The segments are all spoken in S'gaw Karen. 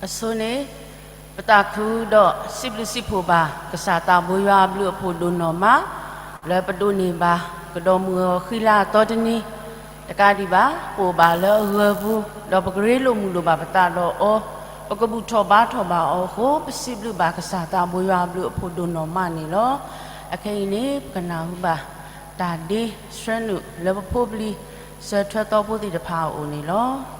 အဆိန့ၣ် ပသးခုဒီးစံးဘျုးစံးဖှိၣ်ဘၣ် ကစၢ်သးဘိယွၤအဘျုးအဖှိၣ်ဒိၣ်နီၢ်မး လၢပဒိးန့ၢ်ဘၣ် ကဒီးမုၢ်အဂီၤဃံလၤအသီတနံၤ တကးဒံးဘၣ် ပအိၣ်ဘၣ်လၢအဂၢၤပူၤ ဒီးပကရ့လိာ်မုာ်လိာ်ဘၣ်ပသးဒီးအီၤ, ပကဘူၣ်ထီၣ်ဘါထီၣ်ဘၣ်အီၤအဃိ ပစံးဘျုးဘၣ်ကစၢ်သးဘိယွၤအဘျုးအဖှိၣ်ဒိၣ်နီၢ်မးန့ၣ်လီၤ. အခဲအံၤန့ၣ် ပကနၢ်ဟူဘၣ်တၢ်ဒ့ဆှၢနုာ်လၢပဖိပလံၤ စၢၤထွဲသီဖိသ့ၣ်တဖၣ်အအိၣ်န့ၣ်လီၤ.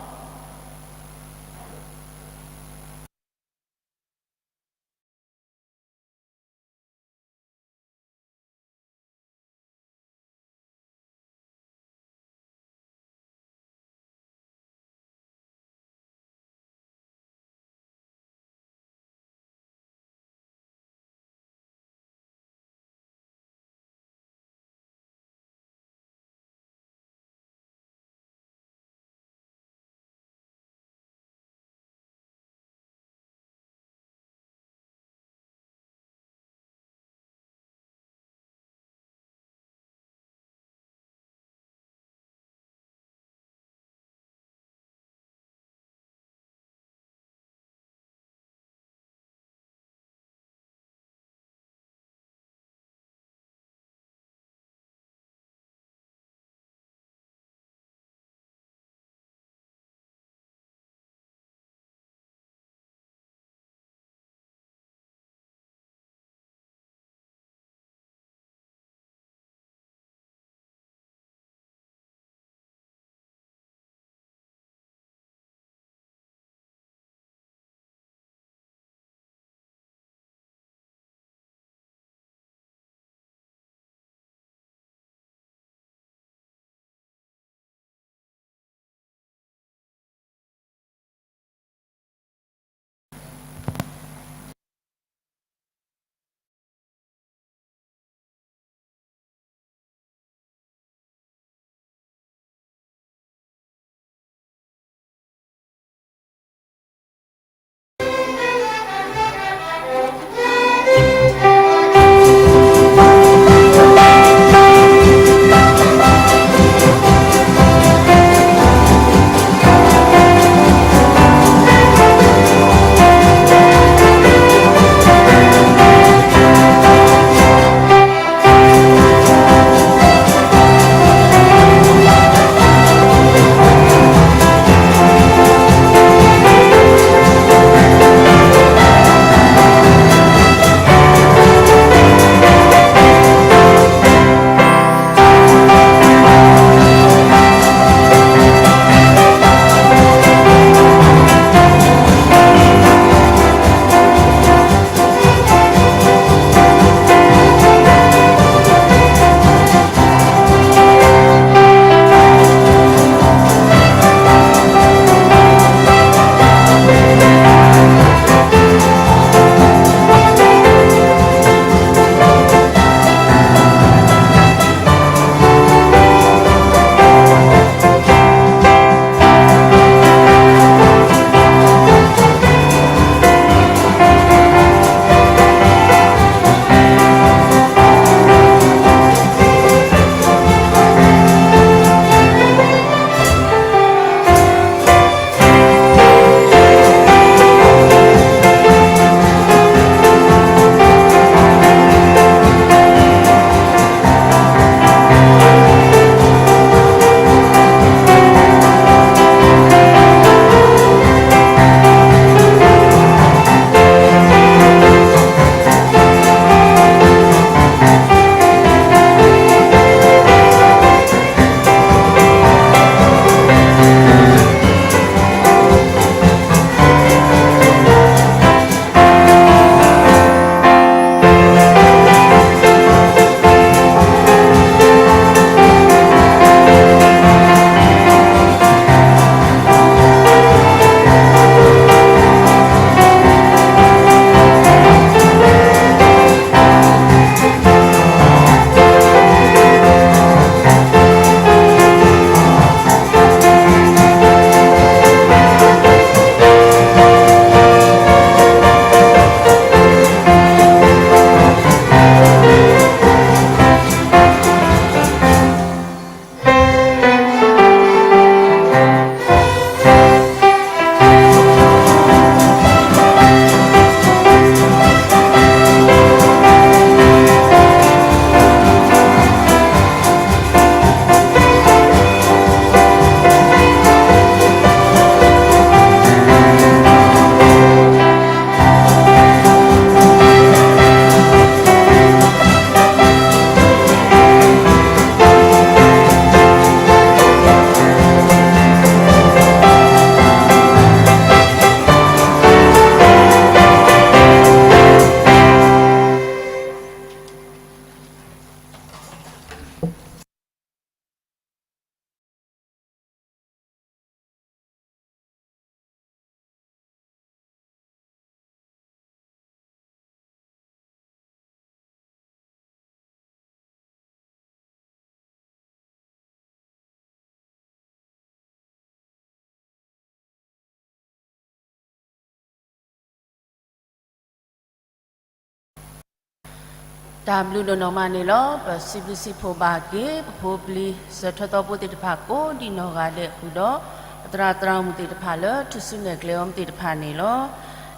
တၢ်ဘျုးဒိၣ်နီၢ်မးန့ၣ်လီၤ. ပစံးဘျုးစံးဖှိၣ်ဘၣ်က့ၤ ပဖိပလံၤ စၢၤထၢၣ်သီဖိသ့ၣ်တဖၣ်ကိးဒံးနီၢ်ဂၤဒဲးဃုာ်ဒီး ပသရၣ်သရၣ်မုၣ်သ့ၣ်တဖၣ်လၢထူၣ်စုနဲၣ်ကျဲအီၤမ့ၢ်သ့ၣ်တဖၣ်န့ၣ်လီၤ.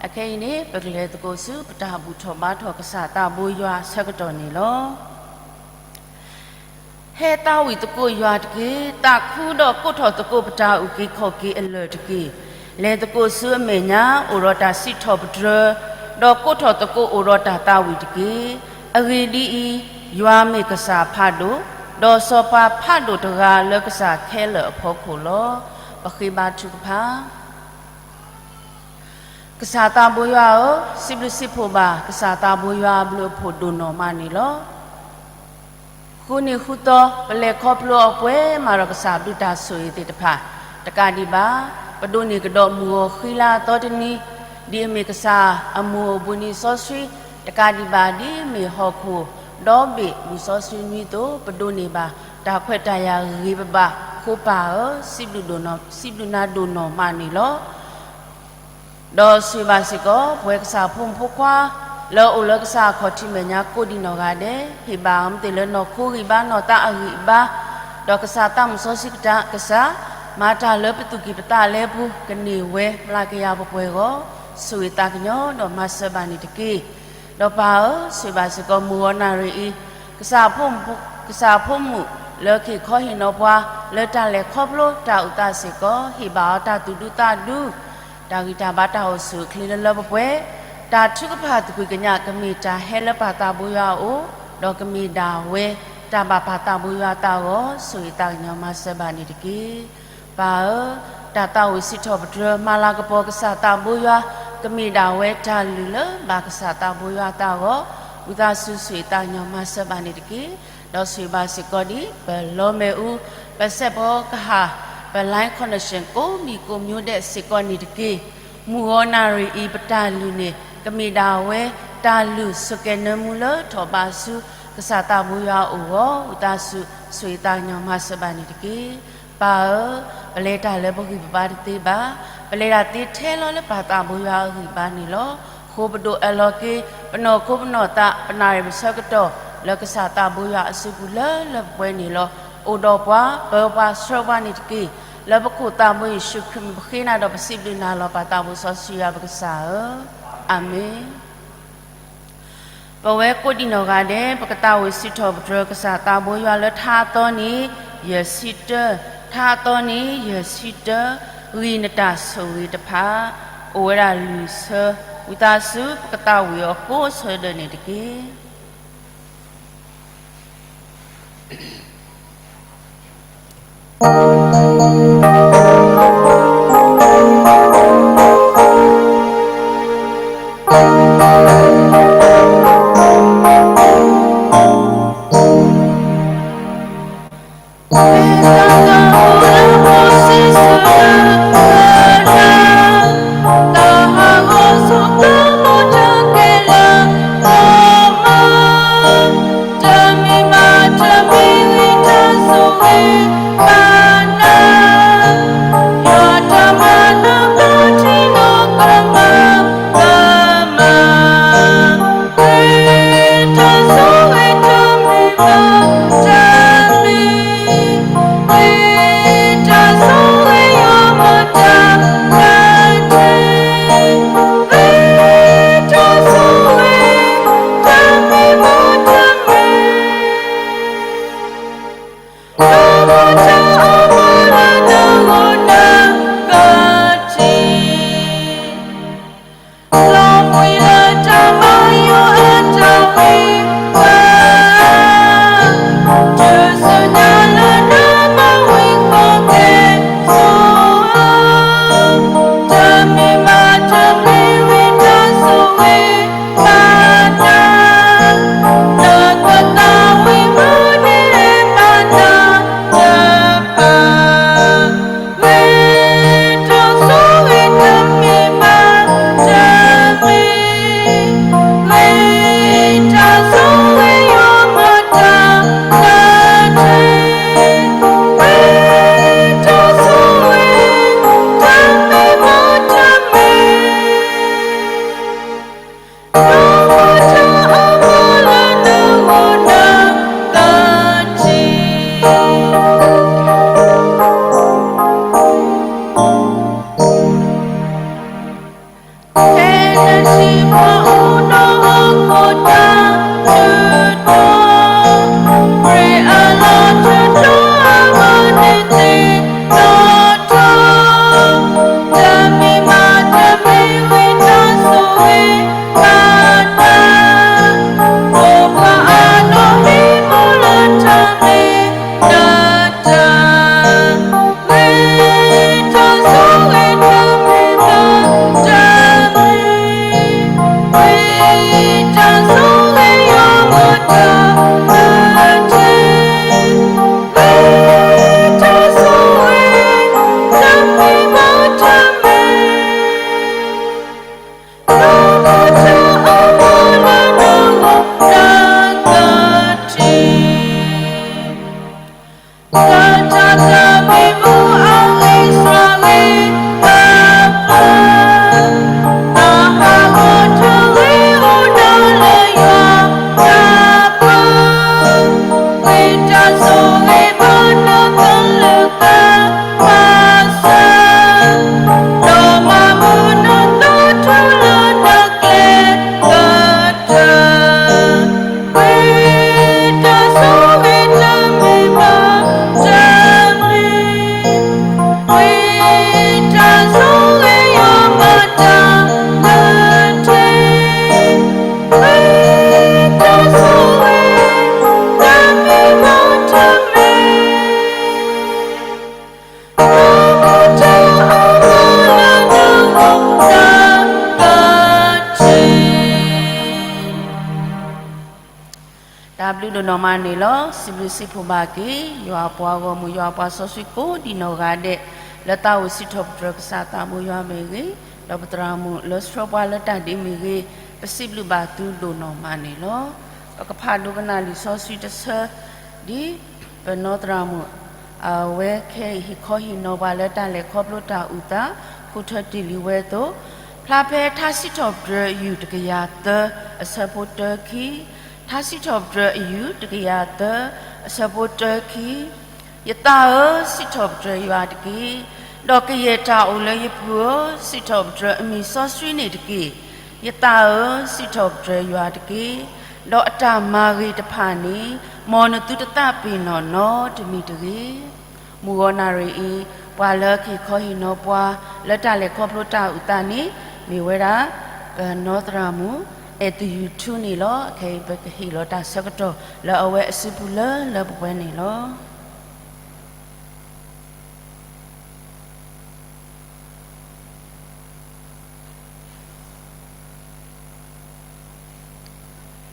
အခဲအံၤန့ၣ် ပကလဲၤသကိးဆူ ပတၢ်ဘူၣ်ထီၣ်ဘါထီၣ်ကစၢ်သးဘိယွၤအဆၢကတီၢ်န့ၣ်လီၤ. ဟဲသးဝံၣ်သကိးယွၤတက့ၢ်. သးခုဒီးကိးထီၣ်သကိးပတၢ်အုၣ်က့ၤခီၣ်က့ၤအလၢၢ်တက့ၢ်. လဲၤသကိးဆူအမဲာ်ညါ အိၣ်ဒီးတၢ်စံးထီၣ်ပတြၢၤ, ဒီးကိးထီၣ်သကိးအိၣ်ဒီးတၢ်သးဝံၣ်တက့ၢ်. အဂ့ၢ်ဒ်အံၤ, ယွၤမ့ၢ်ကစၢ်ဖးဒိၣ်, ဒီးစီၤပၤဖးဒိၣ်တဂၤလၢကစၢ်ခဲလၢာ်အဖီခိၣ်လီၤ. ပဃ့ဘါထုကဖၣ်. ကစၢ်သးဘိယွၤဧၢ, စံးဘျုးစံးဖှိၣ်ဘၣ် ကစၢ်သးဘိယွၤအဘျုးအဖှိၣ်ဒိၣ်နီၢ်မးန့ၣ်လီၤ. ဃုနံၤဃုသီ ပလဲၤခီဖျိအီၤပှဲၤမးဒီးကစၢ်ဘျုးတၢ်ဆိၣ်ဂ့ၤသ့ၣ်တဖၣ်, တကးဒံးဘၣ် ပဒိးန့ၢ်ကဒီးမုၢ်ဂီၤဃံလၤအသီတနံၤ, ဒ်အမ့ၢ်ကစၢ်အမုၢ်အိၣ်ဘှံးနံၤစီဆှံ, တကးဒံးဘၣ်ဒ်အမ့ၢ်ဟီၣ်ခိၣ်ဒီဘ့ၣ်မုၢ်စီဆှံနွံသိး ပဒိးန့ၢ်ဘၣ် တၢ်ခွဲးတၢ်ယာ်ဂ့ၤဂ့ၤဘၣ်ဘၣ်, ဃိပၢ်ဧၢ, စံးဘျုးနၤဒိၣ်နီၢ်မးန့ၣ်လီၤ. ဒီးဆိၣ်ဂ့ၤဘၣ်စ့ၢ်ကီး ပဝဲကစၢ်ဖိမုၣ်ဖိခွါ လၢအအိၣ်လၢကစၢ်အခီၣ်ထံးမဲာ်ညါကိးဒံးနီၢ်ဂၤဒဲး, ဟ့ၣ်ဘၣ်အီၤမ့ၢ်သ့ၣ်လၢနီၢ်ခိဂံၢ်ဘါနီၢ်သးအဂံၢ်အဘါ, ဒီးကစၢ်သးမုၣ်စီဆှံကစၢ်, မၤတၢ်လၢပသူၣ်ကံၢ်ပသးလဲပူၤ ကန့ၢ်ဝဲမျးကယၤပှဲၤပှဲၤအဂီၢ်, ဆိၣ်ဂ့ၤသးကညီၤဒီးမၤစၢၤဘၣ်န့ၣ်တက့ၢ်. ဒီးပၢ်ဧၢ, ဆိၣ်ဂ့ၤဘၣ်စ့ၢ်ကီးမုၢ်ဂီၤနၣ်ရံၣ်အံၤ, ကစၢ်ဖိမုၣ်, ကစၢ်ဖိမုၣ်လၢကဟ့ၣ်ခီဟ့ၣ်နီၤပှၤ လၢတၢ်လဲၤခီဖျိတၢ်အုၣ်သးစ့ၢ်ကီး, ဟ့ၣ်ဘၣ်အီၤတၢ်သူၣ်ဒူသးဒူ, တၢ်ဂံၢ်တၢ်ဘါတၢ်အိၣ်ဆူၣ်အိၣ်ချ့လၢလၢပှဲၤပှဲၤ, တၢ်ထုကဖၣ်သကွံာ်ကညးကမ့ၢ်တၢ်ဟဲလၢပၢ်သးဘိယွၤအအိၣ်, ဒီးကမ့ၢ်ဒၣ်ဝဲတၢ်ဘၣ်ပၢ်သးဘိယွၤအသးအဂီၢ်, ဆိၣ်ဂ့ၤသးကညီၤမၤစၢၤဘၣ်န့ၣ်တက့ၢ်. ပၢ်ဧၢ, တၢ်သးဝံၣ်စံးထီၣ်ပတြၢၤ မၤလၤကပီၤကစၢ်သးဘိယွၤ, ကမ့ၢ်ဒၣ်ဝဲတၢ်လုၢ်လၢဘၣ်ကစၢ်သးဘိယွၤအသးအဂီၢ်, ဝံသးစူၤဆိၣ်ဂ့ၤသးကညီၤမၤစၢၤဘၣ်န့ၣ်တက့ၢ်. ဒီးဆိၣ်ဂ့ၤဘၣ်စ့ၢ်ကီးဒ် ပလီမဲာ်အူ, ပစဲးဖီကဟၣ်, ပ line connection ကိးမံၤကိးမံၤဒဲးစ့ၢ်ကီးန့ၣ်တက့ၢ်. မုၢ်ဂီၤနၣ်ရံၣ်အံၤ ပတၢ်လုၢ်န့ၣ် ကမ့ၢ်ဒၣ်ဝဲတၢ်လုၢ်ဆိးကဲနၢမူလၢထီၣ်ဘးဆူ ကစၢ်သးဘိယွၤအအိၣ်အဂီၢ်, ဝံသးစူၤ ဆိၣ်ဂ့ၤသးကညီၤမၤစၢၤဘၣ်န့ၣ်တက့ၢ်. ပၢ်ဧၢ, ပလဲၤတၢ်လၢပဂံၢ်ပဘါတသ့ဘၣ်, ပလဲၤတၢ်သ့ထဲလီၤလၢပၢ်သးဘိယွၤအဂံၢ်ဘါန့ၣ်လီၤ. ဃိပဒိၣ်အၢၣ်လီၤက့ၤ ပနီၢ်ခိပနီၢ်သး ပနၣ်ရံၣ်ပဆၢကတီၢ် လၢကစၢ်သးဘိယွၤအစုပူၤလၢလၢပှဲၤပှဲၤန့ၣ်လီၤ. အိၣ်ဒီးပှၤ ပၢပှၤဆှၢပှၤန့ၣ်တက့ၢ်. လၢပခိၣ်သးဘိယ့ၣ်ၡူးခရံာ်မံၤပဃ့နၤဒီးပစံးဘျုးနၤလီၤ ပၢ်သးဘိစီဆှံယွၤပကစၢ်ဧၢ, အၤမ့ၣ်. ပဝဲကိးဒံးနီၢ်ဂၤဒဲး ပကသးဝံၣ်စံးထီၣ်ပတြၢၤကစၢ်သးဘိယွၤလၢထါအသီန့ၣ် ယဲၢ်ဆံတၢ, ထါအသီန့ၣ် ယဲၢ်ဆံတၢ, ဂံၢ်နတၢ်ဆိၣ်ဂ့ၤတဖၣ် အိၣ်ဝဲဒၣ်လွံၢ်ဆၢ, ဝံသးစူၤ ပကသးဝံၣ်အီၤကိးဆၢဒၢးန့ၣ်တက့ၢ်. ဒိၣ်နီၢ်မးန့ၣ်လီၤ. စံးဘျုးစံးဖှိၣ်ဘၣ်က့ၤ ယွၤအပှၤဂီၢ်မုၢ် ယွၤအပှၤစီဆှံကိးဒံးနီၢ်ဂၤဒဲး လၢသးအိၣ်စံးထီၣ်ပတြၢၤကစၢ်သးဘိယွၤမ့ၢ်ဂ့ၤ, ဒီးပသရၣ်မုၣ်လၢဆှၢပှၤလၢတၢ်ဒ့မ့ၢ်ဂ့ၤ, ပစံးဘျုးဘၣ်သုဒိၣ်နီၢ်မးန့ၣ်လီၤ. ပကဖးဒိကနၣ်လံာ်စီဆှံတဆၢ ဒ်ပနီၢ်သရၣ်မုၣ် အဝဲခဲအံၤဟ့ၣ်ခီဟ့ၣ်နီၤပှၤလၢတၢ်လဲၤခီဖျိတၢ်အုၣ်သး ဃုထၢတ့ၢ်လံဝဲအသိး, ဖျါဖဲထါစံးထီၣ်ပတြၢၤယုၢ်တကယၤသၢ အဆၢဖိတၢခံ, ထါစံးထီၣ်ပတြၢၤအယုၢ်တကယၤသၢ အဆၢဖိတၢခံ, ယသးဧၢ, စံးထီၣ်ပတြၢၤယွၤတက့ၢ်. ဒီးကယဲၢ်တၢ်အိၣ်လၢယပူၤဧၢ, စံးထီၣ်ပတြၢၤအမံၤစီဆှံန့ၣ်တက့ၢ်. ယသးဧၢ, စံးထီၣ်ပတြၢၤယွၤတက့ၢ်. ဒီးအတၢ်မၤဂ့ၤတဖၣ်န့ၣ် မ်နသုတသးပ့ၤနီၣ်နီတမံၤတဂ့ၤ. မုၢ်ဂီၤနၣ်ရံၣ်အံၤ ပှၤလၢကဟ့ၣ်ခီဟ့ၣ်နီၤပှၤ လၢတၢ်လဲၤခီဖျိတၢ်အုၣ်သးန့ၣ် မ့ၢ်ဝဲဒၣ် ပနီၢ်သရၣ်မုၣ် အဲၣ်သယုၢ်ထူန့ၣ်လီၤ. ခဲအံၤ ပကဟ့ၣ်လီၤတၢ်ဆၢကတီၢ် လၢအဝဲအစုပူၤလၢလၢပှဲၤပှဲၤန့ၣ်လီၤ.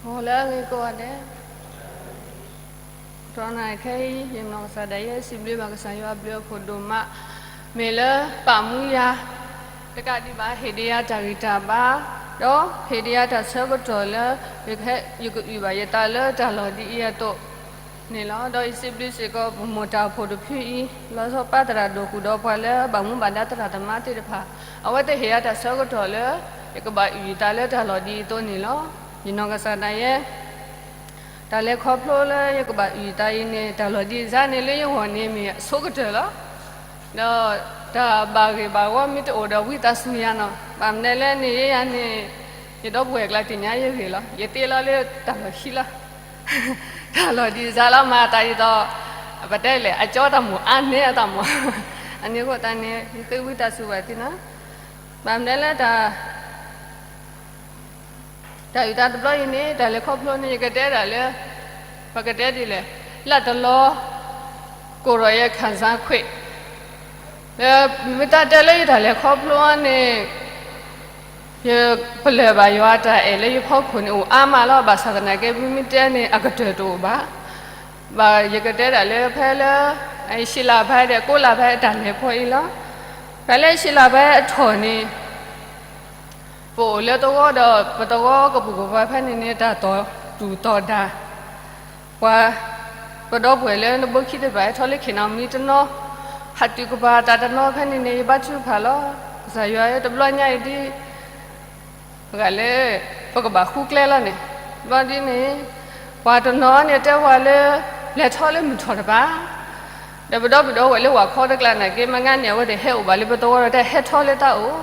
ဂီၤလၢအဂ့ၤကိးဂၤဒဲး, တနၤခဲအံၤ ယနီၢ်ကစၢ်ဒၣ်ယဲ စံးဘျုးဘၣ်ကစၢ်ယွၤအဘျုးအဖှိၣ်ဒိၣ်မး, မ့ၢ်လၢပာ်မူယၤ တကးဒံးဘၣ် ဟ့ၣ်ဒံးယၤတၢ်ဂံၢ်တၢ်ဘါ, ဒီးဟ့ၣ်ဒံးယၤတၢ်ဆၢကတီၢ်လၢ ယကယူးယီၣ်ဘၣ်ယသးလၢတၢ်လီၢ်ဒ်အံၤအသိးန့ၣ်လီၤ. ဒီးယစံးဘျုးစ့ၢ်ကီး ပမိၢ်တၢ်အိၣ်ဖှိၣ်တဖုအံၤ လီၤဆီပၢ်သရၣ်ဒိၣ်ဃုာ်ဒီးပှၤလၢဘၣ်မူဘၣ်ဒါသရၣ်သမါသ့ၣ်တဖၣ်, အဝဲသ့ၣ်ဟ့ၣ်ယၤတၢ်ဆၢကတီၢ်လၢ ယကဘၣ်ယူးယီၣ်သးလၢတၢ်လီၢ်ဒ်အံၤအသိးန့ၣ်လီၤ. ယနီၢ်ကစၢ်ဒၣ်ယဲ တၢ်လဲၤခီဖျိလၢယကဘၣ်ယူးယီၣ်သးအံၤန့ၣ် တၢ်လီၢ်ဒ်အံၤန့ၣ် လၢယဂီၢ်န့ၣ်မ့ၢ်အဆိကတၢၢ်လီၤ. ဒီးတၢ်ဘၣ်ဂ့ၢ်ဘၣ်ဝီမ့ၢ်တအိၣ်ဒီး ဝံသးစူၤယၤနီၤ, ဘၣ်မနုၤလဲၣ်န့ၣ် ယဲယၤန့ၣ် ယဒီပုၢ်ဝဲၢ်ကျါသ့ၣ်ညါယဂ့ၢ်လီၤ. ယသ့လီၤလၢတၢ်လီၢ်ခံလီၤ. တၢ်လီၢ်ဒ်အံၤလီၤ မၤတၢ်အံၤဒီး ပတဲလဲၣ် အကၠီတၢ်မိၣ်အါန့ၢ်အတၢ်မိၣ်, အန့ၣ်အဃိသတးန့ၣ် ယဃ့ဝံသးစူၤဘၣ်သုနီၤ. ဘၣ်မနုၤလဲၣ် တၢ်အုၣ်သးတဘျီအံၤန့ၣ် တၢ်လဲၤခီဖျိန့ၣ် ယကတဲဒၣ်လၢ ပကတဲဒ်လဲၣ်, လၢတလီၤ ကိၢ်ဒီးယဲ ခံစားခွင့် လၢမ့ၢ်တၢ်တဲလၢယတၢ်လဲၤခီဖျိန့ၣ် ယပလၢၢ်ဘၣ်ယွၤအတၢ်အဲၣ်လၢယဖီခိၣ်န့ၣ် အိၣ်အါမးလီၤ. ဘၣ်ဆၣ်သနာ်က့ မ့မ့ၢ်တဲန့ၣ် အကတၢၢ်တအိၣ်ဘၣ်. ဘၣ်ယကတဲဒၣ်လၢဖဲလၢ ရှစ်လပိုင်းဒီး ကိုးလပိုင်း အတၢ်လဲၤဖီအံၤလီၤ. ဖဲလၢ ရှစ်လပိုင်း အထီၣ်န့ၣ် ပအိၣ်လၢသဝီဒီး ပသဝီကပိာ်ကပၤဖဲန့ၣ်န့ၣ် တၢ်တီၢ်သူၣ်တီၢ်သး, ပှၤ ပဒီပုၢ်ဝဲၢ်လၢနဘိခံတဖၣ် ဟဲထီၣ်လၢခ့ၣ်နီၤမံၤတနီၤ, ဟးတုၤကပၤသးတနီၤဖဲန့ၣ်န့ၣ် ယဘါထုကဖၣ်လီၤ. ကစၢ်ယွၤဧၢ တဘျီညါအံၤဒ် ပဂၤလၢ ပကဘၣ်ဃုကျဲလီၤန့ၣ်, ဘျီဒ်န့ၣ် ပှၤတနီၤန့ၣ်တဲဝဲလၢ လဲၤထီၣ်လၢမုၢ်ထီၣ်တပၤ, ဒီးပဒီပုၢ်ဒီဝဲၢ်လၢဝၤခီတကျါနာ်က့ မ့ၢ်ဂ့ၤန့ၣ် အဝဲသ့ၣ်ဟဲအိၣ်ဘၣ်လၢပသဝီဒီး တဟဲထီၣ်လၢတၢ်အိၣ်,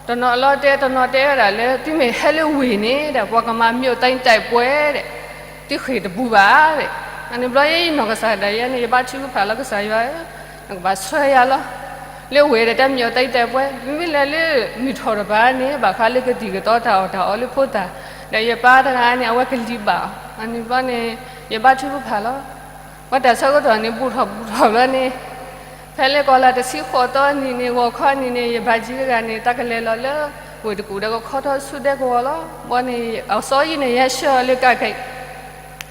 တနီၤအလီၤတဲာ်တနီၤတဲဝဲဒၣ်လၢ သုမ့ၢ်ဟဲလၢဝ့ၢ်န့ၣ်ဒီး ပှၤကမၤမ့ၢ်အီၤတၢ်အံၤတၢ်ပှဲၤဒီး သုဃ့ၢ်တပူၤဘၣ်ဒီး, အန့ၣ်ဘျီယဲယနီၢ်ကစၢ်ဒၣ်ယဲန့ၣ် ယဘါထုကဖၣ်လီၤကစၢ်ယွၤဧၢ, နကဘၣ်ဆှၢယၤလီၤ. လၢဝ့ၢ်ဒီးတၢ်မ့ၢ်အီၤတၢ်အံၤတၢ်ပှဲၤ, မ့မ့ၢ်လဲၤလၢမုၢ်ထီၣ်တပၤန့ၣ် ဘၣ်ဃးလၢကသံၣ်ကသီတၢ်အီၣ်တၢ်အီလၢဖိသၣ်, ဒီးယပၢ်တဂၤန့ၣ် အဝဲကလံၤဘၣ်အီၤ, အန့ၣ်ဘျီန့ၣ် ယဘါထုကဖၣ်လီၤ. ပှၤတၢ်ဆၢကတီၢ်န့ၣ် ဘူးထီၣ်ဘူးထီၣ်ဘျီန့ၣ်, ဖဲလၢကီၢ်လၢ်တဆံဃိးသီနံၤန့ၣ် ဂီၤခီနံၤန့ၣ် ယဘၣ်ကၠံတဂၤန့ၣ် တၢ်ကလဲၤလီၤလၢ ဝ့ၢ်တကူၣ်ဒီးကခီထီၣ်ဆူဒဲကဝီၤလီၤ. ဘျီန့ၣ် အစီအယံၤန့ၣ် ယဟဲဆှၢအီၤလၢကးကဲး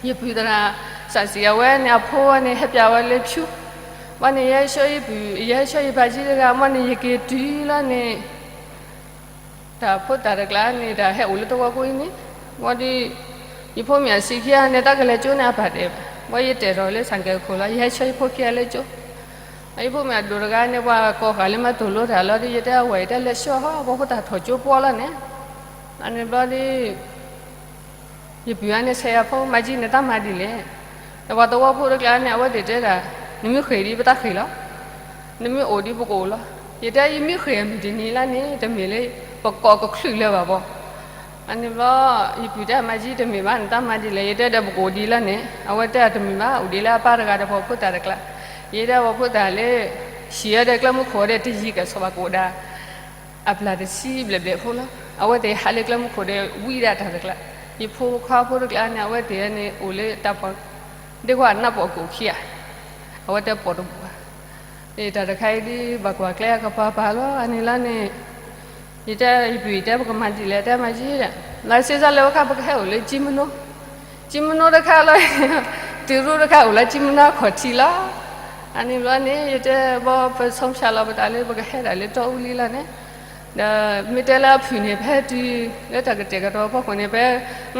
ယပုၢ်သရၣ် စၢ်စံးအဝဲန့ၣ် အဖိဝဲန့ၣ် ဟဲပျးဝဲလၢဖၠူ, ဘၣ်န့ၣ် ယဟဲဆှၢယပုၢ် ယဟဲဆှၢယဘၣ်ကၠံတဂၤ ဘၣ်န့ၣ် ယက့ၤတုၤလီၤန့ၣ်, တၢ်ဖိသၣ်တကျါန့ၣ် တၢ်ဟဲအိၣ်လၢသဝီကိးအံၤန့ၣ်, ဘၣ်ဒီး ယဖိမ့ၢ်အစံးခံဂၤန့ၣ် တၢ်ကလဲၤကၠိန့ၣ် အပာ်ဒဲးဘၣ်, ဘၣ်ယတဲထီၣ်လၢဆၣ်ကဲခိၣ်လီၤ ယဟဲဆှၢယဖိခံဂၤလၢကၠိ, ယဖိမ့ၢ်အဒိၣ်တဂၤန့ၣ် ပှၤကိးဃာ်လၢမၤသိၣ်လိတၢ်လီၤဒီး ယတဲအဝဲ ယတဲလဲၤဆှၢဟီ ပှၤဖိသၣ်ထီၣ်ကၠိပှီလီၤန့ၣ်, အန့ၣ်ဘျီဒီး ယပုၢ်အန့ၣ်ဆဲးယၤဖိ မၤကၠံန့ၣ် တၢ်မၤဒ်လဲၣ်, ဒီးပှၤသဝီဖိတကျါန့ၣ် အဝဲသ့ၣ်တဲဒၣ် နမ့ၢ်ဃ့ၢ်ဒ်ပတၢ်ဃ့ၢ်လီၤ, နမ့ၢ်အိၣ်ဒ်ပကအိၣ်လီၤ, ယတဲယမ့ၢ်ဃ့ၢ်အမုၢ်တနံၤလၢန့ၣ် တမ့ၢ်လၢ ပကိးကချုးလၢၤဘၣ်ဘၣ်, အန့ၣ်ဘျီ ယပုၢ်တဲမၤကၠံတမ့ၢ်ဘၣ် နတၢ်မၤဒ်လဲၣ်, ယတဲဒီးပကအိၣ်ဒ်လီၤန့ၣ် အဝဲတဲအတမ့ၢ်ဘၣ် အိၣ်ဒ်လၢအပၢ်တဂၤဒီးပှၤဖိသၣ်တကျါ, ယတဲပှၤဖိသၣ်လၢ ဟံၣ်အီၤဒီးကျဲမုၢ်ခိၣ်ဒီးတယံၤကဲၣ်ဆိးဘၣ်ကအိၣ်ဒၣ် အပျၢ်တဆံဘျဲၣ်ဘျဲၣ်ဖိလီၤ, အဝဲသ့ၣ်ဟးလၢကျဲမုၢ်ခိၣ်ဒီးဝံဒၣ်တၢ်တကျါ, ယဖိခွါဖိတကျါန့ၣ် အဝဲသ့ၣ်န့ၣ်အိၣ်လၢတၢ်ပီၢ်, ဒ်ကွၢ်နၢ်ပီၢ်ကအိၣ်ခံဂၤ, အဝဲတဲပီၢ်တဘူၣ်ဘၣ်, တၢ်တခါအံၤဒ်ဘၣ်ကွၢ်ကျဲအကပၤပၤလီၤ အန့ၣ်လီၤန့ၣ်, ယတဲယပုၢ်ယတဲပကမၤဒ်လဲၣ် တဲမၤကၠံဒီး လၢစ့စၢ်လၢဝဲခါပကဟဲအိၣ်လၢကၠံမနိ ကၠံမနီတခါလီၤ, တုၤရူၢ်တခါအိၣ်လၢကၠံမနီအခီၣ်ထံးလီၤ. အန့ၣ်ဘျီန့ၣ် ယတဲဘီပဆိဖၠးလီၤပသးလၢပကဟဲဒၣ်လၢတီအူလံလီၤန့ၣ်, ဒီးမ့ၢ်တဲလၢအဖုၣ်န့ၣ် ဖဲတုၤလၢတၢ်ကတဲာ်ကတီၤဖီခိၣ်န့ၣ် ဖဲ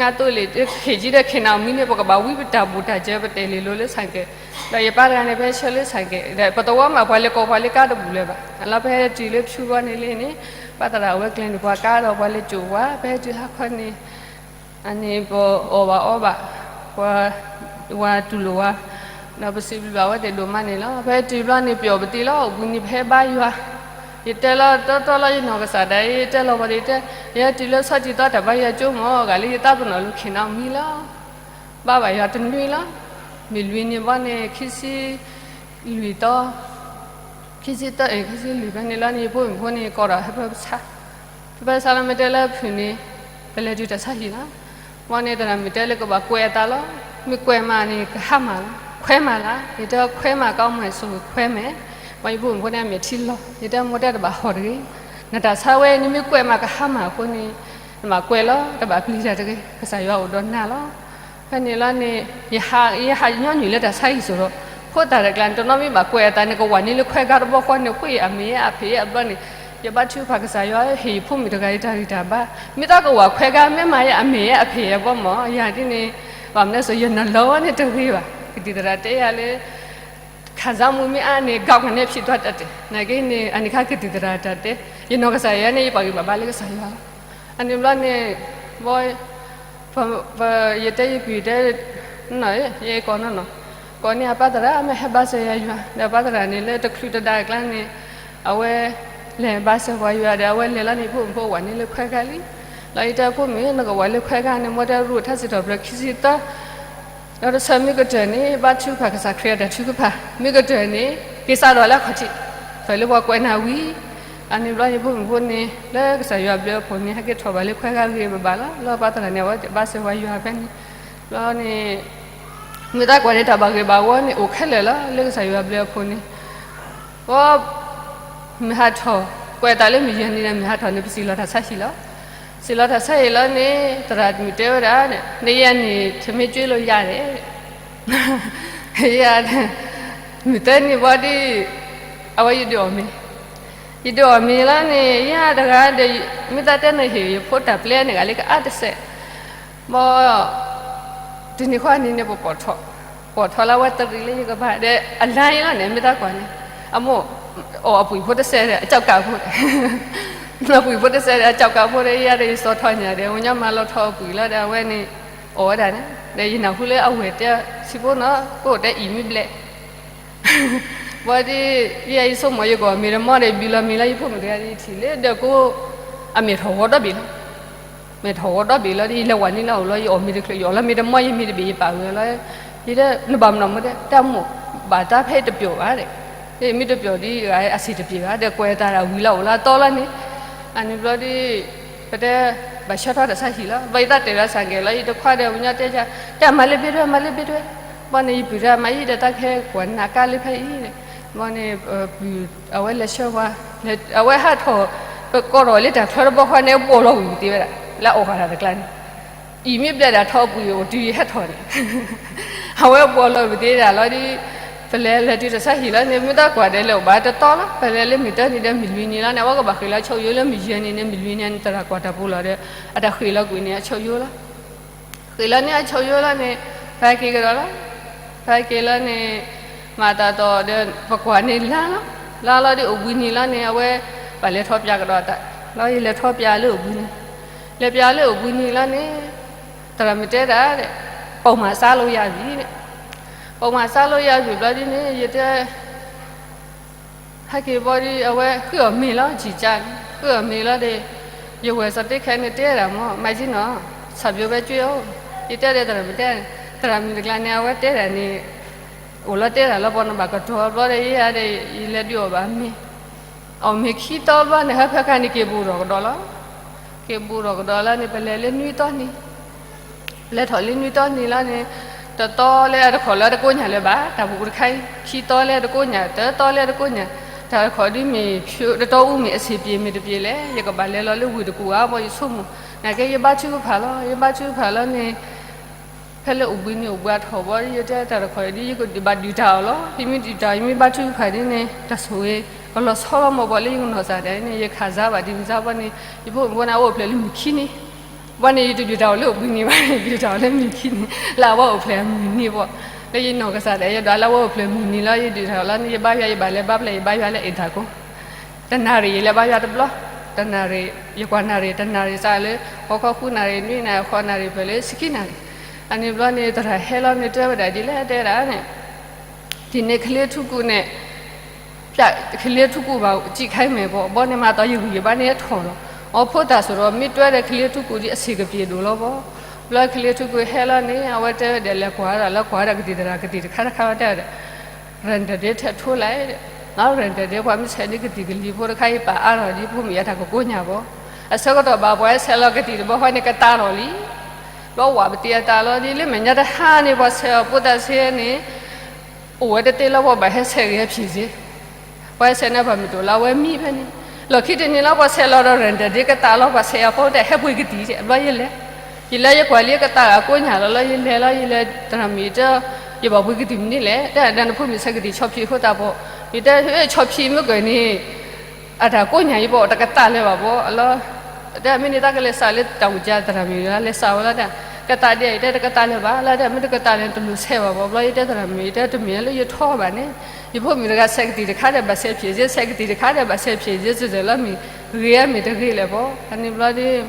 ငါသိလ့ၣ်ခ့ၣ်ကၠံဒီးခ့ၣ်နၢ်မံၤန့ၣ် ပကဘၣ်ဝံပတၢ်ဘူၣ်တၢ်စၢၤ ပတဲာ်လ့ၣ်လိၤလၢဆၣ်ကဲၣ်, ဒီးယပၢ်တဂၤန့ၣ် ဖဲဆှၢလၢဆၣ်ကဲၣ်, ဒီးပတဝီမးပှၤလဲၤကိးပှၤလၢကါတဘူၣ်လၢၤဘၣ်. အလီၤဖဲတုၤလၢဖၠူဘီန့ၣ်လံန့ၣ် ပၢ်သရၣ်အဝဲကျဲၤန့ၢ်ပှၤကါဒီးပှၤလဲၤစိာ်ပှၤ ဖဲတုၤဟါခီန့ၣ် အန့ၣ်ပအီၣ်ဘၣ်အီဘၣ်, ပှၤ ဝၤတူၢ်လိာ်ဝဲ, ဒီးပစံးဘျုးဘၣ်ဝဲသ့ၣ်ဒိၣ်မးန့ၣ်လီၤ. ဖဲတုၤဘျီန့ၣ် ပျီၣ်ပသံလီၤ, အိၣ်ဘှံးနံၤပဟဲဘါယွၤ, ယတဲလီၤတီတီလီၤယနီၢ်ကစၢ်ဒၣ်အံၤ ယတဲလီၤပှၤသ့ၣ်တဲ, ယဟဲတုၤလၢဆီထံးသီတၢ်ဘါယွၤကၠိမၢ် ဂၤလၢယသးပနီၣ်လူၤခ့ၣ်နၢ်မံၤလီၤ. ဘါဘၣ်ယွၤတနွံလီၤ. မုၢ်လွံၢ်နံၤဘီန့ၣ် ခံဆံလွံၢ်သီ ခံဆံသၢ ခံဆံလွံၢ်ဖဲန့ၣ်လီၤန့ၣ် ယဖိမုၣ်ဖိန့ၣ် ကိးဒီးဟဲဖၢပဆါ, ဖၢပဆါလီၤ မ့ၢ်တဲလၢဖုၣ်န့ၣ် ပလဲၤတုၤတၢ်ဆါဟံၣ်လီၤ. ဘီန့ၣ်သရၣ်မုၣ်တဲလၢကဘၣ်ကွဲးအသးလီၤ. မ့ၢ်ကွဲးမးန့ၣ် ကဟါမၢ်လီၤ, ခွဲးမးလၢ ယတဲခွဲးမးကီမွဲၣ်စိခွဲးမဲာ်, ဘီယဖိမုၣ်ဖိန့ၣ်အမဲာ်ထံလီၤ, ယတဲမိၢ်တဲတဘၣ်ဟီၣ်တဂ့ၤ, နတၢ်ဆါဝဲန့ၣ်မ့ၢ်ကွဲးမးကဟါမၢ်အဃိန့ၣ် နဘၣ်ကွဲးလီၤ, တဘၣ်ပျံၤတၢ်တဂ့ၤ, ကစၢ်ယွၤအိၣ်ဒီးနၤလီၤ. ဖဲန့ၣ်လီၤန့ၣ် ယဟးညီနုၢ်လၢတၢ်ဆါဟံၣ်စိၤဒီး ဖိသၣ်တကျါန့ၣ် တနီၤမ့ၢ်ဘၣ်ကွဲးအသးန့ၣ် ကဝၤန့ၢ်လၢခွဲးဂၤတဘီဃီန့ၣ် ဃိအမဲာ်အဖံးအဘျီန့ၣ်, ယဘါထုကဖၣ်ကစၢ်ယွၤဟ့ၣ်ယဖိမုၣ်တဂၤအံၤတၢ်ဂံၢ်တၢ်ဘါ, မ့ၢ်တၢ်ကဝၤခွဲးဂၤ မ့ၢ်မၤယအမဲာ်အဖံးအဘီမၢ် ယၤဒ်န့ၣ်, ဘၣ်မနုၤစိၤ ယနီၢ်လီၤဝဲန့ၣ်တဂ့ၤဘၣ်, ကသံၣ်သရၣ်တဲယၤလၢ ခံစားမှုမ့ၢ်အါန့ၣ် ကီးကနဲၣ်ဖံးသွါတၢ်တဲာ်, နာ်က့န့ၣ် အန့ၣ်ခါကသံၣ်သရၣ်တၢ်တဲ, ယနီၢ်ကစၢ်ယၤန့ၣ် ယပာ်ဂံၢ်ပာ်ဘါလၢကစၢ်ယွၤလီၤ. အန့ၣ်ဘျီန့ၣ် ဘီ ယတဲယပုၢ်တဲ နီၢ် ယကိးနီၢ်နီၢ်, ကိးန့ၢ်အပၢ်သရၣ် မ့ၢ်ဟဲဘါစၢၤယၤယွၤ, ဒီးပၢ်သရၣ်န့ၣ်လၢတချုးတဒါအကျါန့ၣ် အဝဲလဲၤဘါစၢၤပှၤယွၤဒီး အဝဲလဲၤလီၤန့ၣ် ဖိမုၣ်ဖိဝၤန့ၢ်လၢခွဲးဂၤလံ. လီၤယတဲဖိမုၣ် နကဝၤလၢခွဲးဂၤန့ၣ် မ့ၢ်တဲရူၢ်ထါစံးထီၣ်ပတြၢၤခံဆံသၢ ဒီးတဆၢမ့ၢ်ကတၢၢ်န့ၣ် ဘါထုကဖၣ်ကစၢ်ခရံာ်အတၢ်ထုကဖၣ်, မ့ၢ်ကတၢၢ်န့ၣ် က့ၤစးထီၣ်လၢအခီၣ်ထံး, ဖဲလၢပှၤကွဲးနၤဝံၤ, အန့ၣ်ဘျီယဖိမုၣ်ဖိန့ၣ် လၢကစၢ်ယွၤဘျုးအဖှိၣ်န့ၣ် ဟဲက့ၤထီၣ်ဘၣ်လၢခွဲးဂၤဂ့ၤဘၣ်ဘၣ်လီၤ. လၢပၢ်သရၣ်န့ၣ် အဝဲဘါစၢၤပှၤယွၤဖဲန့ၣ်, ဘျီန့ၣ် မ့ၢ်တၢ်ကွၢ်န့ၣ် တၢ်ဘၣ်ဂ့ၤဘၣ်ဝီန့ၣ် အိၣ်ခဲလၢာ်လီၤ. လၢကစၢ်ယွၤဘျုးအဖှိၣ်န့ၣ် အ မုၢ်ဟးထီၣ်, ကွဲးတၢ်လၢမုၢ်ယဲၢ်နံၤဒီး မုၢ်ဟးထီၣ်န့ၣ် ပစံၣ်လီၤတၢ်ဆါဟံၣ်လီၤ. စံၣ်လီၤတၢ်ဆါဟံၣ်လီၤန့ၣ် သရၣ်မုၣ်တဲဝဲဒၣ်, နယဲၢ်နံၤ ထမင်းကျွေးလို့ရတယ်, ယဲၢ် မုၢ်သၢနံၤဘီဒ် အဝဲယဒုးအီၣ်မ့ၤ, ယဒုးအီၣ်မ့ၤလီၤန့ၣ် ယဲၢ်တဂၤဒီး မ့ၢ်သးတဲနဟ့ၣ်ယဖိတၢ်ပျဲန့ၣ် ဂၤလၢကအါတစဲး, ဘီ တနံၤဃီနံၤန့ၣ် ပပိာ်ထီၣ်, ပိာ်ထီၣ်လၢအဝဲတရံးလၢယကပၤဒီး အလါအံၤလီၤန့ၣ် မ့ၢ်တၢ်ကွၢ်န့ၣ် အမိၢ် အီၣ်အပှံာ်ဖိတစဲးဒီး အကၠီကးဖိ, အပှံာ်ဖိတစဲးဒီး အကၠီကးဖိဒီး ယဲၢ်ဒီးယစီၤထီၣ်ညၣ်ဒီး ဝဲညီမၤလီၤထီၣ်အပှံာ်လီၤဒီး အဝဲန့ၣ် အီၣ်ဝဲဒၣ်န့ၣ် ဒီးယနၢ်ဟူလၢအဝဲၢ်တဲ ဆံဖိနီၤ ကအိၣ်တဲအံၤမ့ၢ်ဘျဲၣ် ဘီဒ် ယဲၢ်ယဆိကမိၣ်ယကအီၣ်မ့ၤဒီး မ့ၢ်ဒီးဘံလီၤမ့ၤလၢယဖိမုၣ်တဂၤဒီး ယထံၣ်လၢဒၢးကိ အမဲာ်ထီၣ်ဂီၤဒီဘ့ၣ်လီၤ, မဲာ်ထီၣ်ဂီၤဒီဘ့ၣ်လီၤဒီး ယလဲၤဝၤန့ၢ်လၢအအိၣ်လီၤ ယအီၣ်မ့ၤတချုး ယအီၣ်လီၤမ့ၤတမီၢ် ယမ့ၤတဘ့ၣ်ယပာ်ဝဲလီၤ, ယတဲ နဘၣ်မနီၣ်မ့ၢ်တဲ တၢ်မိၢ် ဘၣ်တၢ်ဖဲတပျီၢ်ဘၣ်ဒီး မ့ၢ်တပျီၢ်ဒီး အစံၣ်တပျံၤဘၣ်ဒီး ကွဲးတၢ်ဒီးဝံၤလီၤအိၣ်လီၤတီလီၤန့ၣ်, အန့ၣ်ဘျီဒီး ပတဲ ဘၣ်ဆၢထီၣ်တၢ်ဆါဟံၣ်လီၤ ဘၣ်ယသးတဲာ်လီၤစၢ်ကဲၤလီၤ ယတခွါဒီး ပညီတဲယၤ တၢ်မၤလၢဘ့ၣ်ဒွဲ မၤလၢဘ့ၣ်ဒွဲ, ဘီန့ၣ် ယပုၢ်တၢ်မၤယံၤဒီး တၢ်ခဲကွၢ်နၤကါလၢဖဲအံၤန့ၣ်, ဘီန့ၣ် ပုၢ် အဝဲလဲၤဆှၢဝဲ, အဝဲဟးထီၣ် ပကိးထီၣ်လၢတၢ်ချၢတဘီဃီန့ၣ် အဘီလီၤဝံၤပသ့ဝဲဒၣ် လၢအအိၣ်ဃာ်တၢ်တကျါန့ၣ် အံၤမ့ၢ်ဘျဲၣ်ဒၣ်ထီၣ်အပှံာ်အိၣ်တုၤယဟဲထီၣ်န့ၣ်, အဝဲဘီလီၤပသ့ဒၣ်လီၤဒီး ပလဲၤလဲၤတုၤတၢ်ဆါဟံၣ်လီၤန့ၣ် မ့ၢ်တၢ်ကွၢ်ဒီးလဲၤအိၣ်ဘၣ်တတီလီၤ ပလဲၤလၢမုၢ်တၢနံၤဒီးမုၢ်လွံၢ်နံၤလီၤန့ၣ် အဝဲကဘၣ်ဃ့ၢ်လီၤဆိယိလၢမုၢ်ယဲၢ်နံၤန့ၣ် မုၢ်လွံၢ်နံၤန့ၣ် သရၣ်ကွၢ်တၢ်ပူၤလီၤဒီး အတၢ်ဃ့ၢ်လီၤကွံာ်န့ၣ် အဆိယိလီၤ ဃ့ၢ်လီၤန့ၢ်အဆိယိလီၤန့ၣ် ဖဲက့ၤကဒီးလီၤ, ဖဲက့ၤလီၤန့ၣ် မၤတၢ်တီၢ်ဒီး ပကွၢ်န့ၢ်လါလီၤ, လါလီၤဒီးအိၣ်ဘှံးနံၤလီၤန့ၣ် အဝဲ ဘၣ်လဲၤထီၣ်ပၠးကဒီးတၢ်, လီၤယလဲၤထီၣ်ပၠးလၢအိၣ်ဘှံးနံၤ, လဲၤပၠးလၢအိၣ်ဘှံးနံၤလီၤန့ၣ် သရၣ်မုၣ်တဲဒၣ် ပုံမှန်စားလို့ရပြီန့ၣ်, ပုံမှန်စားလို့ရပြီဘျီဒ်န့ၣ် ယတဲ ဟဲက့ၤဘီဒီး အဝဲဃုအီၣ်မ့ၤလီၤ ကံၢ်ကၢ်န့ၣ် ဃုအီၣ်မ့ၤလီၤဒီး ယဝဲၢ်စီၤတ့ခဲန့ၣ်တဲဒၣ်မ့ၢ် မၤကံနီၤ ဆၣ်ဘျိးဝဲကၠွ့အိၣ်, ယတဲဒီးသရၣ်မုၣ်တဲ, သရၣ်မုၣ်တကျါန့ၣ် အဝဲတဲဒၣ်န့ၣ် အိၣ်လီၤတဲဒၣ်လီၤပှၤနီၤဘၣ်ကတီၤဘျီဒီး ယဲဒီး ယလဲၤဒုးအီၣ်ဘၣ်မ့ၤ, အီၣ်မ့ၤခံတီဘျီန့ၣ် ဟဲဖဲခါန့ၣ်က့ၤဘူးထီၣ်ကဒီးလီၤ, က့ၤဘူးထီၣ်ကဒီးလီၤန့ၣ် ပလဲၤလၢနွံတီနံၤ လဲၤထီၣ်လၢနွံတီနံၤလီၤန့ၣ် တတီလၢအတခီၣ်လၢတကိညၢ်လၢၤဘၣ် တၢ်ပူၤတခါအံၤ ခံတီလၢအတကိညၢ် တတီလၢအတကိညၢ်, တၢ်တခီၣ်ဒ်မ့ၢ်ဖျိတတီအူမ့ၢ်အဆံးပျ့ၤမ့ၢ်တပျ့ၤလဲၣ် ယကဘၣ်လဲၤလီၤလၢဝ့ၢ်တကူၣ်ဧါ ဘီယဆိကမိၣ်, နာ်က့ယဘါထုကဖၣ်လီၤ ယဘါထုကဖၣ်လီၤန့ၣ် ဖဲလၢအိၣ်ဘှံးနံၤအိၣ်ဘှံးအထီၣ်ဘီ ယတဲတၢ်တခီဒ် ယကဘၣ်ဒုးတၢ်အီၤလီၤ. ယမ့ၢ်ဒုးတၢ်အီၤ ယမ့ၢ်ဘါထုကဖၣ်ဒ်န့ၣ် တၢ်ဆိၣ်ဂ့ၤ ကလီၤဆီလီၤမၢ်ဘီလၢယကနီၢ်စၢ်ဒၣ်န့ၣ် ယခးစါဘၣ်ဒ်မ့ၢ်စါဘီန့ၣ် ယဖိမုၣ်ဖိန့ၣ် အဝဲအိၣ်ဖျဲၣ်လၢမုၢ်ခံနံၤ ဘီန့ၣ် ယတဒုးတၢ်အီၤလၢအိၣ်ဘှံးနံၤဘၣ်န့ၣ် ဒုးတၢ်အီၤလၢမုၢ်ခံနံၤ လၢအဝဲအိၣ်ဖျဲၣ်မုၢ်နံၤဘီ လၢယနီၢ်ကစၢ်ဒၣ် ယဒွးလၢအဝဲအိၣ်ဖျဲၣ်မုၢ်နံၤလီၤ ယဒုးတၢ်အီၤလီၤန့ၣ် ယဘါယွၤ ယဘၣ်လဲၤဘါပျဲၢ် ယဘါယွၤလၢအဲၣ်တၢ်ကိး တနၣ်ရံၣ် ယလဲၤဘါယွၤတဘျီ, တနၣ်ရံၣ် ယကွၢ်နၣ်ရံၣ် တနၣ်ရံၣ်စးလၢ ဃိးခီဃုနၣ်ရံၣ် နွံနၣ်ရံၣ် ဃိးနၣ်ရံၣ် ဖဲလၢဆံခံနၣ်ရံၣ်, အန့ၣ်ဘျီန့ၣ် သရၣ်ဟဲလီၤန့ၣ် တဲဝဲဒၣ်ဒ်လဲၣ်တဲဒၣ်န့ၣ်, ဒ်န့ၣ် ကလ့ထူကူၣ်န့ၣ် ပျၢ် ကလ့ထူကူၣ်ဘၣ် ကံၣ်ခါမဲာ်ဘီ ဘီန့ၣ်မၤတီၢ် ယဂံၢ်ယဘါန့ၣ်ထီၣ်လီၤ. အဖိသၣ်စိရိၤ မ့ၢ်တွဲဒီးကလ့ထူကူၣ်ဒ်အဆံးကပံာ်ဒိၣ်လီၤဘီ, ဘျီကလ့ထူကူၣ်ဟဲလီၤန့ၣ် အဝဲတဲဝဲဒၣ်လဲၤကွၢ်ဒီး လဲၤကွၢ်ဒီးကသံၣ်သရၣ် ကသံၣ်တခါတခါဝဲတဲဝဲဒၣ် ရၣ်တဒ့ထဲးထိလဲၣ်, နီၢ်ရၣ်တဒ့ ပှၤမ့ၢ်ဆဲးန့ၢ်ကသံၣ်ကလံၤဖိတခါအံၤ ပာ်အါထီၣ်ဒ်ဖိမုၣ်အတၢ်ကကိးညၣ်ဘီ, အဆၢကတီၢ်ဘၣ်ပှၤဟဲဆဲးလီၤကသံၣ်တဘီဃီန့ၣ် ကတးထီၣ်လံ, ဘျီဝးပတံအတၢ်လီၤဒ် လၢမဲာ်ညါတဟါန့ၣ် ပှၤဆဲးအီၤဖိသၣ်ဆ့န့ၣ် အိၣ်ဝဲတသ့လၢၤဘီ ဘၣ်ဟဲဆဲးဂ့ၤဟဲဖံးစ့ ပှၤဟဲဆဲးန့ၢ်ပှၤမုၢ်တိၢ်လၢအဝဲမံဖဲန့ၣ်, လီၢ်ခံတနံၤလၢပှၤဆဲးလီၤဒီး ရၣ်တဒ့ကတးလီၤ ပှၤဆဲးအီၤဖိတဲဟဲပှ့ၤကသံၣ်တဲ ဘျီယလဲၤ ယလဲၤယကွၢ်လံကတးဂၤကိးညၣ်လီၤလီၤ ယလဲၤလီၤ ယလဲၤသရၣ်မုၣ်တဲ ယဘၣ်ပှ့ၤကသံၣ်မနုၤလဲၣ် တဲဒၣ်နဖိမုၣ်ဆဲးကသံၣ်ဆီဖံးအဃိသတးဘီ, ယတဲ ဆီဖံးမ့ၢ်ကၢၢ်န့ၣ် အတၢ်ကိးညၣ်အံၤဘီ တကတးလၢၤဘၣ်ဘီလီၤ, တဲမ့ၢ်န့ၣ်တၢ်ကလဲၤစးလၢတၢ်အိၣ်ကၢသရၣ်မုၣ်လၢလဲၤစးဝဲလီၤတဲ, ကသံၣ်ဒ်အံၤ တဲတကတးလၢၤဘၣ်လီၤ တဲမ့ၢ်တကတးလၢၤ တလိၣ်ဆဲးဘၣ်ဘီ ဘျီယတဲသရၣ်မုၣ် ယတဲတမ့ၢ်လၢယထီဘၣ်န့ၣ်, ယဖိမုၣ်တဂၤဆဲးကသံၣ်တခါဒီးဘၣ်ဆဲးဖံးစ့ ဆဲးကသံၣ်တခါဒီးဘၣ်ဆဲးဖံးစ့ စဲးလီၤမ့ၢ် ဂ့ၤအမ့ၢ်တဂ့ၤလဲၣ်ဘီ, အန့ၣ်ဘျီဒီး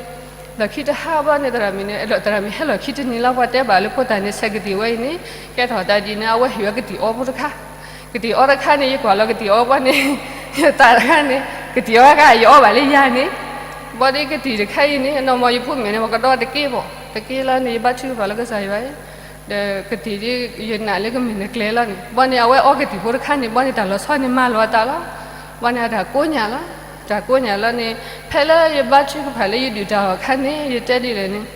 လီၢ်ခံတဟါဘီန့ၣ် သရၣ်မုၣ်န့ၣ် သရၣ်မုၣ်ဟဲလီၢ်ခံတနံၤလီၤ ပှၤတဲဘၣ်လၢဖိသၣ်န့ၣ် ဆဲးကသံၣ်ဝဲအံၤန့ၣ် ကဲထီၣ်တၢ်ဒ်န့ၣ် အဝဲဟ့ၣ်ဝဲကသံၣ်အီဖိတခါ, ကသံၣ်အီတခါန့ၣ် ယကွၢ်လီၤကသံၣ်အီဘီန့ၣ် ယသးတခါန့ၣ် ကသံၣ်အီတခါ ယအီဘၣ်လၢယၤန့ၣ်, ဘီဒီးကသံၣ်တခါအံၤန့ၣ် နီၢ်မီၢ်ယဖိမုၣ်န့ၣ် ပကဒီးတက့ၢ်ဘီ တက့ၢ်လီၤန့ၣ် ယဘါထုကဖၣ်လၢကစၢ်ယွၤအံၤ ဒီးကသံၣ်ဒ်ယနာ်လၢကမ့ၢ်နကျဲလီၤန့ၣ် ဘီန့ၣ် အဝဲအီကသံၣ်ဖိတခါန့ၣ် ဘီန့ၣ် တၢ်လီၤဆီန့ၣ် မၤလီၤအသးလီၤ, ဘီန့ၣ် အတၢ်ကိးညၣ်လီၤ, တၢ်ကိးညၣ်လီၤန့ၣ် ဖဲလၢယဘါထုကဖၣ်လၢယဒုၣ်တၢ်အီၣ်အခါန့ၣ် ယတဲဒ်လဲၣ်န့ၣ်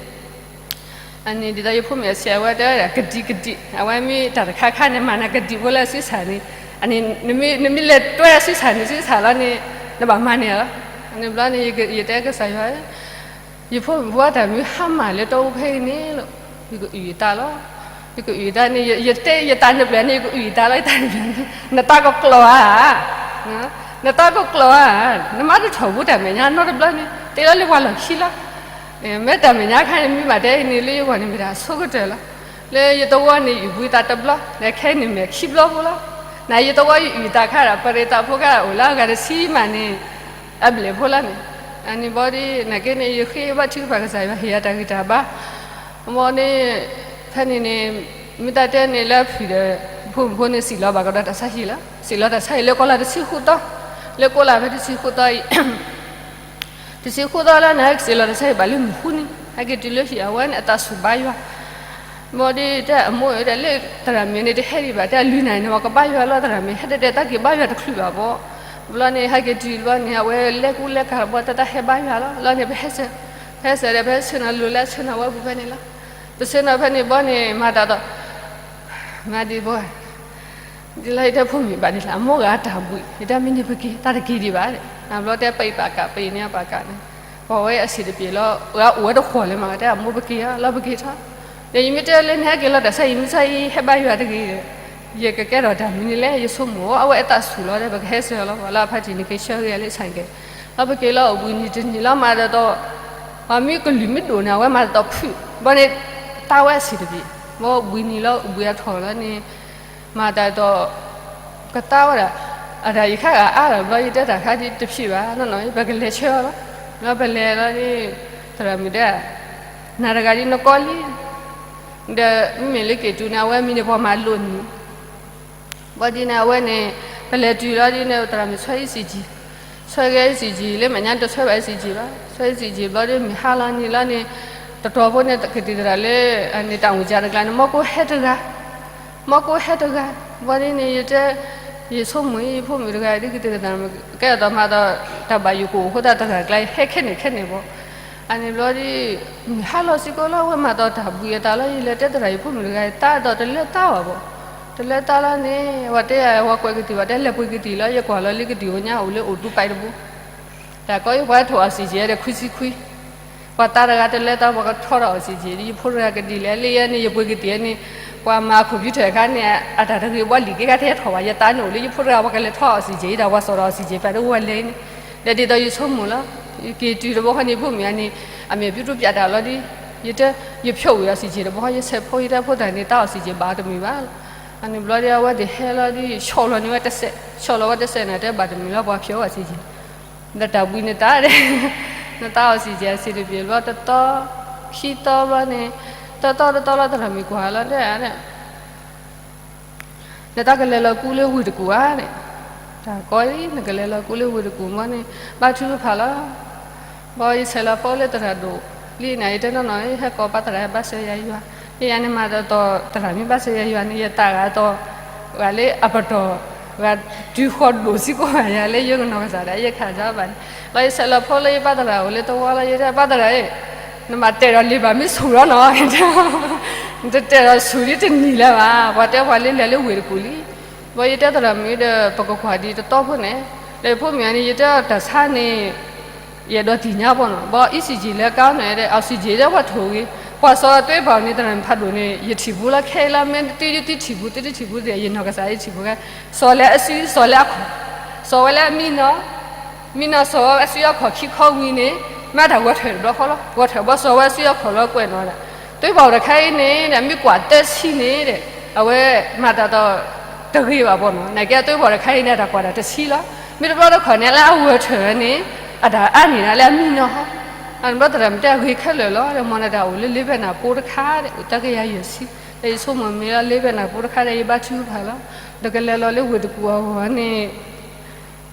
အန့ၣ်ဒ်သိးယဖိမုၣ်အဆဲးအဝဲတဲဝဲဒၣ် ကဒံကဒံ, အဝဲမ့ၢ်တၢ်တခါခါန့ၣ် မၤနၤကဒံဖိလၢအစုဆၣ်န့ၣ်, အန့ၣ် နမ့ၢ်လဲၤတွဲအစုဆၣ်န့ၣ် စုဆၣ်လီၤန့ၣ် နဘၣ်မၤန့ၢ်လီၤ, အန့ၣ်ဘျီန့ၣ် ယတဲကစၢ်ယွၤ ယဖိမုၣ်ဖိအတၢ်မုၢ်ဟါမၢ်လၢတအိၣ်ဖဲအံၤန့ၣ်လီၤ, ယကအုၣ်ယသးလီၤ, ယကအုၣ်ယသးန့ၣ် ယတဲယတၢ်နပျဲၢ်န့ၣ် ယကအုၣ်ယသးလီၤ ယတၢ်နပျဲၢ်န့ၣ် နတၢ်ကကျိးဧါ, နတၢ်ကကျိးဧါ, နမါတထီၣ်ဘူးတၢ်မဲာ်ညါနီတဘျီန့ၣ် တ့လီၤလၢပှၤလီၢ်ခံလီၤ, မ့ၢ်တၢ်မဲာ်ညါခါန့ၣ် မ့ၢ်ဘၣ်တဲအံၤန့ၣ် လၢယဂီၢ်န့ၣ်မ့ၢ်တၢ်အဆိကတၢၢ်လီၤ, လၢယသဝီန့ၣ် ယုၣ်ဘှံးသးတဘျီ ဒီးခဲအံၤန့ၣ်မဲာ်ခံဘျီဖိလီၤ, နယသဝီယုၣ်ယုၣ်သးခါဒီး ပရ့သးဖိခါအိၣ်လၢအဂၤတဆံမးန့ၣ် အဘျဲၣ်ဖိလီၤန့ၣ်, အန့ၣ်ဘီဒ် နာ်က့န့ၣ် ယဃ့ဘါထုကဖၣ်ကစၢ်ယွၤဟ့ၣ်ယၤတၢ်ဂံၢ်တၢ်ဘါ မ်န့ၣ် ဖဲန့ၣ်န့ၣ် မ့ၢ်တၢ်တဲန့ၣ်လၢအဖုၣ်ဒီး ဖိမုၣ်ဖိန့ၣ် စံၣ်လီၤဘၣ်ကဒီးတၢ်ဆါဟံၣ်လီၤ, စံၣ်လီၤတၢ်ဆါဟံၣ်လၢကီၢ်လၢတဆံဃုသီ, လၢကီၢ်လၢဖဲတဆံဃုသီအံၤ တဆံဃုသီလၢန့ၣ် ဟဲက့ၤစံၣ်လီၤတၢ်ဆါဟံၣ်ဘၣ်လၢမုၢ်ဃုနံၤ ဟဲက့ၤတုၤလၢဟံၣ်အဝဲန့ၣ် အသးဆူၣ်ဘါယွၤ ဘီဒ်တဲအမိၢ်တဲလၢသရၣ်မုၣ်န့ၣ် တဟဲဒံးဘၣ် တဲအလုၢ်နၤန့ၣ် ပှၤကဘါယွၤလီၤ သရၣ်မုၣ် ဟဲတဲတဲတၢ်က့ၤဘါယွၤတချုးဘၣ်ဘီ, ဘျီန့ၣ် ဟဲက့ၤတုၤဘျီန့ၣ် အဝဲလဲၤကူလဲၤကၤဘီ တၢ်တၢ်ဟဲဘါယွၤလီၤ, လီၤန့ၣ် ပဟဲဆၢ, ပဟဲဆၢဒီး ပဟဲဆ့ၣ်နီၤလိၤလၢဆ့ၣ်နီၤဝဲပူၤဖဲန့ၣ်လီၤ, ပဆ့ၣ်နီၤဖဲန့ၣ်ဘီန့ၣ် မၤတၢ်ဒီး မၤဒံးဘီ ဒ်လၢယတဲဖိမုၣ်ဘၣ်ဒ်လဲၣ် အမိၢ်ဂၤတၢ်ဘှံး ယတဲမ့ၢ်န့ၣ်ပက့ၤ တၢ်တက့ၤဒံးဘၣ်, ဘျီတဲပအံၤပာ်ကး ပအံၤန့ၣ်ပာ်ကးန့ၣ်, ပှၤဝဲအဆံးတပျ့ၤလီၤ ဂၤအိၣ်ဝဲတဃီၤလၢၤမး တဲအမိၢ်ပက့ၤဧါ လီၤပက့ၤထီၣ်, ဒီးယမ့ၢ်တဲလၢနဟဲက့ၤလီၤတၢ်ဆါဟံၣ်မုၢ်ဆါအံၤ ဟဲဘါယွၤတဂ့ၤဒီး ယကကဲထီၣ်တၢ်မနုၤလဲၣ် ယဆိကမိၣ် အဝဲအသးဆူၣ်လီၤဒီး ပကဟဲဆှၢလီၤ ပှၤလၢအဖါတံၢ်န့ၣ် ကဆှၢဂ့ၤလၢဆၣ်ကဲ, လီၤပက့ၤလီၤအိၣ်ဘှံးနံၤတနံၤလီၤ မၤတၢ်ဒီး ပှၤမ့ၢ်ကလုၢ်မ့ၢ်ဒိၣ်န့ၣ် အဝဲမၤတၢ်ဒီးဖုၣ် ဘီန့ၣ် တၢ်ဝဲအဆံးတပျ့ၤ, ဘီဘှံးနံၤလီၤအိၣ်ဘှံးအထီၣ်လီၤန့ၣ် မၤတၢ်ဒီး ကသါဝဲဒၣ်, အတၢ်ယခါဂၤအါလီၤ ဘျီယတဲတၢ်ခါဒ်တဖျ့ဘၣ် နီၢ်နီၢ် ပကလဲၤဆှၢအီၤလီၤ, ဘျီပလဲၤလီၤန့ၣ် သရၣ်မုၣ်တဲ နၤတဂၤဒ်နကီလံ, ဒီးမ့မ့ၢ်လၢက့ၤတုၤန့ၣ် အဝဲမံန့ၢ်ပှၤမၤလိန့ၣ်, ဘီဒ်န့ၣ် အဝဲန့ၣ် ပလဲၤတုၤလီၤဒ်န့ၣ် သရၣ်မုၣ်ဆွဲ E C G, ဆွဲက့ၤ E C G လၢမဲာ်ညါတဆွဲဘၣ် E C G ဘၣ်, ဆွဲ E C G ဘျီဒ်မုၢ်ဟါလီၤနံၤလီၤန့ၣ် တတီၤဖိန့ၣ် ကသံၣ်သရၣ်လၢ အန့ၣ်တၢ်အိၣ်ကၢ်တကျါန့ၣ် မီၢ်ကိၢ်ဟဲတဂၤ မီၢ်ကိၢ်ဟဲတဂၤ, ဘီဒ်န့ၣ် ယတဲ ယဆိကမိၣ် ယဖိမုၣ်တဂၤ ဒ်ကသံၣ်သရၣ်မုၣ် ကဲအသးမၤဒီး တၢ်ဘၣ်ယိၣ်ကအိၣ်အဃိသတး တဂၤကျါ ဟဲခဲန့ၣ်ခဲန့ၣ်ဘီ, အန့ၣ်ဘျီဒ် မုၢ်ဟါလီၤစ့ၢ်ကီးလီၤ အဝဲမၤဒီးတၢ်ဘှံးအသးလီၤ ယလဲၤတဲသရၣ် ယဖိမုၣ်တဂၤ သးဒီးတလၢသးဘၣ်ဘီ, တလၢသးလီၤန့ၣ် အဝဲတဲယၤ အဝဲကွဲးကသံၣ်ဘၣ် တဲလဲၤပှ့ၤကသံၣ်လီၤ ယကွၢ်လီၤလၢကသံၣ်ဧိၤညါအိၣ်လၢအိၣ်တူၢ်ပာ်တဘိ, တၢ်ကီယပှၤထိၣ် oxygen ဒီးခွံဆံခွံ ပှၤတၢ်တဂၤတလဲၤတၢ် ပှၤကထီၣ်ဒီး oxygen ဒ်ယဖိတဂၤကဒ်လဲၣ် လၢယဲန့ၣ် ယပှ့ၤကသံၣ်န့ၣ် ပှၤမၤ computer အခါန့ၣ် အတၢ်တဂ့ၤဘီလံာ်က့ ခါတဟဲထီၣ်ဘၣ် ယသးန့ၣ်အိၣ်လၢယဖိတဂၤ ပှၤကလဲၤထီၣ် oxygen ဒီး ပှၤစီၣ်ဒီး oxygen ပာ်တအိၣ်ဝဲလဲၣ်န့ၣ် ဒီးဒ်သိးယဆိကမိၣ်လီၤ ယက့ၤတုၤတဘျီဃီန့ၣ် ယဖိမုၣ်အန့ၣ် အမဲာ်ပျူၢ်တူၢ်ပၠးတၢ်လီၤဒီး ယတဲ ယဖျိးဝံၤ oxygen တဘျီဃီ ယဆဲးဖိ ယတဲဖိသၣ်န့ၣ် တၢ် oxygen ဘၣ်တမုာ်ဘၣ်လီၤ. အန့ၣ်ဘျီဒီး အဝဲသ့ၣ်ဟဲလီၤဒီး ဆီၣ်လီၤန့ၢ်ဝဲတစဲး ဆီၣ်လီၤဝဲတစဲးန့ၣ် တဲဘၣ်တမုာ်လီၤ ပှၤဖျိး oxygen ဒီးတၢ်ဘှံးနတၢ်ဒဲး နတၢ် oxygen အဆံးတပျ့ၤဘျီ တတီ ခံတီဘျီန့ၣ် တတီတတီလီၤ သရၣ်မုၣ်ကွၢ်လီၤတဲ နတၢ်ကလဲၤလီၤကူလၢဝ့ၢ်တကူၣ်ဧါန့ၣ်, တၢ်ကီအံၤ နကလဲၤလီၤကူလၢဝ့ၢ်တကူၣ်မ့ၢ်န့ၣ် ဘါထုကဖၣ်လီၤ. ဘီယဆဲးလီၤဖိလၢသရၣ်ဒိၣ်လံန့ၣ် ယတဲနီၢ်နီၢ် ဟဲကိးပၢ်သရၣ် ဘၣ်စၢၤယၤယွၤ, ယယၤန့ၣ်မၤတတီၤ သရၣ်မ့ၢ်ဘၣ်စၢၤယၤယွၤန့ၣ် ယသးဂၤတီၤ ဂၤလၢအပတီၢ် ဂၤတုၤဃီဒိၣ်စ့ၢ်ကီးဘၣ်ယၤလၢယကနီၢ်ကစၢ်ဒၣ် ယခးစၢ်ဘၣ်န့ၣ်, ဘီယဆဲးလီၤဖိလၢယပၢ်သရၣ်အိၣ်လၢသဝီလီၤ ယတဲပၢ်သရၣ်ဧၢ နဘၣ်တဲာ်ဒီးလံာ်ဘၣ်မ့ၢ်ဆူၣ်လီၤနီၤ, နတတဲာ်ဒီးဆူၣ်ဒ်တနံၤလၢၤဘၣ်, ပှၤတဲပှၤလၢလဲၤလၢဝ့ၢ်တကူၣ်လံ. ဘီယတဲသရၣ်မုၣ်ဒီး ပကကွၢ်ဒံးတတီဖိန့ၣ်, ဒီးယဖိမုၣ်အန့ၣ် ယတဲတၢ်ဆါန့ၣ် ယအဲၣ်ဒိးသ့ၣ်ညါပီၤနီၤ, ဘီ ECG လၢကါန့ၣ် oxygen လၢပှၤထိၣ်ဂ့ၤ, ပှၤစီၤသွဲပာ်န့ၣ် သရၣ်မုၣ်ဖးဒိၣ်န့ၣ် ယထံၣ်ပူၤလီၤ ခဲအံၤလီၤ မ့ၢ်သုယသုထံၣ်ပူၤ သုတထံၣ်ပူၤသ့ၣ် ယနီၢ်ကစၢ်ယထံၣ်ပူၤခဲ, စီၤလၢအစု စီၤလၢအခီၣ်, စီၤဝဲလၢအမံနီၤ မံနီၤ စီၤဝဲအစုအခီၣ်ခံခီဝံၤန့ၣ် မ့ၢ်တၢ်ဂီၤထၢၣ်တဘျီဃီလီၤ, ဂီၤထၢၣ်ဘီစီၤဝဲအစုအခီၣ်လီၤကွဲးနီၤဒီး သွဲပာ်တခါအံၤန့ၣ် မ့ၢ်ကွၢ်သၢဆံန့ၣ်ဒီး အဝဲမၤတၢ်ဒီးတဂ့ၤဘၣ်ပီၤနီၤ, နာ်က့သွဲပာ်တခါအံၤန့ၣ် အတၢ်ကွၢ်တၢ်တဆံလီၤ, မ့ၢ်တဘျီတခီၣ်န့ၣ် လၢအဂီၤထၢၣ်န့ၣ် အတၢ်အါန့ၢ်ဒၣ်လၢအမံနီၤဟီ, အန့ၣ်ဘျီသရၣ်မုၣ်တဲအဂ့ၤခဲလၢာ်လီၤ, ဒီးမ်နတၢ်အိၣ်လၢလ့ဘဲနၢ်ပိတခါဒီး အိၣ်တကယၤယဲၢ်ဆံ, ဒီးယဆိကမိၣ်မ့ၢ်လၢလ့ဘဲနၢ်ပိတခါဒီး ယဘါထုကဖၣ်လီၤ, ဒီးကလဲၤလီၤလၢဝ့ၢ်တကူၣ်အဂီၢ်န့ၣ်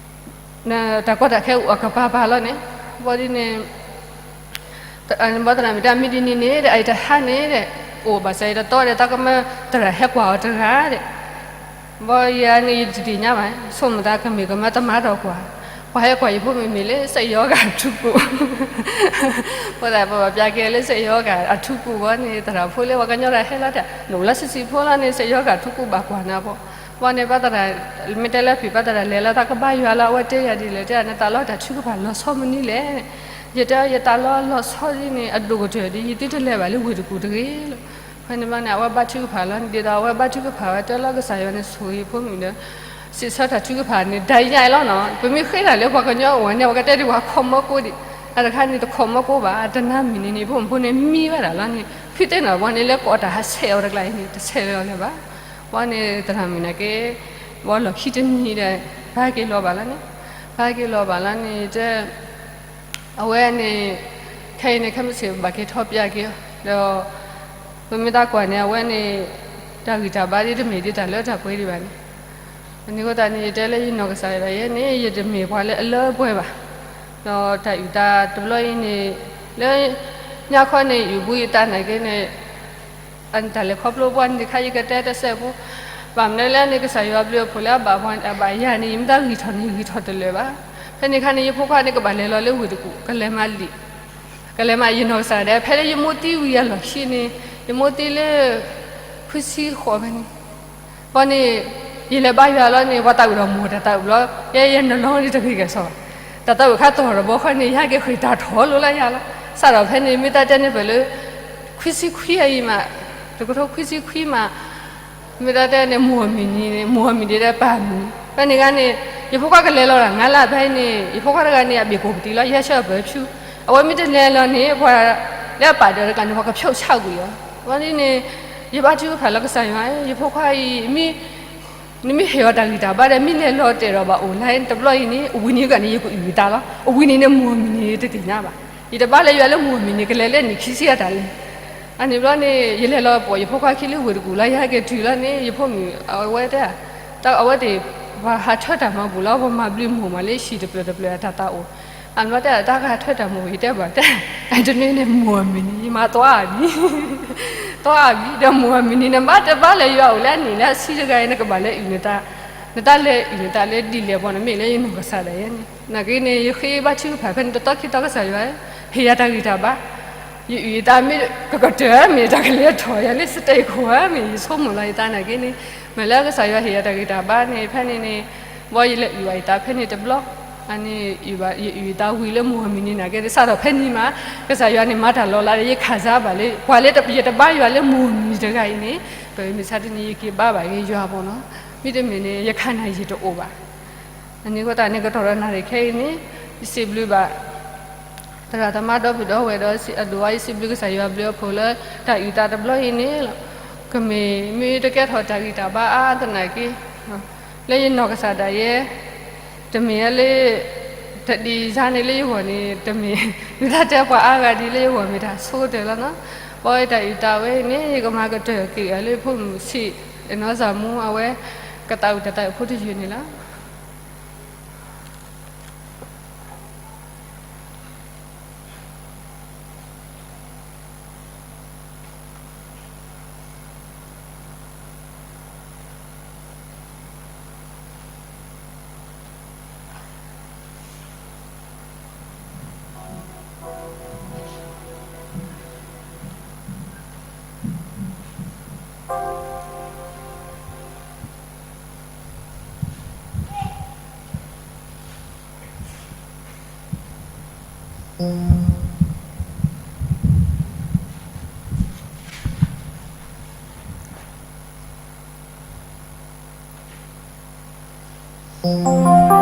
တၢ်ကီတၢ်ခဲအိၣ်အကပၤပၤလီၤန့ၣ်, ဘီဒ်န့ၣ် ဘီသရၣ်မုၣ်တဲမ့ၢ်ဒ်န့ၣ်န့ၣ်ဒီး အအံၤတဟါန့ၣ်ဒီး အိၣ်ဘၣ်ဆၣ်အံၤတတီဒီး တၢ်ကမၢသရၣ်ဟဲကွၢ်အီၤတဂၤဒီး, ဘီယၤန့ၣ် ယတသ့ၣ်ညါဘၣ်, ဆိကမိၣ်သးကမ့ၢ်ကမၢတမၤထီၣ်ကွၢ်, ပှၤဟဲကွၢ်ယဖိမုၣ်မ့ၢ်လၢစက်ရောဂါအထူးကု, ဖိသၣ်ပဘၣ်ပျၢ်က့ၤလၢစက်ရောဂါအထူးကုဘီန့ၣ် သရၣ်ဖိလၢပှၤကညီတၢ်ဟဲလီၤတၢ် နအိၣ်လၢစံးစံးဖိလီၤန့ၣ် စက်ရောဂါအထူးကုဘၣ်ကွၢ်နၤဖိ, ဘီန့ၣ်ပၢ်သရၣ် မ့ၢ်တဲလၢဖံးပၢ်သရၣ်လဲၤလီၤ တၢ်ကဘါယွၤလီၤ အဝဲတဲယၤဒ်လဲၣ်တဲ နတၢ်လီၢ်တၢ်ထုကဖၣ်လီၤဆီမနုၤလဲၣ်, ယတဲ ယတၢ်လီၢ်လီၤဆီဒ်န့ၣ် အဒိၣ်ကတၢၢ်ဒီး ယသုတလဲၤဘၣ်လၢဝ့ၢ်တကူၣ်တဂ့ၤလီၤ, ဖဲန့ၣ်ဘီန့ၣ် အဝဲဘါထုကဖၣ်လီၤန့ၣ် ဒ်သိးအဝဲဘါထုကဖၣ်ဝဲတဲလီၤကစၢ်ယွၤန့ၣ် ဆိၣ်ဂ့ၤဖိမုၣ်ဒီး စံးဆၢတၢ်ထုကဖၣ်န့ၣ် ဒ်ယါလီၤနီၤ, ပမ့ၢ်ဃ့တၢ်လၢပှၤကညီအအိၣ်န့ၣ် ပှၤကတဲဒ်ပှၤခီၣ်မီကိးဒံး, အတခါန့ၣ် တခီၣ်မီကိးဘၣ် တနါမံၤန့ၣ်န့ၣ် ဖိမုၣ်ဖိန့ၣ်မံဝဲဒၣ်လီၤန့ၣ် ဖုတဲနီၤ ဘီန့ၣ်လၢကိးတၢ်ဟးဆဲးအီၤတကျါအံၤန့ၣ် တဆဲးလီၤလၢၤဘၣ်, ဘီန့ၣ်သရၣ်မုၣ်န့ၣ်က့ ဘီလီၢ်ခံတနံၤဒီး ပဟဲက့ၤလီၤဘၣ်လီၤန့ၣ်, ပဟဲက့ၤလီၤဘၣ်လီၤန့ၣ် တဲ အဝဲန့ၣ် ခဲအံၤန့ၣ် ခဲမုၢ်ဆ့ၣ်ဘၣ်က့ၤထီၣ်ပျၢ်က့ၤ ဒီး ပမ့ၢ်တၢ်ကွၢ်န့ၣ် အဝဲန့ၣ် တၢ်ဂံၢ်တၢ်ဘါဒ်တမ့ၢ်ဒ်တၢ်လၢတၢ်ပှဲၤဒံးဘၣ်န့ၣ်, အန့ၣ်အဃိသတးန့ၣ် ယတဲလၢယနီၢ်ကစၢ်ဒၣ်ယဲန့ၣ် ယတမ့ၢ်ပှၤလၢအလၢပှဲၤဘၣ်, ဒီးတၢ်အုၣ်သးတဘျီအံၤန့ၣ် လၢ ညါခီန့ၣ် ယုၢ်ဘုယသးနာ်က့န့ၣ် အတၢ်လဲၤခီဖျိပှၤန့ၣ်တခါ ယကတဲတစဲးဖိ, ဘၣ်မနုၤလဲၣ်န့ၣ် ကစၢ်ယွၤဘျုးအဖှိၣ်လၢအဘၣ်ပှၤအဘၣ်ယၤန့ၣ် ယမ့ၢ်တၢ်ဂံၢ်ထီၣ်န့ၣ် ဂံၢ်ထီၣ်တလၢာ်ဘၣ်. ဖဲန့ၣ်အခါန့ၣ် ယဖိခွါန့ၣ် ကဘၣ်လဲၤလီၤလၢဝ့ၢ်တကူၣ် ကလဲၤမၤလံာ်, ကလဲၤမၤယနီၢ်ကစၢ်ဒၣ် ဖဲလၢယမိၢ်သံဝံၤအလီၢ်ခံန့ၣ် ယမိၢ်သံလၢ ခွံဆံဃိးဖဲန့ၣ် ဘီန့ၣ် ယလဲၤဘါယွၤလီၤန့ၣ် ပှၤသးဝံၣ်ဒီးမိၢ်တၢ်သးဝံၣ်ဘျီ ယဲယနလီၤန့ၣ်တဂ့ၤကဲၣ်ဆိးဘၣ်, တၢ်သးဝံၣ်ခါတီၢ်တဘီခီန့ၣ် ယဟဲက့ၤဃ့ၢ်တၢ်ထီၣ်လိၤလၢယၤလီၤ. စးထီၣ်ဖဲန့ၣ် မ့ၢ်တၢ်တဲန့ၣ်ပၢၢ်လၢ ခွံဆံခွံအံၤမး, တကထိခွံဆံခွံမး, မ့ၢ်တၢ်တဲန့ၣ် မိၢ်အမံၤန့ၣ် မိၢ်အမံၤဒ်ဒီးပၢ်အမံၤ, ဖဲန့ၣ်ဂၤန့ၣ် ယဖိခွါကလဲၤလီၤတၢ်ငါလၢဖဲန့ၣ် ယဖိခွါတဂၤန့ၣ် အဘ့ၣ်ကိၢ်ပတံလီၤ ယဟဲဆှၢအပၢၤဖၠူ, အဝဲမ့ၢ်တလဲၤလီၤန့ၣ် ပှၤလၢအပာ်ဒၢးတကျါန့ၣ် ပှၤကဖျိးဆၣ်ကွံာ်အီၤ, ဝဲန့ၣ်န့ၣ် ယဘါထုကဖၣ်လၢကစၢ်ယွၤ ယဖိခွါအံၤ မ့ၢ် နမ့ၢ်ဟ့ၣ်အီၤတၢ်ဂံၢ်တၢ်ဘါဒီး မ့ၢ်လဲၤလီၤတဲာ်ဒီးဘၣ်အိၣ်လၢတဘျီအံၤန့ၣ် အဝံၤန့ၣ်ဂၤန့ၣ် ယကအုၣ်အသးလီၤ. အဝံၤန့ၣ်န့ၣ် မိၢ်အမံၤန့ၣ်တသ့ၣ်ညါဘၣ်. ယတဘါလၢယွၤလၢမိၢ်အမံၤန့ၣ် ကလဲၤလၢန့ၣ်ခံဆံအတၢ်လံ. အန့ၣ်ဘျီန့ၣ် ယလဲၤလီၤပိာ်ယဖိခွါခံလၢဝ့ၢ်တကူၣ်လီၤ ယဟဲက့ၤတုၤလီၤန့ၣ် ယဖိမုၣ်အဝဲတဲ အဝဲသ့ၣ် ပှၤဟးထၢတၢ်မၤဘူၣ်လီၤ ပှၤမၤဘျုးမိၢ်မးလၢဟံၣ်တဖျၢၣ်တဖျၢၣ်အတၢ်သးအိၣ် အန့ၣ်ဘျီတဲ တၢ်ကဟးထၢတၢ်မၤဘူၣ် ယတဲဘၣ်တဲ အတမ့ၢ်န့ၣ်မိၢ်အမံၤန့ၣ် ယမၤသွါအမံၤ သွါအမံၤ ဒီးမိၢ်အမံၤန့ၣ် နဘၣ်တဘၣ်လၢယွၤအိၣ်လၢအနံၣ်လၢအဆံတဂၤအံၤ နကဘၣ်လဲၤအုၣ်နသး နတၢ်လဲၤအုၣ်နသးလၢဒ်လဲၣ်ဘီန့ၣ် မ့ၢ်လၢယနီၢ်ကစၢ်ဒၣ်ယဲန့ၣ် နာ်က့န့ၣ် ယဃ့ဘါထုကဖၣ်ဖဲန့ၣ် တတီခံတီကစၢ်ယွၤ ဟ့ၣ်ယၤတၢ်ဂံၢ်တၢ်ဘါ ယအုၣ်ယသးမ့ၢ်ကကတၢၢ်မ့ၢ် တၢ်ကလဲၤထီၣ်ယၤလၢ stage ခိၣ်ဧါမ့ၢ် ယဆိကမိၣ်လီၤယသးနာ်က့န့ၣ် မ့ၢ်လၢကစၢ်ယွၤဟ့ၣ်ယၤတၢ်ဂံၢ်တၢ်ဘါန့ၣ် ဖဲန့ၣ်န့ၣ် ဘီယလဲၤအုၣ်ဘၣ်ယသးဖဲန့ၣ်တဘျီ အန့ၣ် ယအုၣ်တၢ်ဝံၤလၢမိၢ်မုၢ်နံၤနာ်က့ စးထီၣ်ဖဲန့ၣ်မး ကစၢ်ယွၤန့ၣ်မၤတၢ်လီၤလးဒီး ယခးစါဘၣ်လၢ ပှၤလၢယတဘါယွၤလၢမိၢ်မုၢ်နံၤတဂၤအံၤန့ၣ် ပမ့ၢ်ဆါတနံၤယက့ၤဘါဘၣ်က့ၤယွၤဘၣ်နီၤ, မ့တမ့ၢ်န့ၣ် ယခါနၢ်ယံာ်တအိၣ်ဘၣ်. အန့ၣ်အဃိသတးန့ၣ် ကတီၢ်ဒီးနၣ်ရံၣ်ခဲအံၤန့ၣ် ယစံးဘျုးဘၣ် သရၣ်သမါဒီပုၢ်ဒီဝဲၢ်ဒီး အဒိၣ်အါ ယစံးဘျုးကစၢ်ယွၤဘျုးအဖှိၣ်လၢ တၢ်အုၣ်သးတဘျီအံၤန့ၣ်လီၤ. ကမ့ၢ်မ့ၢ်တကဲထီၣ်တၢ်ဂံၢ်တၢ်ဘါအါသနာ်က့ လၢယနီၢ်ကစၢ်ဒၣ်ယဲ တမ့ၢ်လၢ တဒ်စါန့ၣ်လၢယဂီၢ်န့ၣ် တမ့ၢ် မ့ၢ်တၢ်တဲပှၤအါဂၤဒ်လၢယဂီၢ်မ့ၢ်တၢ်ဆိကတၢၢ်လီၤနီၤ. ဘၣ်ဝဲတၢ်အုၣ်သးဝဲအံၤန့ၣ် ယကမၤကတၢၢ်က့ၤအီၤလၢဖိမုၣ်ဆံး အနီၢ်စၢ်မူအဝဲ ကသးဝံၣ်တၢ်သးဝံၣ်ဖိတယုၢ်န့ၣ်လီၤ.စံးဘျုး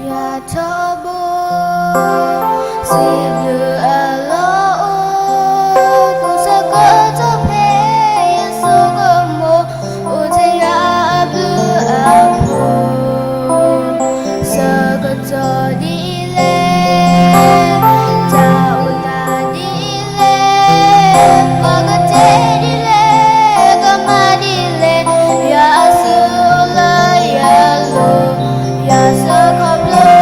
ယွၤထီဘိ, စံးဘျုးအလီၢ်အိၣ်, ကိးဆၢကတီၢ်ဖဲယဆိကမိၣ် အိၣ်ထဲယွၤအဘျုးအဖှိၣ်, ဆၢကတီၢ်ဒ်လဲၣ်, တၢ်အိၣ်သးဒ်လဲၣ်, ပကတဲဒ်လဲၣ်, ကမၤဒ်လဲၣ်, ယွၤအစုလၢယလိၤ, ယွၤဆၢခီဖျိ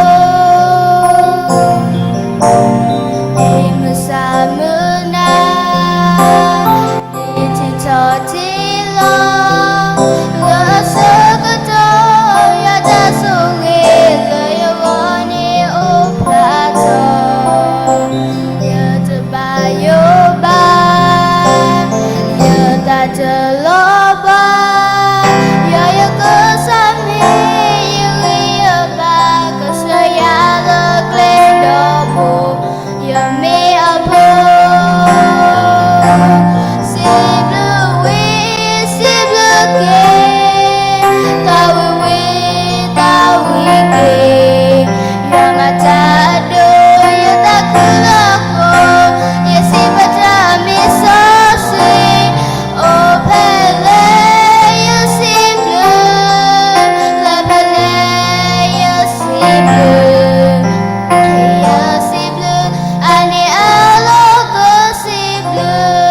ဒ်မုၢ်ဆါမုၢ်နၤ ဒ်ထံထီၣ်ထံလီၤ, လၢအဆၢကတီၢ် ယွၤတၢ်ဆိၣ်ဂ့ၤလၢယဂီၢ်န့ၣ်အိၣ်ဖျါထီၣ်, ယတဘၣ်ယိၣ်ဘၣ် ယသးတလီၤဘၣ်, ယွၤယကစၢ်မ့ၢ်ယဂံၢ်ယဘါ, ကဆှၢယၤလၢကျဲဒီဘိ, ယမ့ၢ်အဖိ စံးဘျုးဝံၤ စံးဘျုးက့ၤ, သးဝံၣ်ဝံၤ သးဝံၣ်က့ၤ, ယွၤမၤတၢ်အဒိၣ် ယသးခုလၢအဃိ, ယစံးဘျုးတၢ်မ့ၢ်စီဆှံ, အိၣ်ဖဲလဲၣ် ယစံးဘျုး, လၢဖဲလဲၣ် ယစံးဘျုး, ယစံးဘျုး, အန့ၣ်အလီၢ်ကစံးဘျုး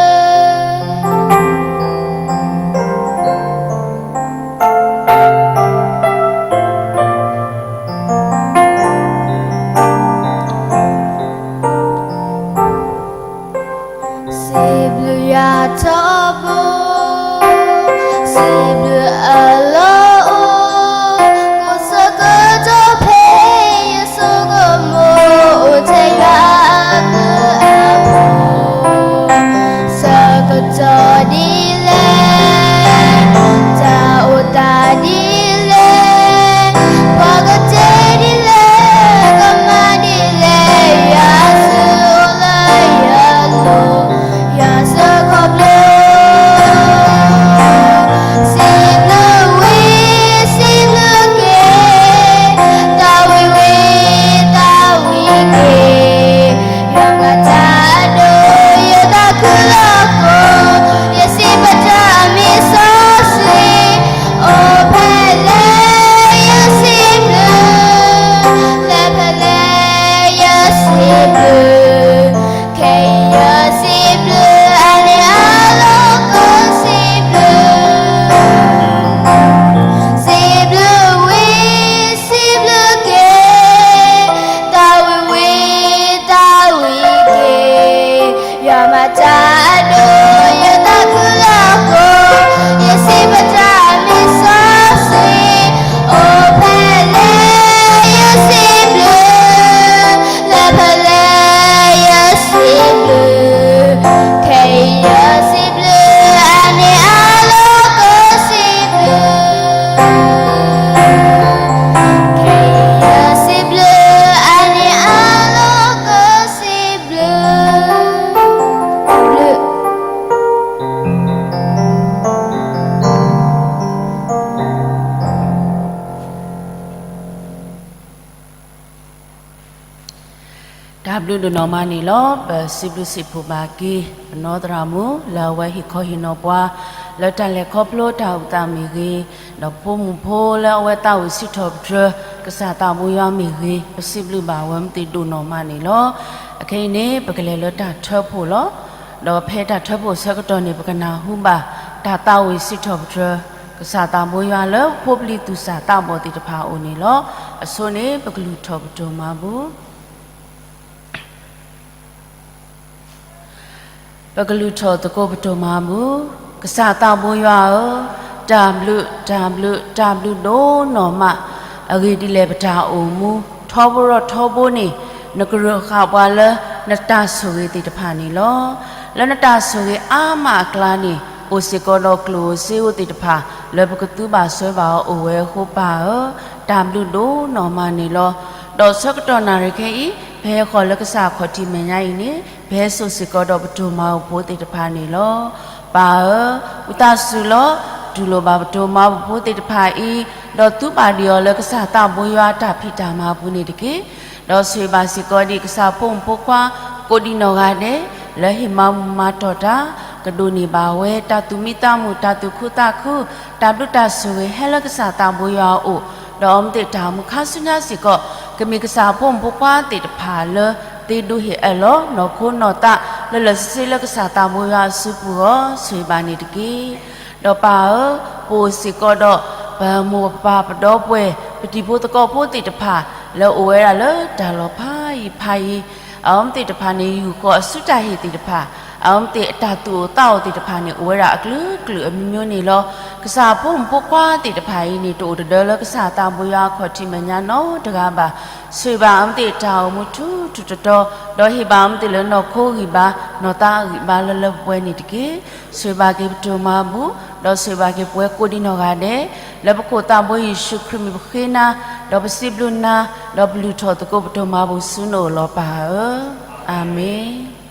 တၢ်ဘျုးဒိၣ်နီၢ်မးန့ၣ်လီၤ. ပစံးဘျုးစံးဖှိၣ်ဘၣ်က့ၤ ပနီၢ်သရၣ်မုၣ် လၢအဝဲဟ့ၣ်ခီဟ့ၣ်နီၤပှၤ လၢတၢ်လဲၤခီဖျိတၢ်အိၣ်သးမ့ၢ်ဂ့ၤ, ဒီးဖိမုၣ်ဖိလၢအဝဲသးအိၣ်စံးထီၣ်ပတြၢၤ ကစၢ်သးဘိယွၤမ့ၢ်ဂ့ၤ, ပစံးဘျုးဘၣ်ဝဲမ့ၢ်သ့ၣ်ဒိၣ်နီၢ်မးန့ၣ်လီၤ. အခဲအံၤန့ၣ် ပကလဲၤလၢတၢ်ထၢဖှိၣ်လီၤ. ဒီးဖဲတၢ်ထၢဖှိၣ်ဆၢကတီၢ်န့ၣ် ပကနၢ်ဟူဘၣ် တၢ်သးအိၣ်စံးထီၣ်ပတြၢၤ ကစၢ်သးဘိယွၤလၢဖိပလံၤသူၣ်စၢ်သးဘီၣ်သ့ၣ်တဖၣ်အအိၣ်န့ၣ်လီၤ. အဆိန့ၣ် ပကလုၢ်ထီၣ်ပဒိၣ်မၤဘူၣ် ပကလုၢ်ထီၣ်သကိးပဒိၣ်မၤဘူၣ်, ကစၢ်သးဘိယွၤဧၢ, တၢ်ဘျုး တၢ်ဘျုး တၢ်ဘျုးဒိၣ်နီၢ်မး, အဂ့ၢ်ဒ်လဲၣ်ပတၢ်အိၣ်မူ ထီဘိထီဘိန့ၣ် နကရၢဃာ်ပှၤလၢ နတၢ်ဆိၣ်ဂ့ၤသ့ၣ်တဖၣ်န့ၣ်လီၤ. လၢနတၢ်ဆိၣ်ဂ့ၤအါမးအကျါန့ၣ် အိၣ်စ့ၢ်ကီးဒီးကျိၣ်ဧိၤစ့ဧိၤသ့ၣ်တဖၣ် လၢပကသူဘၣ်စွဲဘၣ်အီၤအိၣ်ဝဲအဃိပၢ်ဧၢ, တၢ်ဘျုးဒိၣ်နီၢ်မးန့ၣ်လီၤ. ဒီးဆၢကတီၢ်နၣ်ရံၣ်ခဲအံၤ ပဟဲဃီၤလၢကစၢ်ခီၣ်ထံးမဲာ်ညါအံၤန့ၣ် ပဟဲစိာ်စ့ၢ်ကီးဒီးပဒိၣ်မၤဘူၣ်ဖိသ့ၣ်တဖၣ်န့ၣ်လီၤ. ပၢ်ဧၢ, ဝံသးစူၤလီၤ, တူၢ်လိာ်ဘၣ်ပဒိၣ်မၤဘူၣ်ဖိသ့ၣ်တဖၣ်အံၤ, ဒီးသူဘၣ်ဒံးအီၤလၢကစၢ်သးဘိယွၤအတၢ်ဖံးတၢ်မၤအပူၤန့ၣ်တက့ၢ်. ဒီးဆိၣ်ဂ့ၤဘၣ်စ့ၢ်ကီးဒံးကစၢ်ဖိမုၣ်ဖိခွါ ကိးဒံနီၢ်ဂၤဒဲး လၢဟ့ၣ်မၤမူမၤတီၢ်တၢ် ကဒိးန့ၢ်ဘၣ်ဝဲ တၢ်သူၣ်မံသးမုာ် တၢ်သူၣ်ခုသးခု တၢ်ဘျုးတၢ်ဆိၣ်ဂ့ၤ ဟဲလၢကစၢ်သးဘိယွၤအအိၣ်, ဒီးအဝဲသ့ၣ်တၢ်အိၣ်မူခါဆူညါစ့ၢ်ကီး ကမ့ၢ်ကစၢ်ဖိမုၣ်ဖိခွါသ့ၣ်တဖၣ်လၢ သ့ဒိဟ့ၣ်အၢၣ်လီၤ နီၢ်ခိနီၢ်သး လၢလၢာ်ဆ့ဆ့လၢကစၢ်သးဘိယွၤအစုပူၤအဂီၢ် ဆိၣ်ဂ့ၤဘၣ်န့ၣ်တက့ၢ်. ဒီးပၢ်ဧၢ, ပအိၣ်စ့ၢ်ကီးဒီး ပမိၢ်ပပၢ်ပဒီပုၢ်ဝဲၢ် ပတံၤဖိသကိးဖိသ့ၣ်တဖၣ် လၢအိၣ်ဝဲဒၣ်လၢတၢ်လီၢ်ဖးယံၤဖးယံၤ, အဝဲသ့ၣ်တဖၣ်န့ၣ် ယူာ်ဃီၤအစုတၢ်ဟ့ၣ်သ့ၣ်တဖၣ်, အဝဲသ့ၣ်အတၢ်သူၣ်အိၣ်သးအိၣ်သ့ၣ်တဖၣ်န့ၣ် အိၣ်ဝဲဒၣ်အကလုာ်ကလုာ်အမျိုးမျိုးန့ၣ်လီၤ. ကစၢ်ဖိမုၣ်ဖိခွါသ့ၣ်တဖၣ်အံၤန့ၣ် တအိၣ်တဒၢလၢကစၢ်သးဘိယွၤအခီၣ်ထံးမဲာ်ညါနီတဂၤဘၣ်. ဆိၣ်ဂ့ၤဘၣ်အဝဲသ့ၣ်တၢ်အိၣ်မူထူထူတီတီ, ဒီးဟ့ၣ်ဘၣ်အဝဲသ့ၣ်လၢနီၢ်ခိဂံၢ်ဘါ နီၢ်သးဂံၢ်ဘါလၢလၢပှဲၤပှဲၤန့ၣ်တက့ၢ်. ဆိၣ်ဂ့ၤဘၣ်က့ၤပဒိၣ်မၤဘူၣ်, ဒီးဆိၣ်ဂ့ၤဘၣ်က့ၤပဝဲကိးဒံနီၢ်ဂၤဒဲး, လၢပခိၣ်သးဘိယ့ၣ်ၡူးခရံာ်မံၤပဃ့နၤ, ဒီးပစံးဘျုးနၤ, ဒီးပလုၢ်ထီၣ်သကိးပဒိၣ်မၤဘူၣ်ဆူနအိၣ်လီၤပၢ်ဧၢ. အၤမ့ၣ်.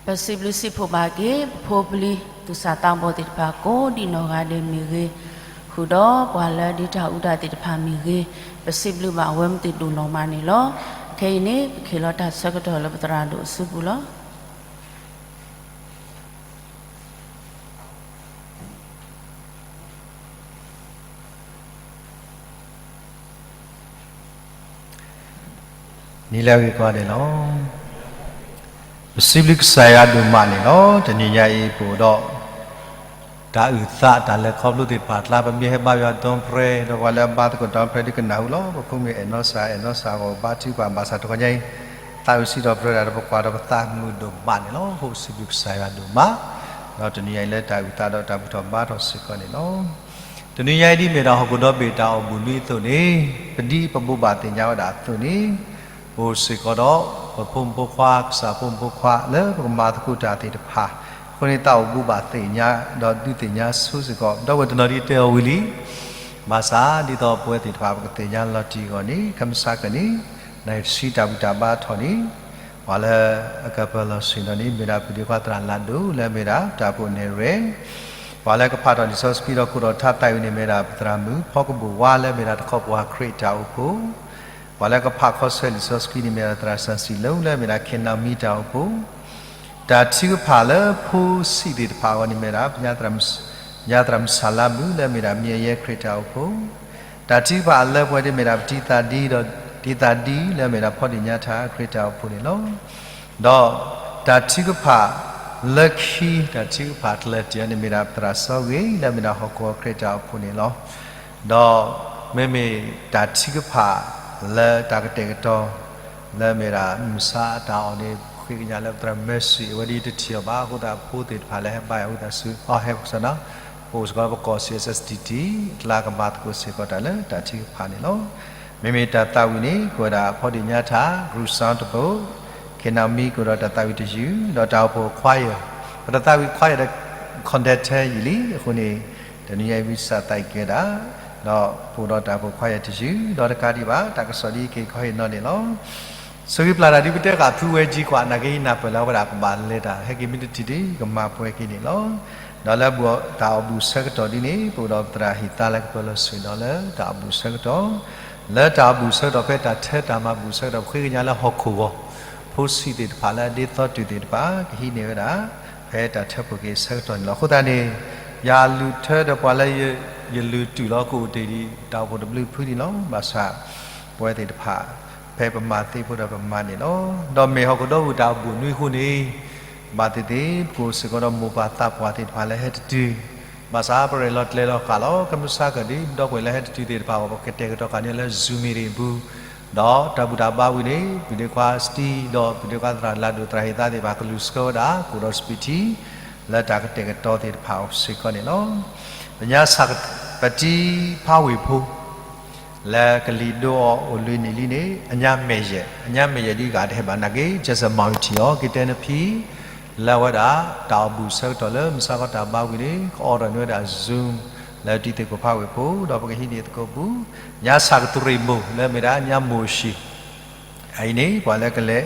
ပစံးဘျုးစံးဖှိၣ်ဘၣ်က့ၤ ပဖိပလံၤသူၣ်စၢ်သးဘီၣ်သ့ၣ်တဖၣ်ကိးဒံးနီၢ်ဂၤဒဲးမ့ၢ်ဂ့ၤ, ဃုာ်ဒီးပှၤလၢဒ့တၢ်အူတၢ်သ့ၣ်တဖၣ်မ့ၢ်ဂ့ၤ, ပစံးဘျုးဘၣ်အဝဲမ့ၢ်သ့ၣ်ဒိၣ်နီၢ်မးန့ၣ်လီၤ. ခဲအံၤန့ၣ် ပကဟ့ၣ်လီၤတၢ်ဆၢကတီၢ်လၢပသရၣ်ဒိၣ်အစုပူၤလီၤ. နံၤလၢအဂ့ၤကိးဂၤဒဲးလီၤ. ပစံးဘျုးကစၢ်ယွၤဒိၣ်မးန့ၣ်လီၤ. တနံၤညါအံၤပအိၣ်ဒီး တၢ်အုၣ်သးတၢ်လဲၤခီဖျိသ့ၣ်တဖၣ်အကျါ ပမ့ၢ်ဟဲဘါယွၤ dawn prayer ဒီးပှၤလၢအဘါသကိး dawn prayer ဒ်ကနၣ်ဟူလီၤ. ပဖိမ့ၢ်အဲၣ်နီၢ်စၢ် အဲၣ်နီၢ်စၢ်အဂီၢ် ဘါထုကဖၣ်ဘၣ်ဆၣ်တခီညါအံၤ သးဝံၣ်စံးထီၣ်ပတြၢၤတၢ်ဒီးပကွၢ်ဒီးပသးမုာ်ဒိၣ်မးန့ၣ်လီၤ. အဃိစံးဘျုးကစၢ်ယွၤဒိၣ်မး ဒီးတနံၤညါအံၤလၢတၢ်အုၣ်သးဒီးတၢ်ဘူၣ်ထီၣ်ဘါထီၣ်စ့ၢ်ကီးန့ၣ်လီၤ. တနံၤညါအံၤဒ်မ့ၢ်ဒၣ်ဟီၣ်ခိၣ်ဒီဘ့ၣ်တၢ်အိၣ်ဘူၣ်နွံအသိးန့ၣ် ပဒ်ပဘိးဘၣ်သ့ၣ်ညါဝဲဒၣ်အသိးန့ၣ် ပအိၣ်စ့ၢ်ကီးဒီး ပဖိမုၣ်ဖိခွါ ကစၢ်ဖိမုၣ်ဖိခွါလၢပကမၤသကိးတၢ်သ့ၣ်တဖၣ် အဃိန့ၣ် သးအိၣ်ဘူၣ်ဘၣ်သ့ၣ်ညါ ဒီးဒုးသ့ၣ်ညါဆိစ့ၢ်ကီး ဒီပုၢ်ဝဲၢ်တနီၤဒ်တဲအီၤဝံၤလံ ဘၣ်ဆၣ်ဒ်သိးပဝဲသ့ၣ်တဖၣ်ပကသ့ၣ်ညါလီၤတံၢ်အဂီၢ်န့ၣ် ခဲမုၢ်ဆါခီန့ၣ် နံၣ်ဆံတၢ်ဘူၣ်တၢ်ဘါထီၣ်န့ၣ် ပှၤလၢအကပၢၤလီၢ်ဆ့ၣ်နီၤန့ၣ် မ့ၢ်ဒၣ်ဖုဒ့ခွါသရၣ်လးဒိၣ် လၢအမ့ၢ်ဒၣ်တၢ်အိၣ်ဖှိၣ်နဲၣ်ရွဲၣ်, ပှၤလၢကဖးထီၣ်လံာ်စီဆှံဒီးကိးထီၣ်ထါသးဝံၣ်န့ၣ် မ့ၢ်ဒၣ်ပသရၣ်မုၣ်ဖီကဘိၣ်ဝါ လၢအမ့ၢ်ဒၣ်တခီပှၤခရံာ်တၢ်အိၣ်ဖှိၣ် ပှၤလၢကဖးခီဆၢလံာ်စီဆှံန့ၣ် မ့ၢ်ဒၣ်သရၣ်စၢ်စံၣ်လိ လၢအမ့ၢ်ဒၣ်ခ့ၣ်နီၣ်မံတၢ်အိၣ်ဖှိၣ်, တၢ်ထုကဖၣ်လၢဖိဆံးသ့ၣ်တဖၣ်အဂီၢ်န့ၣ်မ့ၢ်ဒၣ် ပညါသရၣ်မုၣ်ဆၣ်လါမုၣ် လၢအမ့ၢ်ဒၣ်မံအယဲၢ်ခရံာ်တၢ်အိၣ်ဖှိၣ်, တၢ်ထုကဖၣ်အလၢပှဲၤဒ်မ့ၢ်ဒၣ်ပတံၤသးဒံဒီး တံၤသးဒံ လၢအမ့ၢ်ဒၣ်ဖီဒံၣ်ညါထါခရံာ်တၢ်အိၣ်ဖှိၣ်န့ၣ်လီၤ. ဒီးတၢ်ထုကဖၣ်လၢခံ တၢ်ထုကဖၣ်ကျၢၢ်တံၢ်အီၤန့ၣ်မ့ၢ်ဒၣ်ပသရၣ်စီၤဂ့ၤ လၢအမ့ၢ်ဒၣ်ဟီၣ်ခိၣ်ခရံာ်တၢ်အိၣ်ဖှိၣ်န့ၣ်လီၤ. ဒီးမ့မ့ၢ်တၢ်ထုကဖၣ်လၢတၢ်ကတဲာ်ကတီၤ လၢအမ့ၢ်ဒၣ်မုၢ်ဆါအတၢ်အီၣ်န့ၣ် ဃ့ကညးလၢပသရၣ် Mercy အဝဲဒၣ်တထံၣ်အီၤဘၣ် အဃိသတးဖိသ့ၣ်တဖၣ်လၢဟဲဘါယွၤဝံသးစူၤ အီဟဲကစၢ်နီၤ ပအိၣ်စ့ၢ်ကီးပကီၢ် စီ စီ စီ တီ တီ အကျါကမၤသကိးစ့ၢ်ကီးတၢ်လၢတၢ်ထုကဖၣ်န့ၣ်လီၤ. မ့မ့ၢ်တၢ်သးဝံၣ်န့ၣ် ကိးဝဲဒၣ်ဖီဒံၣ်ညါထါ group sound တဘိ ခ့ၣ်နီၣ်မံ ကိးဒီးတၢ်သးဝံၣ်တယုၢ် ဒီးတၢ်အိၣ်ဖှိၣ် choir ပတၢ်သးဝံၣ် choir ဒီး conductor ယံာ်လံ အဃိန့ၣ် တနံၤညါအံၤဝံသးစူၤသးအံၤကဲဒၣ် ဒီးပအိၣ်ဒီးတၢ်အိၣ်ဖှိၣ် choir တယုၢ် ဒီးတကးဒံးဘၣ် တၢ်ကစီၣ်ဒ်အံၤက့ၤခီဟ့ၣ်နီၤန့ၣ်လီၤ. ဆိၣ်ဂ့ၤပျၢ်တၢ်ဒ်ပတဲဃာ်ဖုဝဲကၠံကွၢ် နာ်က့ဟံးနၢ်ပၢၢ်လၢအဝဲဒၣ်ကဘၣ်လဲၤတၢ် ဟဲက့ၤမ့ၢ်တထံၣ်ဒ်ကမၤပှဲၤက့ၤန့ၣ်လီၤ. ဒီးလၢတၢ်အီၣ်ဘူၣ်ဆၢကတီၢ်ဒ်န့ၣ် ပအိၣ်ဒီးပသရၣ်ဟံၣ်သါလၢကပၢၤလီၢ်ဆ့ၣ်နီၤလၢတၢ်အီၣ်ဘူၣ်ဆၢကတီၢ် လၢတၢ်အီၣ်ဘူၣ်ဆၢကတီၢ်ဖဲတၢ်ထၢတၢ်မၤဘူၣ်ဆၢကတီၢ် ပဃ့ကညးလၢဟီၣ်ခိၣ်ဂီၢ် ဖိဆံးသ့ၣ်တဖၣ်လၢအဒ့သီတုၤသ့ၣ်တဖၣ် ကဟံးန့ၢ်ဝဲဒၣ် ဖဲတၢ်ထၢဖှိၣ်က့ၤဆၢကတီၢ်န့ၣ်လီၤ. အဃိသတးန့ၣ် ယၤအလုၢ်ထၢဒီးပှၤလၢယလုၢ်တုၢ်လီၤကအိၣ်တ့ၢ်ဒံး တၢ်အိၣ်ဖှိၣ်တဘျုးဖုန့ၣ်လီၤ. ဘၣ်ဆၣ် ပဝဲသ့ၣ်တဖၣ် ဖဲပမၤသ့ဖိဒီးပမၤန့ၣ်လီၤ. ဒီးမ့ၢ်ဟီၣ်ခိၣ်ဒီဝုၢ်တၢ်အိၣ်ဘူၣ်နွံအဃိန့ၣ် ဘၣ်သ့ၣ်သ့ၣ် ပအိၣ်စ့ၢ်ကီးဒီးမိၢ်ပၢ်သးပှၢ်သ့ၣ်တဖၣ်လၢဟဲတတုၤ ဘၣ်ဆၣ်ပရဲၣ်လီၤကျဲၤလီၤဃာ်လီၤ. ခဲမုၢ်ဆါခီဒ်ပဒီပုၢ်ဝဲၢ်လၢဟဲတတုၤသ့ၣ်တဖၣ်အဂီၢ် ပကတဲာ်ကတီၤဃာ်န့ၢ်လၢ Zoom meeting အပူၤ ဒီးတၢ်ဘူၣ်တၢ်ဘါဝံၤန့ၣ် ဖုဒ့ခွါစတံ ဒီးဖုဒ့ခွါသရၣ်လၢဒိၣ်သရၣ်ဟံၣ်သါသ့ၣ်တဖၣ် ကလူၤဆှၢဝဲဒၣ် ကအိၣ်ဒီး speaker လၢတၢ်ကတဲာ်ကတီၤသ့ၣ်တဖၣ်အီၤစ့ၢ်ကီးန့ၣ်လီၤ. ပညါ ပတံၤဖါဝ့ၢ်ဖိ လၢကလံၤဒိအီၤအိၣ်လွံၢ်နံၣ်လံန့ၣ် အညါမဲာ်ယဲၢ် အညါမဲာ်ယဲၢ်ဒ်ဂၤတဟဲဘၣ်နာ်က့ just a minority အီၤ က့တဲနဖံ လၢအဝဲဒၣ် တၢ်အီၣ်ဘူၣ်ဆၢကတီၢ်လၢမုၢ်ဆါခီတၢ်ဘါဝံၤန့ၣ် ကအိးထီၣ်န့ၢ်ဝဲဒၣ် Zoom လၢတံၤသကိးဖါဝ့ၢ်ဖိ ဒီးပကဟံးန့ၢ်သကိးပူၤ ညါဆၣ်ကသူရ့ၣ်မိၢ် လၢအမ့ၢ်ဒၣ်ညါမိၢ်ၡံၣ် အအံၤန့ၣ် ပှၤလၢကလဲၤ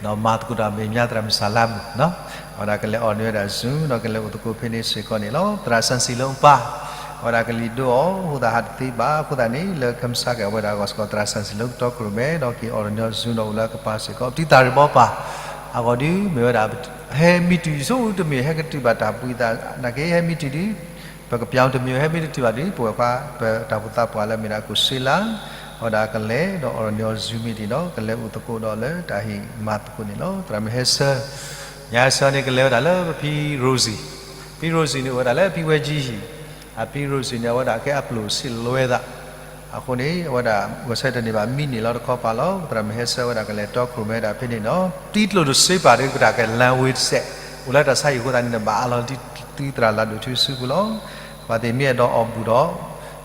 ဒီးမၤသကိးတၢ်မ့ၢ်ညါသရၣ်မုၣ်စၢ်လါမုၣ် အဝဲဒၣ်ကလဲၤအိးထီၣ်န့ၢ်ဝဲဒၣ် Zoom ဒီးကလဲၤအိၣ်သကိးဖဲန့ၣ်စ့ၢ်ကီးန့ၣ်လီၤ. သရၣ်စၢ်စံၣ်လိအပၢ် အဝဲဒၣ်ကလံၤဒိအီၤ အဃိသတးဟးတသ့ဘၣ် အဃိသတးန့ၣ် လၢခဲမုၢ်ဆါခီအဝဲဒၣ်အဂီၢ်စ့ၢ်ကီး သရၣ်စၢ်စံၣ်လိကတီခိၣ်ရိၣ်မဲ ဒီးက့ၤအိးထီၣ်န့ၢ်အီၤ Zoom ဒီးအိၣ်လၢအကပၤစ့ၢ်ကီး ပတံၤသၣ်ရ့ၣ်ဘီပၢ် အဂီၢ်ဒ်မ့ၢ်ဝဲဒၣ် ဟဲမံတုၤဆိတမ့ၢ် ဟဲကတုၤဘၣ်တၢ်ဘှံးသး နာ်က့ဟဲမံတုၤဒ် ပကပျီတမံၤ ဟဲမံတတုၤဘၣ်ဒ် ပဝဲၢ်ခွါ ပတၢ်အိၣ်ဖှိၣ်သးပှၢ်လၢအမ့ၢ်ဒၣ်ကိၣ်စ့လါ အဝဲဒၣ်ကလဲၤ ဒီးအိးထီၣ်န့ၢ်အီၤ Zoom meeting ဒီး ကလဲၤအိၣ်သကိးဒီးလၢတၢ်ဟ့ၣ်မၤသကိးန့ၣ်လီၤ. သရၣ်မုၣ်ဟဲဆၢ ညါဟဲဆၢန့ၣ် ကလဲၤဝဲဒၣ်လၢပဖံ Rosie, ဖံ Rosie န့ၣ်အိၣ်ဝဲဒၣ်လၢဖံဝဲကၠံဟံၣ်, အဖံ Rosie န့ၣ် အဝဲဒၣ်ကဲအပျိၢ်ဆံးလဲသး အဃိန့ၣ် အဝဲဒၣ်ဂဲၤဆၢထၢၣ်တန့ၢ်ဘၣ် မံန့ၢ်လီၤတခီပၤလီၤ. သရၣ်မုၣ်ဟဲဆၢဝဲဒၣ်ကလဲၤတီခိၣ်ရိၣ်မဲဒၣ်ဖဲန့ၣ်ဒီး တံၤကျိၣ်တစ့ပာ်ဒီး ပတၢ်ကလဲၤဝ့ၤ တစဲး အိၣ်လၢတၢ်ဆါဟံၣ်အဃိသတးန့ၣ်ဒီး ဘၣ်အးလီၤသုသရၣ်လၢဒိၣ်ထူစုပူၤလီၤ. ပှၤသ့ၣ်မ့ၢ်အဲၣ်ဒိးအီၣ်ဘူၣ်ဒီး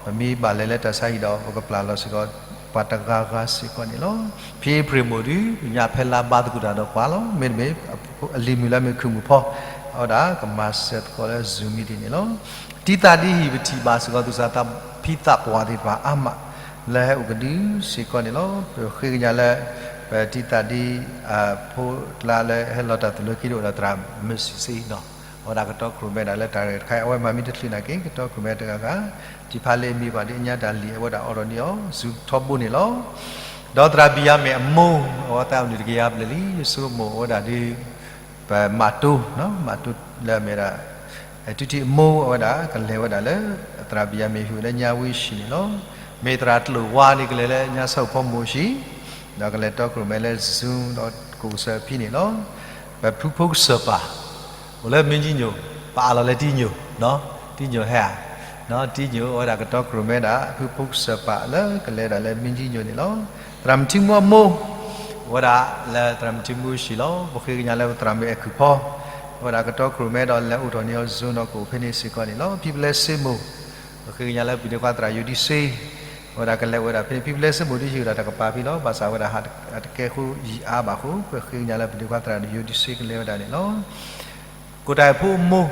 ပမ့ၢ်ဘၣ်လဲၤလၢတၢ်ဆါဟံၣ်ဒီး ပကပျၢ်လီၤစ့ၢ်ကီး ပှၤတဂၤဂၤစ့ၢ်ကီးန့ၣ်လီၤ. ဖံအ့ဖြ့ၣ်မိၢ်ဒုး ညါဖဲလါဘါသကိးတၢ်ဒီးပှၤလီၤ. မ့တမ့ၢ် အလံၤမုၣ်လၢမ့ၢ်ခုၣ်မုၣ်ဖီ အဝဲဒၣ်ကမၤစၢၤသကိးလၢ Zoom meeting န့ၣ်လီၤ. တံၤသၣ်ဒ်ဟံၣ် ပထံၣ်ဘၣ်စ့ၢ်ကီး သူၣ်စၢ်သးဖံသးပှၢ်သ့ၣ်တဖၣ်အါမး လၢဟဲအိၣ်ကဒုစ့ၢ်ကီးန့ၣ်လီၤ. ပဃ့ကညးလၢ ပတံၤသကိးဒ် ဖိကျါလၢဟဲလီၤတၢ်သိၣ်လိခံဒိၣ်ဒီးသရၣ်မုၣ်စံးစ့နီၤ, အဝဲဒၣ်ကတီခိၣ်ရိၣ်မဲဒၣ်လၢတၢ်ရဲၣ်တခါအံၤ အဝဲမၤမ့ၢ်တချုးနာ်က့ ကတီခိၣ်ရိၣ်မဲတဂၤဂၤ တံၤဖးလ့အမံၤပှၤဒ်အညါတၢ်လံာ်အဝဲဒၣ်အိးထီၣ်န့ၢ်အီၤ ဆူထီဘိန့ၣ်လီၤ. ဒီးသရၣ်ဘံၣ်ယၤမ့ၣ်အမိၢ် အဝဲသးအိၣ်နုာ်တကယၤဘျဲၣ်လံ ယဆိကမိၣ်အဝဲဒၣ်ဒ် ပမၤတိ မၤတိလၢအမ့ၢ်ဒၣ် တုထံအမိၢ်အဝဲဒၣ် ကလဲၤဝဲဒၣ်လၢ သရၣ်ဘံၣ်ယၤမ့ၣ်ဟူးလၢညါဝံၤဆံးန့ၣ်လီၤ. မ့ၢ်သရၣ်တလိၣ်ဝါန့ၣ် ကလဲၤလၢညါဆၣ်ဖိမိၢ်ဆံး, ဒီးကလဲၤတီခိၣ်ရိၣ်မဲလၢ Zoom ဒီးကအိၣ်ကစၢၢ်ဖံန့ၣ်လီၤ. ပဖုဖိကစၢၢ်ပၢ် အိၣ်လၢမ့ၢ်ကၠံညိၣ် ပအးလီၤလၢတံညိၣ်, တံညိၣ်ဟဲဧါ, တံညိၣ်အဝဲဒၣ်ကတီခိၣ်ရိၣ်မဲဒၣ် ဖုဖိကစၢၢ်ပၢ်လၢကလဲၤဒၣ်လၢမ့ၢ်ကၠံညိၣ်န့ၣ်လီၤ. သရၣ်မုၣ်ထံမူအမိၢ် အဝဲဒၣ်လၢသရၣ်မုၣ်ထံမူဆံးလီၤ. ပဃ့ကညးလၢပသရၣ်မုၣ်အဲၣ်ခုၣ်ဖီ အဝဲဒၣ်ကတီခိၣ်ရိၣ်မဲဒီးလဲၤအိးထီၣ်န့ၢ်အီၤ Zoom ဒီးကအိၣ်ဖဲန့ၣ်စ့ၢ်ကီးန့ၣ်လီၤ. ဖံပလဲစ့မိၢ် ပဃ့ကညးလၢပဒ့ခွါသရၣ်ယိၤဒံစ့ အဝဲဒၣ်ကလဲၤအိၣ်ဝဲဒၣ်ဖဲန့ၣ် ဖံပလဲစ့မိၢ်ဒ်ယုၢ်ဒီးတကပၤဖဲလီၤ ဘၣ်ဆၣ်ဝဲဒၣ်ဟးတကဲဃိယံာ်အါဘၣ်အဃိ ပဃ့ကညးလၢပဒ့ခွါသရၣ်ယိၤဒံစ့ကလဲၤဝဲဒၣ်န့ၣ်လီၤ. ကိၣ်တၢ်အဲၣ်ဖိအမိၢ်,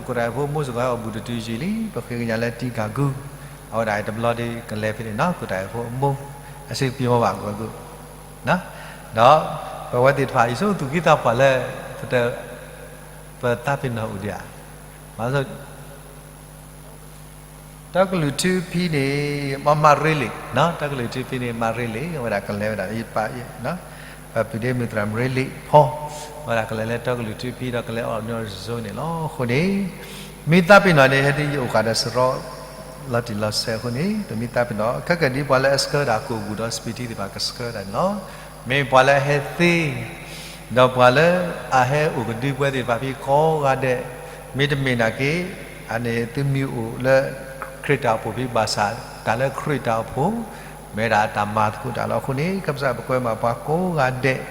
ကိၣ်တၢ်အဲၣ်ဖိအမိၢ်စ့ၢ်ကီးဟဲအိၣ်ဘူးတတုၤယံာ်လံ ပဃ့ကညးလၢတံကၤကု အဝဲဒၣ်တဘျီဒ်ကလဲၤဖဲန့ၣ်နီၤ ကိၣ်တၢ်အဲၣ်ဖိအမိၢ် အစ့ပံမီဘၣ်ကိးကု ဒီးပဝဲသ့ၣ်တဖၣ် ယဆိကမိၣ်သူၣ်က့သးပှၢ်လၢ ပတ ပသးပ့ၤနီၣ်အိၣ်ဒံးဧါ, ဘၣ်ဆၣ် တီကလုာ်ထူဖံန့ၣ် မၤရ့လံ, တီကလုာ်ထူဖံန့ၣ် မၤရ့လံ အဝဲဒၣ်ကလဲၤဝဲဒၣ် ပပုၢ်ဒ့မုၣ်သရၣ်မရ့လံဖီ အဝဲဒၣ်ကလဲၤလၢတီကလုာ်ထူဖံဒီးကလဲၤအိးထီၣ်န့ၢ်အီၤ Zoom န့ၣ်လီၤ. အဃိန့ၣ် မ့ၢ်သးပ့ၤနီၣ်န့ၣ် ဟဲဒ်ယအိၣ်ဃာ်ဒီးစရီ လီၤတံၢ်လီၤဆဲးအဃိန့ၣ် ပမ့ၢ်သးပ့ၤနီၣ် ခဲကနံၣ်အံၤ ပှၤလၢအဆှၢဒၣ်ကိၣ်ပူၤဒီး စပံးထံသ့ၣ်တဖၣ်ကဆှၢဒၣ်န့ၣ်လီၤ. မ့ၢ်ပှၤလၢအဟဲသ့ ဒီးပှၤလၢအဟဲအိၣ်ကဒုပဝဲသ့ၣ်တဖၣ်ဖဲကိးဂၤဒဲး မ့တမ့ၢ်နာ်က့ အန့ၣ်သုမ့ၢ်အိၣ်လၢခရံာ်တၢ်အိၣ်ဖှိၣ်ဖဲဘၣ်ဆၣ် တၢ်လၢခရံာ်တၢ်အိၣ်ဖှိၣ် မ့ၢ်ဝဲဒၣ်တၢ်မၤသကိးတၢ်လီၤ. အဃိန့ၣ် ကစၢ်ပကွဲမးပှၤကိးဂၤဒဲး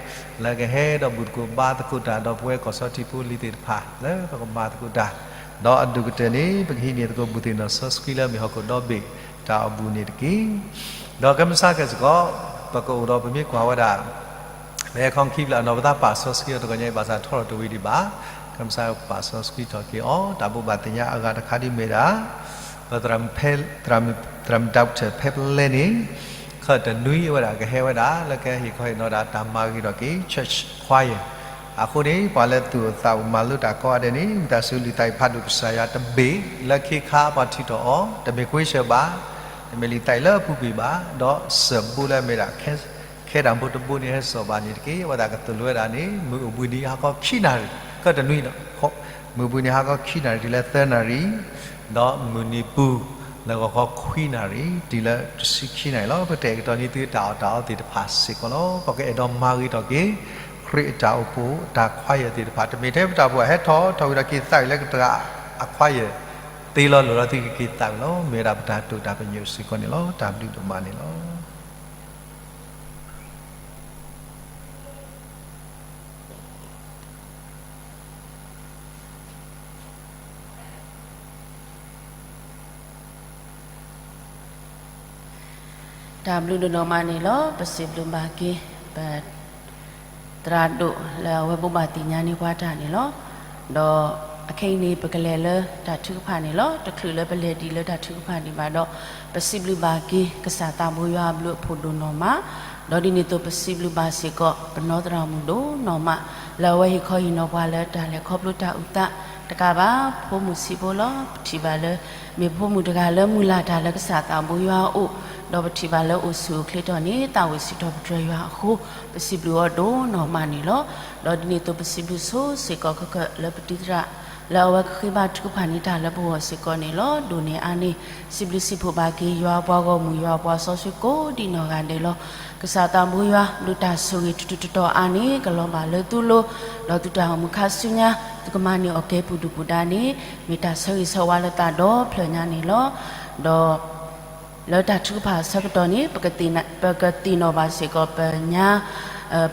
လၢကဟဲဒီးဘူၣ်သကိးဘါသကိးတၢ် ဒီးပဝဲကီၢ်စီထံဖိလံၤသ့ၣ်တဖၣ် လၢပကမၤသကိးတၢ် ဒီးအဒိၣ်ကတၢၢ်န့ၣ် ပကဟံးန့ၢ်သကိးဘူၣ်သ့ၣ်နီၣ်စီဆှံလၢမ့ၢ်ဟီၣ်ခိၣ်ဒီဘ့ၣ်တၢ်အိၣ်ဘူးန့ၣ်တက့ၢ်. ဒီးကဲမုၢ်ဆါကဲၢ်စ့ၢ်ကီး ပကအိၣ်ဒီးပမ့ၢ်ကွၢ်ဝဲဒၣ် ပဟဲခီခံဖျၢၣ်အနီၢ် ပသးပာ်စီဆှံအီၤတဂီၤညါအံၤ ဘၣ်ဆၣ်ထီထီၣ်တဝံၤဒံးဘၣ်. ကဲမုၢ်ဆါပာ်စီဆှံထီၣ်က့ၤအီၤ တၢ်ဘိးဘၣ်သ့ၣ်ညါအဂၤတခါဒ်မ့ၢ်ဒၣ် ပသရၣ်မုၣ် သရၣ်မုၣ် doctor ဖဲပလဲန့ၣ် ခၢၣ်တနွံအဝဲဒၣ်ကဟဲဝဲဒၣ် လၢကဟဲဟ့ၣ်ခီဟ့ၣ်နီၤဒၣ်တၢ်မၤဂ့ၤထီၣ်က့ၤ church choir အဃိန့ၣ် ပှၤလၢသူၣ်အိၣ်သးအိၣ်မၤလိတၢ်ကိးဂၤဒဲးန့ၣ် ဝံသးစူၤလုၢ်သးအုးဖးဒိၣ်ကစၢ်ယွၤတဘ့ၣ် လၢခ့ခါပှၤထုးထီၣ်အီၤ တမ့ၢ်ခွ့ဆၢဘၣ်, တမ့ၢ်လုၢ်သးအုးလၢအပူၤကွံာ်ဘၣ်, ဒီးစၢၤဘိလၢအမ့ၢ်ဒၣ် ခဲတၢ်ဖိတဘိန့ၣ် ဟဲစိာ်ဘၣ်န့ၣ်တက့ၢ်. အဝဲသ့ၣ်ကသိၣ်လိဝဲဒၣ်န့ၣ် မုၢ်အိၣ်ဘှံးနံၤဟါခီခံနၣ်ရံၣ်, ခၢၣ်တနွံဒီး မုၢ်အိၣ်ဘှံးနံၤဟါခီခံနၣ်ရံၣ်တုၤလၢသၢနၣ်ရံၣ်, ဒီးမုၢ်နံၤပူၤ လၢဂီၤခီခွံနၣ်ရံၣ် တုၤလၢတဆံခံနၣ်ရံၣ်လီၤ. ပကတဲာ်ကတီၤန့ၢ်သုတၢ်အီၣ်တၢ်အီသ့ၣ်တဖၣ်စ့ၢ်ကီးလီၤ. ပကအဲၣ်ဒိးမၤဂ့ၤထီၣ်က့ၤ ခရံာ်အတၢ်အိၣ်ဖှိၣ်အတၢ်ခွါယၢၢ်သ့ၣ်တဖၣ် တမ့ၢ်ထဲပတၢ်အိၣ်ဖှိၣ်ဟဲထီၣ်ထီၣ်ဝံၤဒီးက့ၤသးဝံၣ်လၢကတၢၢ်အခွါယၢၢ် သ့လီၤလိၤလီၤသုကက့ၤသးဝံၣ်လီၤ. မ့ၢ်ဝဲဒၣ်ပတၢ်တိာ်တၢ်ပညိၣ်စ့ၢ်ကီးန့ၣ်လီၤ. တၢ်ဘျုးဒိၣ်မးန့ၣ်လီၤ. တၢ်ဘျုးဒိၣ်ဒိၣ်မးန့ၣ်လီၤ. ပစံးဘျုးဘၣ်က့ၤ ပ သရၣ်ဒိၣ်လၢအဝဲဘိးဘၣ်သ့ၣ်ညါန့ၢ်ပှၤတၢ်န့ၣ်လီၤ. ဒီးအခဲအံၤန့ၣ် ပကလဲၤလၢတၢ်ထုကဖၣ်န့ၣ်လီၤ. တချုးလၢပလဲၤဒံးလၢတၢ်ထုကဖၣ်ဒံးဘၣ်ဒီး ပစံးဘျုးဘၣ်က့ၤ ကစၢ်သးဘိယွၤအဘျုးအဖှိၣ်ဒိၣ်နီၢ်မး, ဒီးဒ်န့ၣ်အသိးပစံးဘျုးဘၣ်စ့ၢ်ကီး ပနီၢ်သရၣ်မုၣ်ဒိၣ်နီၢ်မး လၢအဝဲဟ့ၣ်ခီဟ့ၣ်နီၤပှၤလၢတၢ်လဲၤခီဖျိတၢ်အုၣ်သးတကးဘၣ် ဖိမုၣ်ဆံးဖိလီၤ. ပထံၣ်ဘၣ်လၢ မ့ၢ်ဖိမုၣ်တဂၤလၢမုၢ်လၢ်တၢ်လၢကစၢ်သးဘိယွၤအအိၣ်, ဒီးပထံၣ်ဘၣ်လၢအိၣ်ဆူၣ်အိၣ်ချ့ထီၣ်န့ၣ် သးဝံၣ်စံးထီၣ်ပတြၢၤယွၤအဃိ ပစံးဘျုးအီၤဒိၣ်နီၢ်မးန့ၣ်လီၤ. ဒီးဒ်န့ၣ်အသိးပစံးဘျုးဆိစ့ၢ်ကီးခဲကၢၢ်လၢပတံၤသရၣ် လၢအဝဲကဃ့ဘါထုကဖၣ်န့ၢ်တၢ်လၢပဂီၢ်စ့ၢ်ကီးန့ၣ်လီၤ. ဒိၣ်န့ၢ်အါန့ၢ် စံးဘျုးစံးဖှိၣ်ဘၣ်က့ၤ ယွၤအပှၤဂီၢ်မုၢ် ယွၤအပှၤစီဆှံကိးဒံးနီၢ်ဂၤဒဲးလီၤ. ကစၢ်သးဘိယွၤ ဒုးတၢ်ဆိၣ်ဂ့ၤတတုၤတတီၤအါန့ၣ် ကလီၤဘၣ်လၢသုလိၤ, ဒီးသုတၢ်အိၣ်မူခါဆူညါ သုကမၤန့ၢ်အီၣ်ကဲပူၤဒုၣ်ပူၤဒါန့ၣ် မ့ၢ်တၢ်ဆၢဂ့ၤဆၢဝါလၢသးဒီဖျၢၣ်ညါန့ၣ်လီၤ. ဒီး လၢတၢ်ထုကဖၣ်အဆၢကတီၢ်န့ၣ် ပကသ့ၣ်နီၣ်ဘၣ်စ့ၢ်ကီးပညါ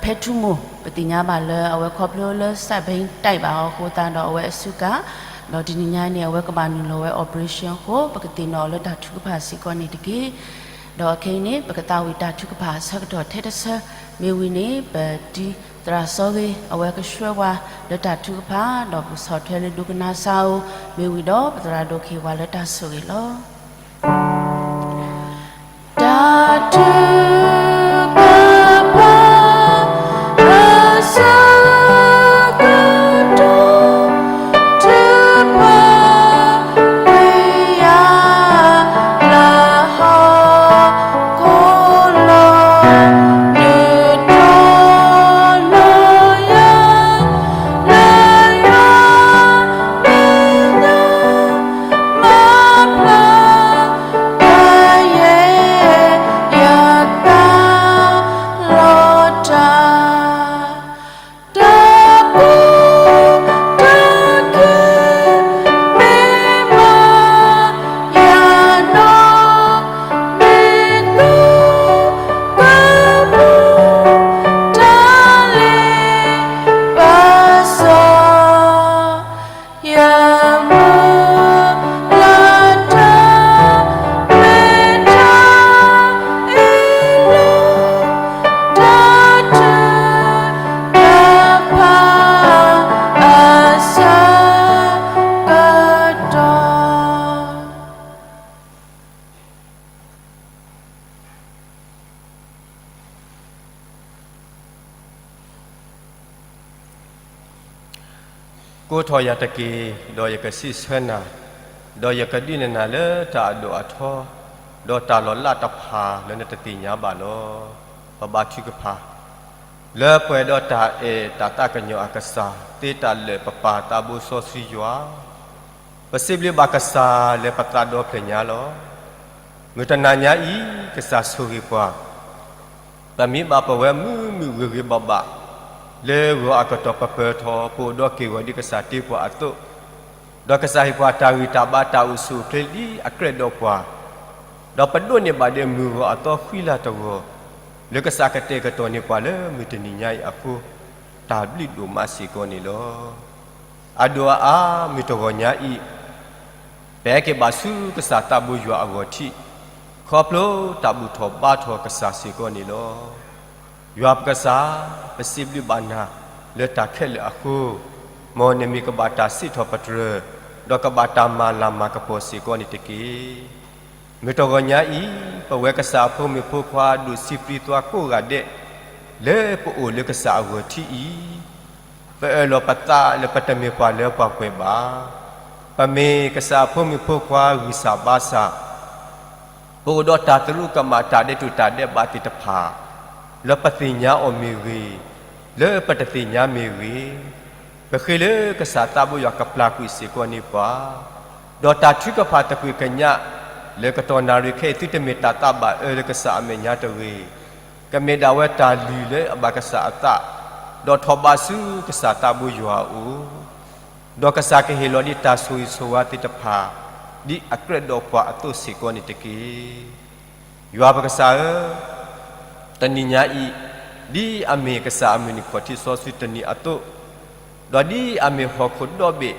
ဖဲထူမိၢ် ပသ့ၣ်ညါဘၣ်လၢအဝဲခီဖျိလၢ စးဘ့တၢ်ဘၣ်အဃိသတးဒီးအဝဲအစုကၢ်, ဒီးတနံၤညါန့ၣ် အဝဲကဘၣ်နုာ်လီၤဝဲ operation အဃိ ပကသ့ၣ်နီၣ်အီၤလၢတၢ်ထုကဖၣ်စ့ၢ်ကီးန့ၣ်တက့ၢ်. ဒီးခဲအံၤန့ၣ် ပကသးဝံၣ်တၢ်ထုကဖၣ်အဆၢကတီၢ်ထဲတဆၢ မ့ၢ်ဝံၤန့ၣ် ပတံၤသရၣ်စီၤဂ့ၤ အဝဲကဆှၢပှၤလၢတၢ်ထုကဖၣ် ဒီးပကဆီၣ်ထွဲလၢဒိကနၣ်စၢ်အအိၣ် မ့ၢ်ဝံၤဒီး ပသရၣ်ဒိၣ်ကဟ့ၣ်ပှၤလၢတၢ်ဆိၣ်ဂ့ၤလီၤ. တၢ်ထုကဖၣ် ကိးထီၣ်ယၤတက့ၢ်, ဒီးယကစံးဆၢနၤ, ဒီးယကဒုးနဲၣ်နၤလၢတၢ်အဒိၣ်အထီ, ဒီးတၢ်လီၤလးတဖၣ်လၢနတသ့ၣ်ညါဘၣ်လီၤ. ပဘါထုကဖၣ်, လၢပှဲၤဒီးတၢ်အဲၣ်တၢ်သးကညီၤအကစၢ်, သ့တၢ်လၢာ်ပပၢ်သးဘိစီဆှံယွၤ, ပစံးဘျုးဘၣ်ကစၢ်လၢပသးဒီဖျၢၣ်ညါလီၤ. မုၢ်တနၤညါအံၤ ကစၢ်ဆိၣ်ဂ့ၤပှၤ ပမ့ၢ်ဘၣ်ပဝဲမုာ်မုာ်ဂ့ၤဂ့ၤဘၣ်ဘၣ် လၢဂီၤအကတီၢ်ပပၢၤထီၣ် ပအိၣ်ဒီးက့ၢ်ဂီၤဒ်ကစၢ်တ့ပှၤအသိး, ဒီးကစၢ်ဟ့ၣ်ပှၤတၢ်ဂံၢ်တၢ်ဘါတၢ်အိၣ်ဆူၣ်အိၣ်ချ့ဒ်အကြၢးဒီးပှၤ, ဒီးပဒိးန့ၢ်ဘၣ်ဒီးမုၢ်ဂီၤအသီဃံလၤတဂီၤ, လၢကစၢ်ကတဲာ်ကတီၤန့ၢ်ပှၤလၢမုၢ်တနံၤညါအံၤအဃိ, တၢ်ဘျုးဒိၣ်မးစ့ၢ်ကီးန့ၣ်လီၤ. အဒိၣ်အအါ မုၢ်တဂီၤညါအံၤ ပဟဲက့ၤဘၣ်ဆူကစၢ်သးဘိယွၤအဂီၢ်ထံး, ခီဖျိတၢ်ဘူၣ်ထီၣ်ဘါထီၣ်ကစၢ်စ့ၢ်ကီးန့ၣ်လီၤ. ယွၤပကစၢ်, ပစံးဘျုးဘၣ်နၤလၢတၢ်ခဲလၢာ်အဃိ, မ်နမံၤကဘၣ်တၢ်စံးထီၣ်ပတြၢၤ, ဒီးကဘၣ်တၢ်မၤလၤမၤကပီၤစ့ၢ်ကီးန့ၣ်တက့ၢ်. မုၢ်တဂီၤညါအံၤ ပဝဲကစၢ်အဖိမုၣ်ဖိခွါဒိၣ်ဆံးပြံသွါကိးဂၤဒဲး, လၢပအိၣ်လၢကစၢ်အဂီၢ်ထံးအံၤ, ပအၢၣ်လီၤပသးလၢပတမ့ၢ်ပှၤလၢပှၤပှဲၤဘၣ်. ပမ့ၢ်ကစၢ်အဖိမုၣ်ဖိခွါဂံၢ်စၢ်ဘါစၢ်, ပအိၣ်ဒီးတၢ်သရူးကမၣ်တၢ်ဒဲးတူာ်တၢ်ဒဲးဘးသ့ၣ်တဖၣ်, လၢပသ့ၣ်ညါအီၤမ့ၢ်ဂ့ၤ, လၢပတသ့ၣ်ညါမ့ၢ်ဂ့ၤ, ပဃ့လၢကစၢ်သးဘိယွၤကပျၢ်ကွံာ်စ့ၢ်ကီးန့ၢ်ပှၤ, ဒီးတၢ်ထုကဖၣ်သကွံာ်ကညး လၢကတီၢ်နၣ်ရံၣ်ခဲအံၤ သုတမ့ၢ်တၢ်သးဘၣ်အၢလၢကစၢ်အမဲာ်ညါတဂ့ၤ, ကမ့ၢ်ဒၣ်ဝဲတၢ်လုၢ်လၢအဘၣ်ကစၢ်အသး, ဒီးထီၣ်ဘးဆူကစၢ်သးဘိယွၤအအိၣ်, ဒီးကစၢ်ကဟ့ၣ်လီၤဒံးတၢ်ဆိၣ်ဂ့ၤဆိၣ်ဝါသ့ၣ်တဖၣ်, ဒ်အကြၢးဒီးပှၤအသိးစ့ၢ်ကီးန့ၣ်တက့ၢ်. ယွၤပကစၢ်ဧၢ, တနံၤညါအံၤ, ဒ်အမ့ၢ်ကစၢ်အမုၢ်နံၤခီၣ်ထံးစီဆှံတနံၤအသိး, ဒီးဒ်အမ့ၢ်ဟီၣ်ခိၣ်ဒီဘ့ၣ်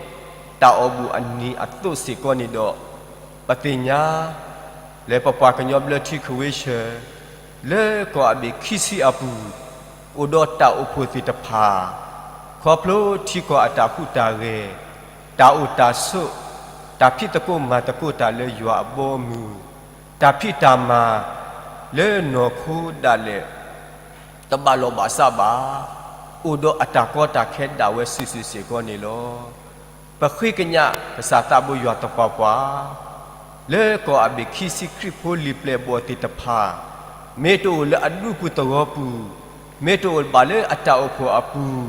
တၢ်အီၣ်ဘူၣ်အနံၤအသိးစ့ၢ်ကီးန့ၣ်ဒီး, ပသ့ၣ်ညါ လၢပပှၤကညီဘျၢထံခဝ့ၡၢၣ်, လၢကီၢ်အဘ့ၣ်ခံဆံအပူၤ, အိၣ်ဒီးတၢ်အိၣ်ဖှိၣ်သ့ၣ်တဖၣ်, ခီဖျိထံကီၢ်အတၢ်ဟူးတၢ်ဂဲၤ, တၢ်အိၣ်တၢ်ဆိး, တၢ်ဖံးသကိးမၤသကိးတၢ်လၢယွၤအဘီအမုၢ်, တၢ်ဖံးတၢ်မၤလၢနီၢ်ခိဒၣ်လဲာ် တဘၣ်လီၢ်ဘၣ်စးဘၣ်, အိၣ်ဒီးအတၢ်ကီတၢ်ခဲဒၣ်ဝဲစုာ်စုာ်စ့ၢ်ကီးန့ၣ်လီၤ. ပဃ့ကညးကစၢ်သးဘိယွၤသပှၢ်ပှၢ်, လၢကီၢ်အဘ့ၣ်ခံဆံခရံာ်ဖိလံာ်ပျဲၢ်ဘီၣ်သ့ၣ်တဖၣ်, မ့ၢ်တအိၣ်လၢအဒူပူၤသဝီပူၤ, မ့ၢ်တအိၣ်ဘၣ်လၢအတၢ်အိၣ်ဖှိၣ်အပူၤ,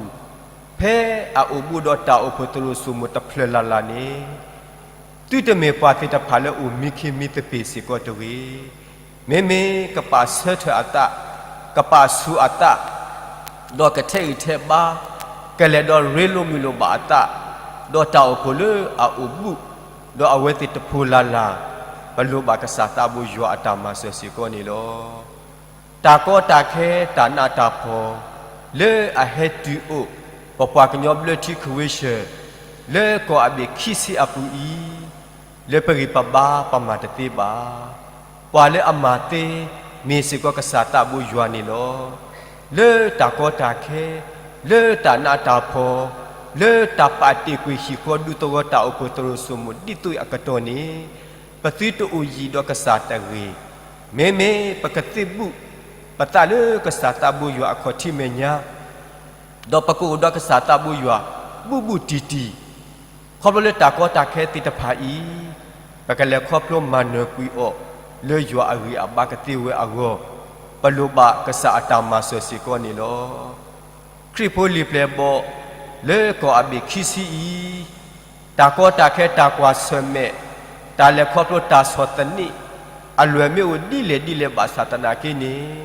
ဖဲအအိၣ်ဘူးဒီးတၢ်အိၣ်ဖှိၣ်သရိာ်စိမိၤတဖျၢၣ်လၢ်လၢ်န့ၣ်, သုတမ့ၢ်ပှၤသ့ၣ်တဖၣ်လၢအိၣ်မံခ့မံသပ့ၤစ့ၢ်ကီးတဂ့ၤ. မ့မ့ၢ်ကပာ်ဆၢထၢၣ်အသး, ကပာ်ဆူၣ်အသး, ဒီးကထဲးဂံၢ်ထဲးဘါ, ကလဲၤဒီးရ့လိာ်မုာ်လိာ်ဘၣ်အသး, ဒီးတၢ်အိၣ်ဖှိၣ်လၢအအိၣ်ဘူး, ဒီးအဝဲသ့ၣ်တဖှိၣ်လၢ်လၢ်, ပလိၣ်ဘၣ်ကစၢ်သးဘိယွၤအတၢ်မၤစၢၤစ့ၢ်ကီးန့ၣ်လီၤ. တၢ်ကီတၢ်ခဲတၢ်နးတၢ်ဖှီၣ်, လၢအဟဲတုၤအိၣ်, ပပှၤကညီဘျၢထံခဝ့ၡၢၣ်, လၢကီၢ်အဘ့ၣ်ခံဆံအပူၤအံၤ, လၢပဂံၢ်ပဘါပမၤတသ့ဘၣ်. ပှၤလၢအမၤသ့, မ့ၢ်စ့ၢ်ကီးကစၢ်သးဘိယွၤန့ၣ်လီၤ. လၢတၢ်ကီတၢ်ခဲ, လၢတၢ်နးတၢ်ဖှီၣ်, လၢတၢ်ပာ်တ့ၢ်ကွံာ်ဟံၣ်ဃီဒူသဝီတၢ်အိၣ်ဖှိၣ်သရိာ်စိမိၤဒ်သိးအကတီၢ်န့ၣ်, ပသုတအိၣ်ယံၤဒီးကစၢ်တဂ့ၤ. မ့မ့ၢ်ပကသ့ၣ်ဘူၣ်ပသးလၢကစၢ်သးဘိယွၤအခီၣ်ထံးမဲာ်ညါ, ဒီးပကအိၣ်ဒီးကစၢ်သးဘိယွၤ, ဘူးဘူးတံၢ်တံၢ်, ခီဖျိလၢတၢ်ကီတၢ်ခဲသ့ၣ်တဖၣ်အံၤ, ပကလဲၤခီဖျိမၤနၢၤကွံာ်အီၤ, လၢယွၤအဂံၢ်အဘါကသ့ဝဲအဂီၢ်, ပလိၣ်ဘၣ်ကစၢ်အတၢ်မၤစၢၤစ့ၢ်ကီးန့ၣ်လီၤ. ခရံာ်ဖိလံာ်ပျဲၢ်ဘီၣ်, လၢကီၢ်အဘ့ၣ်ခံဆံအံၤ, တၢ်ကီတၢ်ခဲတၢ်ကွၢ်ဆၢၣ်မဲာ်, တၢ်လဲၤခီဖျိတၢ်ဆီၣ်သနံး, အလွဲၢ်မ့ၢ်အိၣ်ဒ်လဲၣ်ဒ်လဲၣ်ဘၣ်ဆၣ်သနာ်က့န့ၣ်,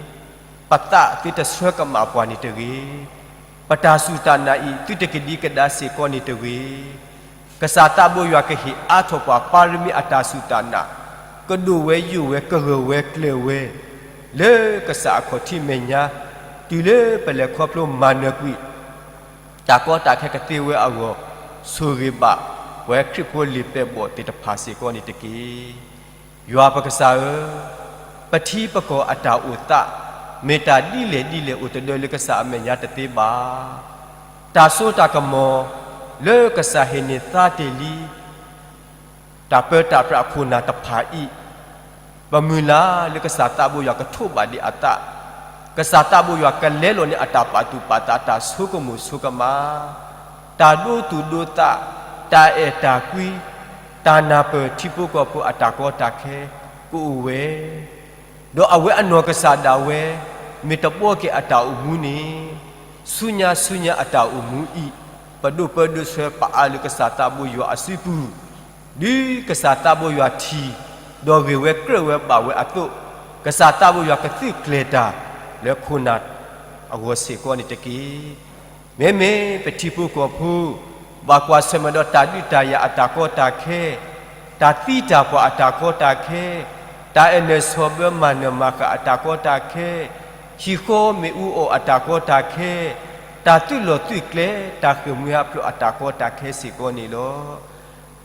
ပသးသုတဆှၢကမၣ်ပှၤန့ၣ်တဂ့ၤ. ပတၢ်စူၢ်တၢ်နာ်အံၤ သုတကဒံကဒါစ့ၢ်ကီးန့ၣ်တဂ့ၤ. ကစၢ်သးဘိယွၤကဟ့ၣ်အါထီၣ်ပှၤပၢ်ရမံအတၢ်စူၢ်တၢ်နာ်, ကဒိၣ်ဝဲယိာ်ဝဲကဂၢၢ်ဝဲကျၢၤဝဲ, လၢကစၢ်အခီၣ်ထံးမဲာ်ညါ, တုၤလၢပလဲၤခီဖျိမၤနၢၤကွံာ် တၢ်ကီတၢ်ခဲကသ့ဝဲအဂီၢ်, ဆိၣ်ဂ့ၤဘၣ်ပဝဲခရံာ်ဖိလံာ်ပျဲၢ်ဘီၣ်သ့ၣ်တဖၣ်စ့ၢ်ကီးန့ၣ်တက့ၢ်. ယွၤပကစၢ်ဧၢ, ပထံပကီၢ်အတၢ်အိၣ်သး, မ့ၢ်တၢ်ဒ်လဲၣ်ဒ်လဲၣ်အိၣ်တဒၢလၢကစၢ်အမဲာ်ညါတသ့ဘၣ်. တၢ်စိတၢ်ကမီၤ, လၢကစၢ်ဟ့ၣ်န့ၢ်သါတ့ၢ်လံ တၢ်ပၢတၢ်ပြးအခိၣ်နၢ်တဖၣ်အံၤ, ပမုၢ်လၢ်လၢကစၢ်သးဘိယွၤကထိးဘၣ်ဒံးအသး, ကစၢ်သးဘိယွၤကလဲလိာ်န့ၢ်အတၢ်ပာ်သူၣ်ပာ်သးအတၢ်ဆိကမိၣ်ဆိကမး, တၢ်ဒိသူၣ်ဒိသး, တၢ်အဲၣ်တၢ်ကွံ, တၢ်နၢ်ပၢၢ်ထံဖိကီၢ်ဖိအတၢ်ကီတၢ်ခဲကအိၣ်ဝဲ, ဒီးအဝဲအနီၢ်ကစၢ်ဒၣ်ဝဲ မ့ၢ်တဘှီက့ၤအတၢ်အိၣ်မူန့ၣ်, ဆူညါဆူညါအတၢ်အိၣ်မူအံၤ, ပဒိၣ်ပၢဒိၣ်ဆှၢပအါလၢကစၢ်သးဘိယွၤအစုပူၤ, ဒ်ကစၢ်သးဘိယွၤထံၣ်, ဒီးဂ့ၢ်ဝဲကြၢးဝဲဘၣ်ဝဲအသိး, ကစၢ်သးဘိယွၤကသုးကျဲၤတၢ်လၢခိၣ်နၢ်အဂီၢ်စ့ၢ်ကီးန့ၣ်တက့ၢ်. မ့မ့ၢ်ပထံဖိကီၢ်ဖိ ဘၣ်ကွၢ်ဆၢၣ်မဲာ်ဒီးတၢ်ဒုးတၢ်ယၤအတၢ်ကီတၢ်ခဲ, တၢ်သံတၢ်ပှၢ်အတၢ်ကီတၢ်ခဲ, တၢ်အဲၣ်နၢၣ်ဆီၣ်ဘၢမၤနၢၤမၤဃၣ်အတၢ်ကီတၢ်ခဲ, ဟံၣ်ဃီမ့ၣ်အူအီၣ်အတၢ်ကီတၢ်ခဲ, တၢ်သုးလီၢ်သုးကျဲ, တၢ်ဃ့ၢ်မှံဟးဖျိးအတၢ်ကီတၢ်ခဲစ့ၢ်ကီးန့ၣ်လီၤ.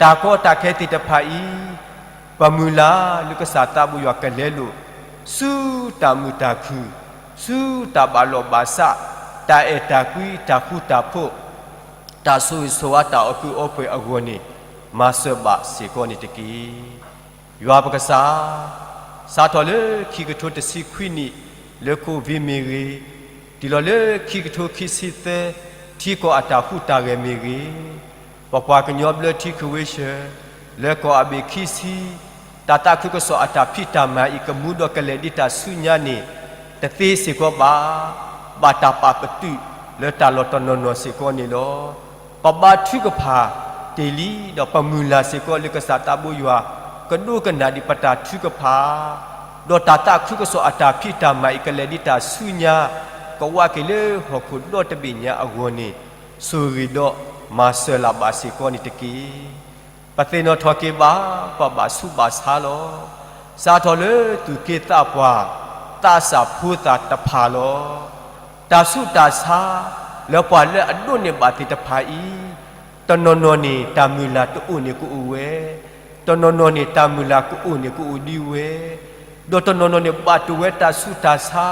တၢ်ကီတၢ်ခဲသ့ၣ်တဖၣ်အံၤ, ပမုၢ်လၢ်လၢကစၢ်သးဘိယွၤကလဲလိာ်, ဆူတၢ်မုာ်တၢ်ခုၣ်, ဆူတၢ်ဘၣ်လီၢ်ဘၣ်စး, တၢ်အဲၣ်တၢ်ကွံ, တၢ်ဃူတၢ်ဖိး, တၢ်ဆိၣ်ဂ့ၤဆိၣ်ဝါတၢ်အီၣ်ကုးအီပှဲၤအဂီၢ်န့ၣ်, မၤစၢၤဘၣ်စ့ၢ်ကီးန့ၣ်တက့ၢ်. ယွၤပကစၢ်, စးထီၣ်လၢခံကထိတဆံခွံနံၣ်, လၢ COVID မ့ၢ်ဂ့ၤ, တုၤလီၤလၢခံကထိခံဆံသၢ, ထံကီၢ်အတၢ်ဟူးတၢ်ဂဲၤမ့ၢ်ဂ့ၤ, ပပှၤကညီဘျၢထံခဝ့ၡၢၣ်, လၢကီၢ်အဘ့ၣ်ခံဆံ, တၢ်သးခုကစီၣ်အတၢ်ဖံးတၢ်မၤအံၤကမူဒီးကလဲၤဒ်တၢ်ဆူညါန့ၣ်, တသ့စ့ၢ်ကီးဘၣ်, ဘၣ်တၢ်ပာ်ပတုာ်လၢတၢ်လီၢ်တနီၤနီၤစ့ၢ်ကီးန့ၣ်လီၤ. ပဘါထုကဖၣ်တ့ၢ်လံ, ဒီးပမုၢ်လၢ်စ့ၢ်ကီးလၢကစၢ်သးဘိယွၤ ကဒိကနၣ်ဒံးပတၢ်ထုကဖၣ်, ဒီးတၢ်သးခုကစီၣ်အတၢ်ဖံးတၢ်မၤအံၤကလဲၤဒ်တၢ်ဆူညါ, ကဝးက့ၤလၢဟီၣ်ခိၣ်ဒီတဘ့ၣ်ညါအဂီၢ်န့ၣ်, ဆိၣ်ဂ့ၤဒီးမၤစၢၤလၢ်ဘၣ်စ့ၢ်ကီးန့ၣ်တက့ၢ်. ပသ့ၣ်နီၣ်ထီၣ်က့ၤဘၣ် ပှၤဘၣ်ဆူးဘၣ်ဆါလီၤ. စးထီၣ်လၢသူၣ်က့သးပှၢ်, သးစၢ်ဖိသၣ်တဖၣ်လီၤ. တၢ်ဆူးတၢ်ဆါ လၢပှၤလၢအဒိးန့ၢ်ဘၣ်သ့ၣ်တဖၣ်အံၤ, တနီၤနီၤန့ၣ် တၢ်မုၢ်လၢ်တအိၣ်န့ၣ်ကအိၣ်ဝဲ, တနီၤနီၤန့ၣ် တၢ်မုၢ်လၢ်ကအိၣ်န့ၣ်ကအိၣ်ဒံးဝဲ, ဒီးတနီၤနီၤန့ၣ် ဘၣ်တိၢ်ဝဲတၢ်ဆူးတၢ်ဆါ,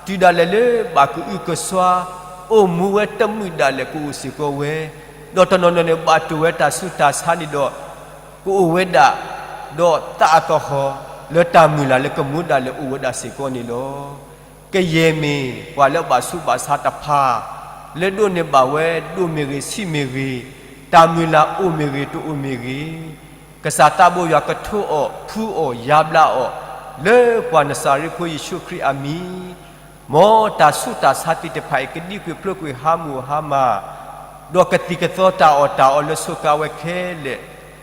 တုၤဒၣ်လဲာ်လၢဘၣ်ကအုကစွါ, အိၣ်မူဝဲတမုာ်ဒၣ်လဲာ်ကအိၣ်စ့ၢ်ကီးဝဲ, ဒီးတနီၤနီၤန့ၣ် ဘၣ်တိၢ်ဝဲတၢ်ဆူးတၢ်ဆါန့ၣ်ဒီး ကအိၣ်ဝဲဒၣ်, ဒီးသးအသဟီၣ်လၢတၢ်မုၢ်လၢ်လၢကမူဒၣ်လဲာ်အိၣ်ဝဲဒၣ်စ့ၢ်ကီးန့ၣ်လီၤ. ကယဲၢ်မ့ၢ်ပှၤလၢအဘၣ်ဆူးဘၣ်ဆါတဖၣ်, လၢဒိးန့ၢ်ဘၣ်ဝဲဒိၣ်မ့ၢ်ဂ့ၤဆံးမ့ၢ်ဂ့ၤ, တၢ်မုၢ်လၢ်အိၣ်မ့ၢ်ဂ့ၤတအိၣ်မ့ၢ်ဂ့ၤ, ကစၢ်သးဘိယွၤကထိအီၤဖှူအီၤယါဘျါအီၤ, လၢပှၤနစၤရ့းဖိယ့ၣ်ၡူးခရံာ်အမံၤ မ်တၢ်ဆူးတၢ်ဆါသ့ၣ်တဖၣ်အံၤ ကဒံကွံာ်ဖျိးကွံာ်ဟါမၢ်ဟါမၢ်, ဒီးကသံၣ်ကသီတၢ်အီၣ်တၢ်အီလၢစူးကါဝဲခဲလၢာ်,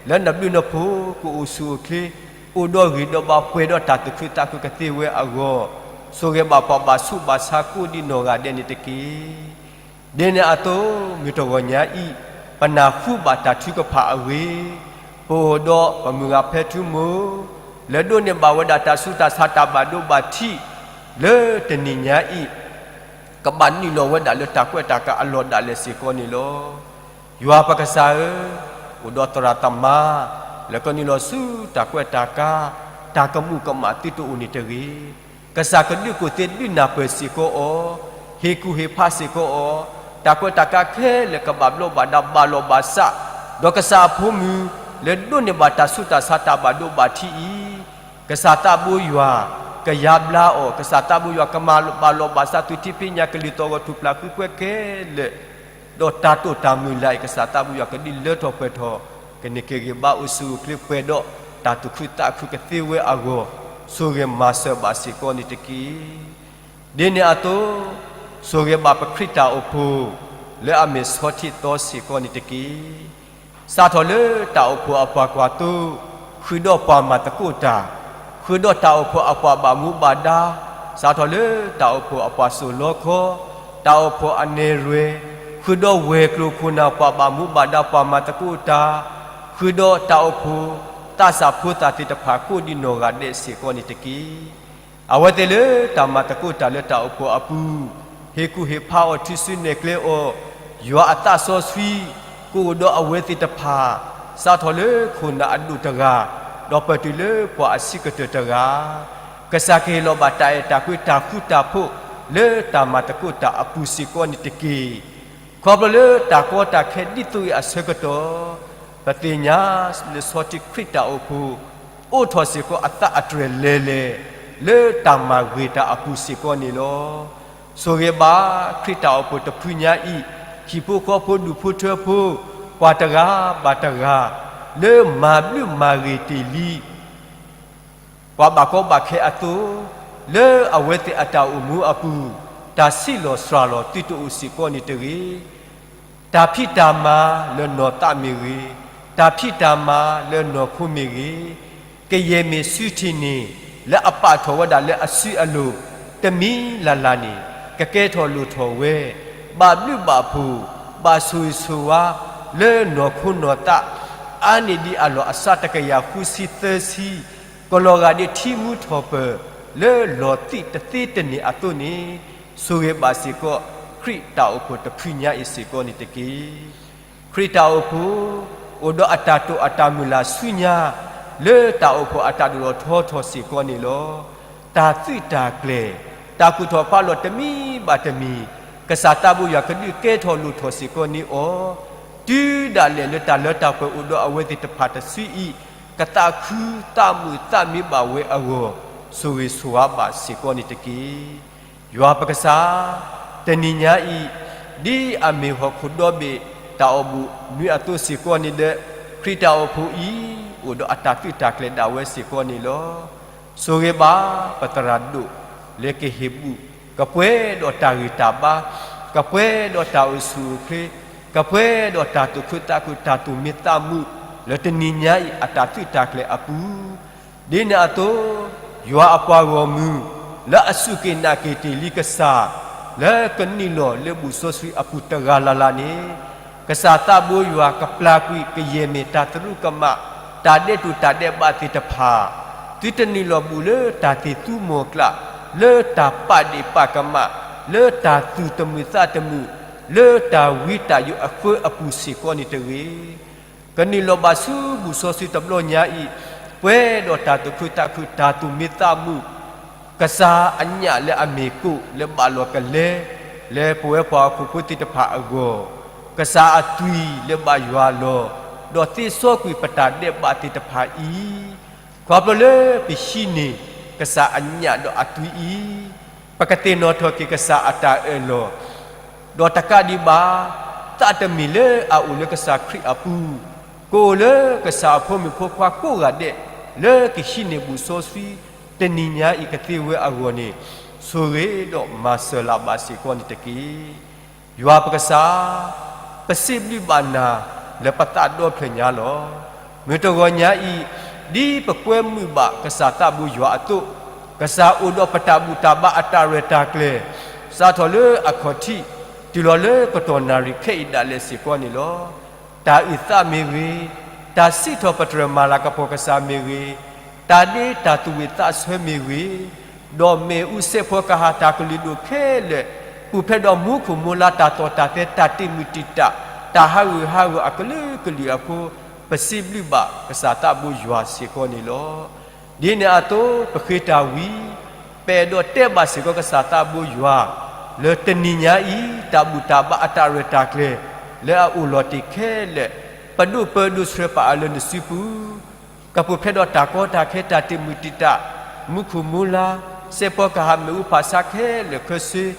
လၢနဘျုးနဖှိၣ်ကအိၣ်ဆူၣ်အိၣ်ချ့, အိၣ်ဒီးဂံၢ်ဒီးဘါပှဲၤဒီးတၢ်သူၣ်ခုသးခုကသ့ဝဲအဂီၢ်, ဆိၣ်ဂ့ၤဘၣ်ပှၤဘၣ်ဆူးဘၣ်ဆါကိးဒံးနီၢ်ဂၤဒဲးန့ၣ်တက့ၢ်. ဒ်န့ၣ်အသိး မုၢ်တဂီၤညါအံၤ, ပနၢ်ဟူဘၣ်တၢ်ထုကဖၣ်အဂ့ၢ်, ပအိၣ်ဒီးပမုၢ်ဂၤဖဲထူမိၢ်, လၢဒိးန့ၢ်ဘၣ်ဝဲဒၣ်တၢ်ဆူးတၢ်ဆါတၢ်ဘၣ်ဒိဘၣ်ထံး, လၢတနံၤညါအံၤ ကဘၣ်နုာ်လီၤဝဲဒၣ်လၢတၢ်ကွဲးတၢ်ကးအလီၢ်ဒၣ်လဲာ်စ့ၢ်ကီးန့ၣ်လီၤ. ယွၤပကစၢ်ဧၢ, အိၣ်ဒီးသရၣ်သမါ လၢကနုာ်လီၤဆူတၢ်ကွဲးတၢ်ကး, တၢ်ကမူးကမၣ်သုတအိၣ်န့ၣ်တဂ့ၤ, ကစၢ်ကဒုးကိၢ်သ့ဒုးနၢ်ပၢၢ်စ့ၢ်ကီးအီၤ, ဟ့ၣ်ကူၣ်ဟ့ၣ်ဖးစ့ၢ်ကီးအီၤ, တၢ်ကွဲးတၢ်ကးခဲလၢာ်ကဘၣ်ဘျီးဘၣ်ဒါဘၣ်လီၢ်ဘၣ်စး, ဒီးကစၢ်အဖိမုၣ် လၢဒိးန့ၢ်ဘၣ်တၢ်ဆူးတၢ်ဆါတၢ်ဘၣ်ဒိဘၣ်ထံးအံၤ, ကစၢ်သးဘိယွၤ ကယါဘျါအီၤ, ကစၢ်သးဘိယွၤကမၤဘၣ်လီၢ်ဘၣ်စးသုထံဖံးညၣ်ကလုၢ်သီၣ်ဂီၤထူၣ်ဖျါဃုကွဲခဲလၢာ်, ဒီးတၢ်တိာ်တၢ်မုၢ်လၢ်အံၤ ကစၢ်သးဘိယွၤကဒုးလၢထီၣ်ပှဲၤထီၣ်, ကန့ၢ်က့ၤဂ့ၤဘါအိၣ်ဆူၣ်အိၣ်ချ့ပှဲၤဒီးတၢ်သူၣ်ခုသးခုကသ့ဝဲအဂီၢ်, ဆိၣ်ဂ့ၤမၤစၢၤဘၣ်စ့ၢ်ကီးန့ၣ်တက့ၢ်. ဒ်န့ၣ်အသိး, ဆိၣ်ဂ့ၤဘၣ်ပခရံာ်တၢ်အိၣ်ဖှိၣ် လၢအမ့ၢ်ဆီထံသီစ့ၢ်ကီးန့ၣ်တက့ၢ်. စးထီၣ်လၢတၢ်အိၣ်ဖှိၣ်အပှၤကွၢ်သိ, ဃုာ်ဒီးပှၤမၤသကိးတၢ်, ဃုာ်ဒီးတၢ်အိၣ်ဖှိၣ်အပှၤဘၣ်မူဘၣ်ဒါ, စးထီၣ်လၢတၢ်အိၣ်ဖှိၣ်အပှၤစိာ်လီခီ, တၢ်အိၣ်ဖှိၣ်အနဲၣ်ရွဲၣ်, ဃုာ်ဒီးဝဲၤကျိၤခိၣ်နၢ်ပှၤဘၣ်မူဘၣ်ဒါပှၤမၤသကိးတၢ်, ဃုာ်ဒီးတၢ်အိၣ်ဖှိၣ် သးစၢ်ဖိသၣ်သ့ၣ်တဖၣ်ကိးဒံးနီၢ်ဂၤဒဲးစ့ၢ်ကီးန့ၣ်တက့ၢ်. အဝဲသ့ၣ်လၢတၢ်မၤသကိးတၢ်လၢတၢ်အိၣ်ဖှိၣ်အပူၤ, ဟ့ၣ်ကူၣ်ဟ့ၣ်ဖးအီၤထုးစုနဲၣ်ကျဲအီၤ, ယွၤအသးစီဆှံ ကအိၣ်ဒီးအဝဲသ့ၣ်တဖၣ်, စးထီၣ်လၢခိၣ်နၢ်အဒိၣ်တဂၤ, ဒီးပတုၤလၢပှၤအဆံးကတၢၢ်တဂၤ, ကစၢ်ကဟ့ၣ်လီၤဘၣ်တၢ်အဲၣ်တၢ်ကွံတၢ်ဃူတၢ်ဖိး လၢတၢ်မၤသကိးတၢ်အပူၤစ့ၢ်ကီးန့ၣ်တက့ၢ်. ခီဖျိလၢတၢ်ကီတၢ်ခဲဒ်သိးအံၤအဆၢကတီၢ်, ပသ့ၣ်ညါလၢဆီထံခရံာ်တၢ်အိၣ်ဖှိၣ် အိးထီၣ်စ့ၢ်ကီးအသးအတြဲၤလဲၤလဲၤ လၢတၢ်မၤဂ့ၤတၢ်အပူၤစ့ၢ်ကီးန့ၣ်လီၤ. ဆိၣ်ဂ့ၤဘၣ်ခရံာ်တၢ်အိၣ်ဖှိၣ်တဖုညါအံၤ, ဟံၣ်ဖိဃီဖိဒူၣ်ဖိထၢဖိ ပှၤတဂၤဘၣ်တဂၤ လၢမၤဘျုးမၤဂ့ၤတ့ၢ်လံ ပှၤဘၣ်ကီဘၣ်ခဲအသိး, လၢအဝဲသ့ၣ်အတၢ်အိၣ်မူအပူၤ, တၢ်ဆံးလီၤစှၤလီၤသုတအိၣ်စ့ၢ်ကီးန့ၣ်တဂ့ၤ. တၢ်ဖံးတၢ်မၤလၢနီၢ်သးမ့ၢ်ဂ့ၤ, တၢ်ဖံးတၢ်မၤလၢနီၢ်ခိမ့ၢ်ဂ့ၤ, ကယဲၢ်မ့ၢ်စုထံၣ်န့ၣ် လၢအပာ်ထီၣ်ဝဲဒၣ်လၢအစုအလိၤ တမံၤလၢ်လၢ်န့ၣ် ကကဲထီၣ်လိၣ်ထီၣ်ဝဲ, ဘၣ်ဘျုးဘၣ်ဖှိၣ်, ဘၣ်ဆိၣ်ဂ့ၤဆိၣ်ဝါ လၢနီၢ်ခိနီၢ်သး အါန့ၢ်ဒံးအလီၢ်အစးတကယၤဃုဆံသၢဆံ, ကလီၤဂာ်ဒ်ထံမူထီၣ်ပၢၢ် လၢလီၤသံးတသ့တန့ၢ်အသိးန့ၣ်, ဆိၣ်ဂ့ၤဘၣ်စ့ၢ်ကီး ခရံာ်တၢ်အိၣ်ဖှိၣ်တဖုညါအံၤစ့ၢ်ကီးန့ၣ်တက့ၢ်. ခရံာ်တၢ်အိၣ်ဖှိၣ် အိၣ်ဒီးအတၢ်တိာ်အတၢ်မုၢ်လၢ်ဆူညါ လၢတၢ်အိၣ်ဖှိၣ်အတၢ်ဒိၣ်ထီၣ်ထီထီၣ်စ့ၢ်ကီးန့ၣ်လီၤ. တၢ်သုးတၢ်ကျဲၤ, တၢ်ကူၣ်ထီၣ်ဖးလီၤတမံၤဘၣ်တမံၤ, ကစၢ်သးဘိယွၤကဒုးကဲထီၣ်လိၣ်ထီၣ်စ့ၢ်ကီးန့ၣ်အီၤ, တုၤဒၣ်လဲာ်လၢတၢ်လၢတၢ်ပှဲၤအိၣ်ဒီးအဝဲသ့ၣ်တဖၣ်တစုအံၤ, ကသးခုသးမုာ်သးမံဘၣ်ဝဲအဂီၢ်, ဆိၣ်ဂ့ၤဆိၣ်ဝါဘၣ်စ့ၢ်ကီးန့ၣ်တက့ၢ်. ယွၤပကစၢ်, တနံၤညါအံၤ, ဒ်အမ့ၢ်ဟီၣ်ခိၣ်ဒီဘ့ၣ်တၢ်အိၣ်ဘှံးနွံအသိးစ့ၢ်ကီးန့ၣ်ဒီး, ခရံာ်တၢ်အိၣ်ဖှိၣ်အံၤ အိၣ်ဒီးအတၢ်သုးတၢ်ကျဲၤဒၣ်ဝဲစ့ၢ်ကီးန့ၣ်လီၤ. ဆိၣ်ဂ့ၤဘၣ်ပသရၣ်ဒိၣ်လၢကဟ့ၣ်ဘူၣ်, ကပှဲၤဒီးတၢ်ဂံၢ်တၢ်ဘါ, ကပှဲၤဒီးတၢ်အိၣ်ဆူၣ်အိၣ်ချ့, ကပှဲၤဒီးတၢ်သူၣ်ခုသးခုတၢ်သူၣ်မံသးမုာ် လၢတနံၤညါအံၤအတၢ်သုးတၢ်ကျဲၤအပူၤ ဒ်န့ၣ်အသိး, ယွၤအပှၤဂီၢ်မုၢ် လၢအစူၢ်က့ၤနာ်က့ၤတ့ၢ်လံကစၢ်, လၢကနုာ်လီၤလၢဘူၣ်စီဆှံအပူၤတဂၤလၢ်လၢ်န့ၣ်, ကစၢ်သးဘိယွၤကပျၢ်ကွံာ်ကယဲၢ်မ့ၢ်တၢ်သရူးကမၣ်, တၢ်ဒဲးတူၢ်တၢ်ဒဲးဘးသ့ၣ်တဖၣ်, သုတနုာ်လီၤဘူၣ်လၢတၢ်သ့ၣ်သူမီၤကျၢ်, လၢတၢ်ပာ်ဒ့ၣ်ပာ်ကမၣ်, လၢတၢ်သူၣ်တမုာ်သးတမုာ်, လၢတၢ်ဝံတၢ်ယိးအဃၢအပူၤစ့ၢ်ကီးန့ၣ်တဂ့ၤ. ကနုာ်လီၤဘၣ်ဆူဘူၣ်စီဆှံတဘျီညါအံၤ, ပှဲၤဒီးတၢ်သူၣ်ခုသးခုတၢ်သူၣ်မံသးမုာ်, ကစၢ်အညၣ်လၢအမ့ၢ်ကိၣ်လၢဘၣ်လီၤကလဲ, လၢပဝဲပှၤဟီၣ်ခိၣ်ဖိသ့ၣ်တဖၣ်အဂီၢ်, ကစၢ်အသွံၣ်လၢဘၣ်ယွၤလီၤ, ဒီးသ့စီကွံာ်ပတၢ်ဒဲးဘးသ့ၣ်တဖၣ်အံၤ, ခီဖျိလၢပဟံးန့ၢ်ကစၢ်အညၣ်ဒီးအသွံၣ်အံၤ, ပကသ့ၣ်နီၣ်ထီၣ်က့ၤကစၢ်အတၢ်အၢၣ်လီၤ ဒီးတကးဒံးဘၣ်, သးတမံၤလၢအအိၣ်လၢကစၢ်ခရံာ်အပူၤ, ကအိၣ်လၢကစၢ်အဖိမုၣ်ဖိခွါကိးဂၤဒဲး, လၢကဟံးန့ၢ်ဘူၣ်စီဆှံ တနံၤညါအံၤကသ့ဝဲအဂီၢ်န့ၣ်, ဆိၣ်ဂ့ၤဒီးမၤစၢၤလၢ်ဘၣ်စ့ၢ်ကီးန့ၣ်တက့ၢ်. ယွၤပကစၢ်, ပစံးဘျုးဘၣ်နၤလၢပသးဒီဖျၢၣ်ညါလီၤ. မုၢ်တဂီၤညါအံၤ, ဒ်ပကွဲမုာ်ဘၣ်ကစၢ်သးဘိယွၤအသိး, ကစၢ်အိၣ်ဒီးပတၢ်ဘူၣ်တၢ်ဘါအတၢ်ရဲၣ်တၢ်ကျဲၤ, စးထီၣ်လၢအခီၣ်ထံး, တုၤလီၤလၢကတီၢ်နၣ်ရံၣ်ခဲအံၤဒၣ်လဲာ်စ့ၢ်ကီးန့ၣ်လီၤ. တၢ်အုၣ်သးမ့ၢ်ဂ့ၤ, တၢ်စံးထီၣ်ပတြၢၤမၤလၤကပီၤကစၢ်မ့ၢ်ဂ့ၤ, တၢ်ဒ့တၢ်သူၣ်ဝံၣ်သးဆၢမ့ၢ်ဂ့ၤ, ဒီးမ့ၣ်အူစဲးဖီကဟၣ်တၢ်ကလုာ်ဒိၣ်ခဲလၢာ်, ပူၤဖျဲးဒီးမူခိၣ်မူလါတၢ်သီၣ်တၢ်သဲတၢ်တ့ၢ်မုၢ်တံာ်တာ်, တၢ်ဟးဂူာ်ဟးဂီၤအကလုာ်ကလုာ်အဃိ, ပစံးဘျုးဘၣ်ကစၢ်သးဘိယွၤစ့ၢ်ကီးန့ၣ်လီၤ. ဒ်န့ၣ်အသိးပဃ့တၢ်ဝံၤ, ပအဲၣ်ဒိးတဲဘၣ်စ့ၢ်ကီးကစၢ်သးဘိယွၤ, လၢတနံၤညါအံၤ တၢ်ဘူၣ်တၢ်ဘါအတၢ်ရဲၣ်တၢ်ကျဲၤ, လၢအအိၣ်လီၤတ့ၢ်ခဲလၢာ်, ပဒိၣ်ပၢဒိၣ်ဆှၢပာ်အီၤလၢနစုပူၤ ကပူၤဖျဲးဒီးတၢ်ကီတၢ်ခဲတၢ်တ့ၢ်မုၢ်တံာ်တာ်, မူခိၣ်မူလါ, စဲးဖီကဟၣ်မ့ၣ်အူဖးဆါခဲလၢာ်ခဲဆ့,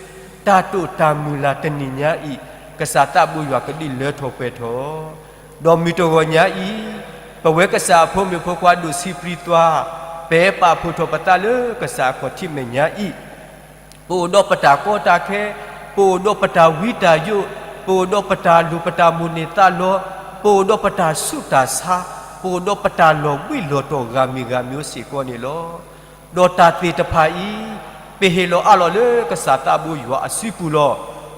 တၢ်တိာ်တၢ်မုၢ်လၢ်တနံၤညါအံၤ, ကစၢ်သးဘိယွၤကဒုးလၢထီၣ်ပှဲၤထီၣ်, ဒီးမုၢ်တဂီၤညါအံၤ, ပဝဲကစၢ်အဖိမုၣ်ဖိခွါဒိၣ်ဆံးပြံသွါ, ပပာ်ဖှိၣ်ထီၣ်ပသးလၢကစၢ်အခီၣ်ထံးမဲာ်ညါအံၤ ပအိၣ်ဒီးပတၢ်ကီတၢ်ခဲ, ပအိၣ်ဒီးပတၢ်ဝံတၢ်ယိး, ပအိၣ်ဒီးပတၢ်လိၣ်ပတၢ်မိၣ်န့ၢ်သးလီ, ပအိၣ်ဒီးပတၢ်ဆူးတၢ်ဆါ, ပအိၣ်ဒီးပတၢ်လီၤဘှံးလီၤတီၤဂၤမံၤဂၤမံၤစ့ၢ်ကီးန့ၣ်လီၤ. ဒီးတၢ်သ့ၣ်တဖၣ်အံၤ, ပဟ့ၣ်လီၤအးလီၤလၢကစၢ်သးဘိယွၤအစုပူၤလီၤ.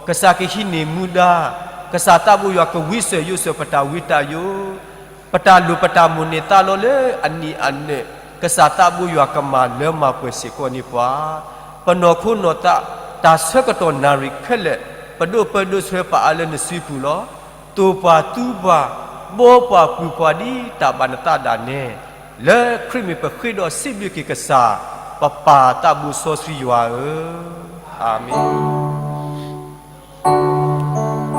ကစၢ်ကဟံးန့ၢ်မူဒါ, ကစၢ်သးဘိယွၤကဝံစၢၤယိးစၢၤပတၢ်ဝံတၢ်ယိး ပတၢ်လိၣ်ပတၢ်မိၣ်န့ၢ်သးလီလၢအနံၣ်အနၢၣ်, ကစၢ်သးဘိယွၤကမၤလၢမၤပှဲၤစ့ၢ်ကီးန့ၢ်ပှၤ, ပနီၢ်ခိနီၢ်သး, တၢ်ဆၢကတီၢ်နၣ်ရံၣ်ခဲလၢာ်, ပဒိၣ်ပၢဒိၣ်ဆှၢပာ်အါလၢနစုပူၤလီၤ. သိၣ်ပှၤသူပှၤ, ဘှီပှၤကွံာ်ပှၤဒ်တၢ်ဘၣ်နသးဒၣ်နဲ, လၢခရံာ်မ့ၢ်ပဃ့ဒီးစံးဘျုးက့ၤကစၢ်, ပပၢ်သးဘိစီဆှံယွၤဧၢ, အၤမ့ၣ်.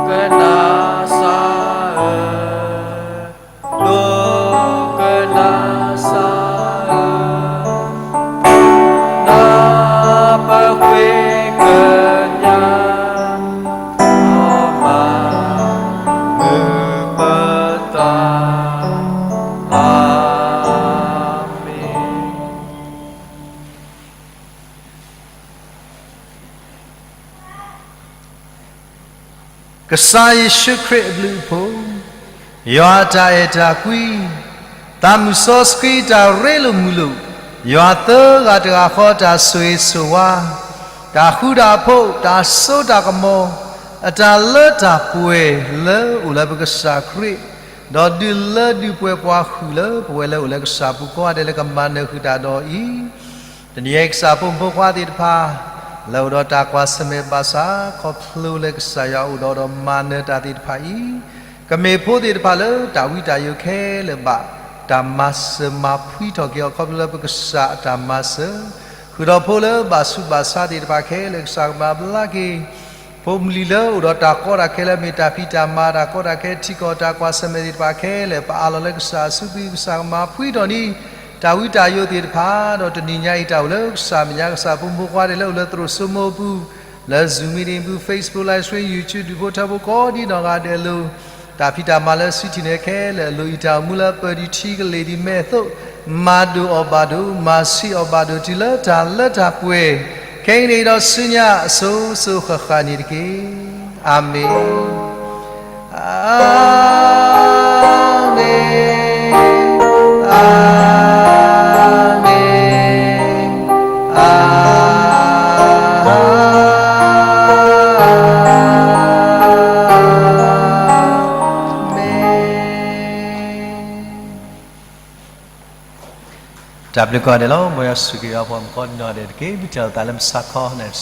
ကနၣ်စၢ်ဧၢ, ဒိကနၣ်စၢ်ဧၢ, နၢ်ပဃ့ကညး, အီၣ်မၤ ကစၢ်ယ့ၣ်ၡူးခရံာ်အဘျုးအဖှိၣ်, ယွၤအတၢ်အဲၣ်တၢ်ကွံ, သးမုၢ်စီဆှံတၢ်ရ့လိာ်မုာ်လိာ်, ယွၤသၢဂၤတဂၤဃီတၢ်ဆိၣ်ဂ့ၤဆိၣ်ဝါ, တၢ်ဃူတၢ်ဖိး, တၢ်စိတၢ်ကမီၤ, အတၢ်လၢတၢ်ပှဲၤလၢအိၣ်လၢပကစၢ်ခရံာ်, ဒီးဒုးလၢဒုးပှဲၤပှၤဃုာ်လၢပဝဲလၢအိၣ်လၢကစၢ်ပူၤကိးဂၤဒဲးလၢကမၤနၢၤဃုာ်တၢ်ဒီးအံၤ တနံၤအံၤကစၢ်ဖိမုၣ်ဖိခွါသ့ၣ်တဖၣ် လၢအိၣ်ဒီးတၢ်ကွၢ်ဆၢၣ်မဲာ်ဘၣ်ဆၣ် ခီဖျိလၢကစၢ်ယွၤအိၣ်ဒီးဒီးမၤနၢၤတၢ်သ့ၣ်တဖၣ်အံၤ, ကမ့ၢ်ဖိသ့ၣ်တဖၣ်လၢတၢ်ဝံတၢ်ယိးခဲလၢာ်ဘၣ် တၢ်မၤစၢၤမၤဖှံထီၣ်က့ၤအီၤ ခီဖျိလၢပကစၢ်အတၢ်မၤစၢၤ, ဃုာ်ဒီးဖိလၢဘၣ်ဆူးဘၣ်ဆါသ့ၣ်တဖၣ်ခဲလၢာ် ကစၢ်ကမၤဘျါက့ၤ ဖိမုၢ်လံၤလၢအိၣ်ဒီးတၢ်ကီတၢ်ခဲလၢ မ့ၢ်တၢ်ဖံးတၢ်မၤ တၢ်ကီတၢ်ခဲ ထံကီၢ်တၢ်ကွၢ်ဆၢၣ်မဲာ်သ့ၣ်တဖၣ်ခဲလၢာ် ပအးလီၤလၢကစၢ်အစုပူၤ ကစၢ်ကမၤဖှံထီၣ်န့ၢ် တၢ်ဝံတၢ်ယိးသ့ၣ်တဖၣ် ဒီးတနံၤညါအံၤတၢ်အိၣ်လၢကစၢ်မဲာ်ညါ ကစၢ်ဖိမုၣ်ဖိခွါဒဲးလၢအိၣ်လၢသရိာ်စိမိၤအပူၤ လၢ Zoom meeting ပူၤ Facebook live stream YouTube ဒူၣ်ဖိထၢဖိကိးဒ်နီၢ်ဂၤဒဲးအလိၤ တၢ်ဖံးတၢ်မၤလၢစုထံၣ်န့ၣ်ခဲလၢာ် အလိၤအံၤတၢ်အိၣ်မူလၢပၢၢ်ဒံးထံကလ့ၢ်ဒံးမဲာ်အသိး မၤဒိၣ်အီၤဘၣ်ဒိၣ် မၤဆံးအီၤဘၣ်ဒိၣ် တုၤလၢတၢ်လၢတၢ်ပှဲၤ ခဲအံၤန့ၣ်ဒီးဆူညါအစိၤစိၤဃၣ်ဃၣ်န့ၣ်တက့ၢ်. အၤမ့ၣ်, အၤမ့ၣ်, အၤမ့ၣ်, အၤမ့ၣ်. တၢ်ဘျုးကိးဂၤဒဲးလီၤ. မ်ယွၤဆိၣ်ဂ့ၤဘၣ်ပှၤမုၣ်ကီးဒ်နီၢ်ဂၤဒဲး တက့ၢ်. မ့ၢ်တၢ်အိၣ်သးလၢမုၢ်ဆါခီန့ၣ်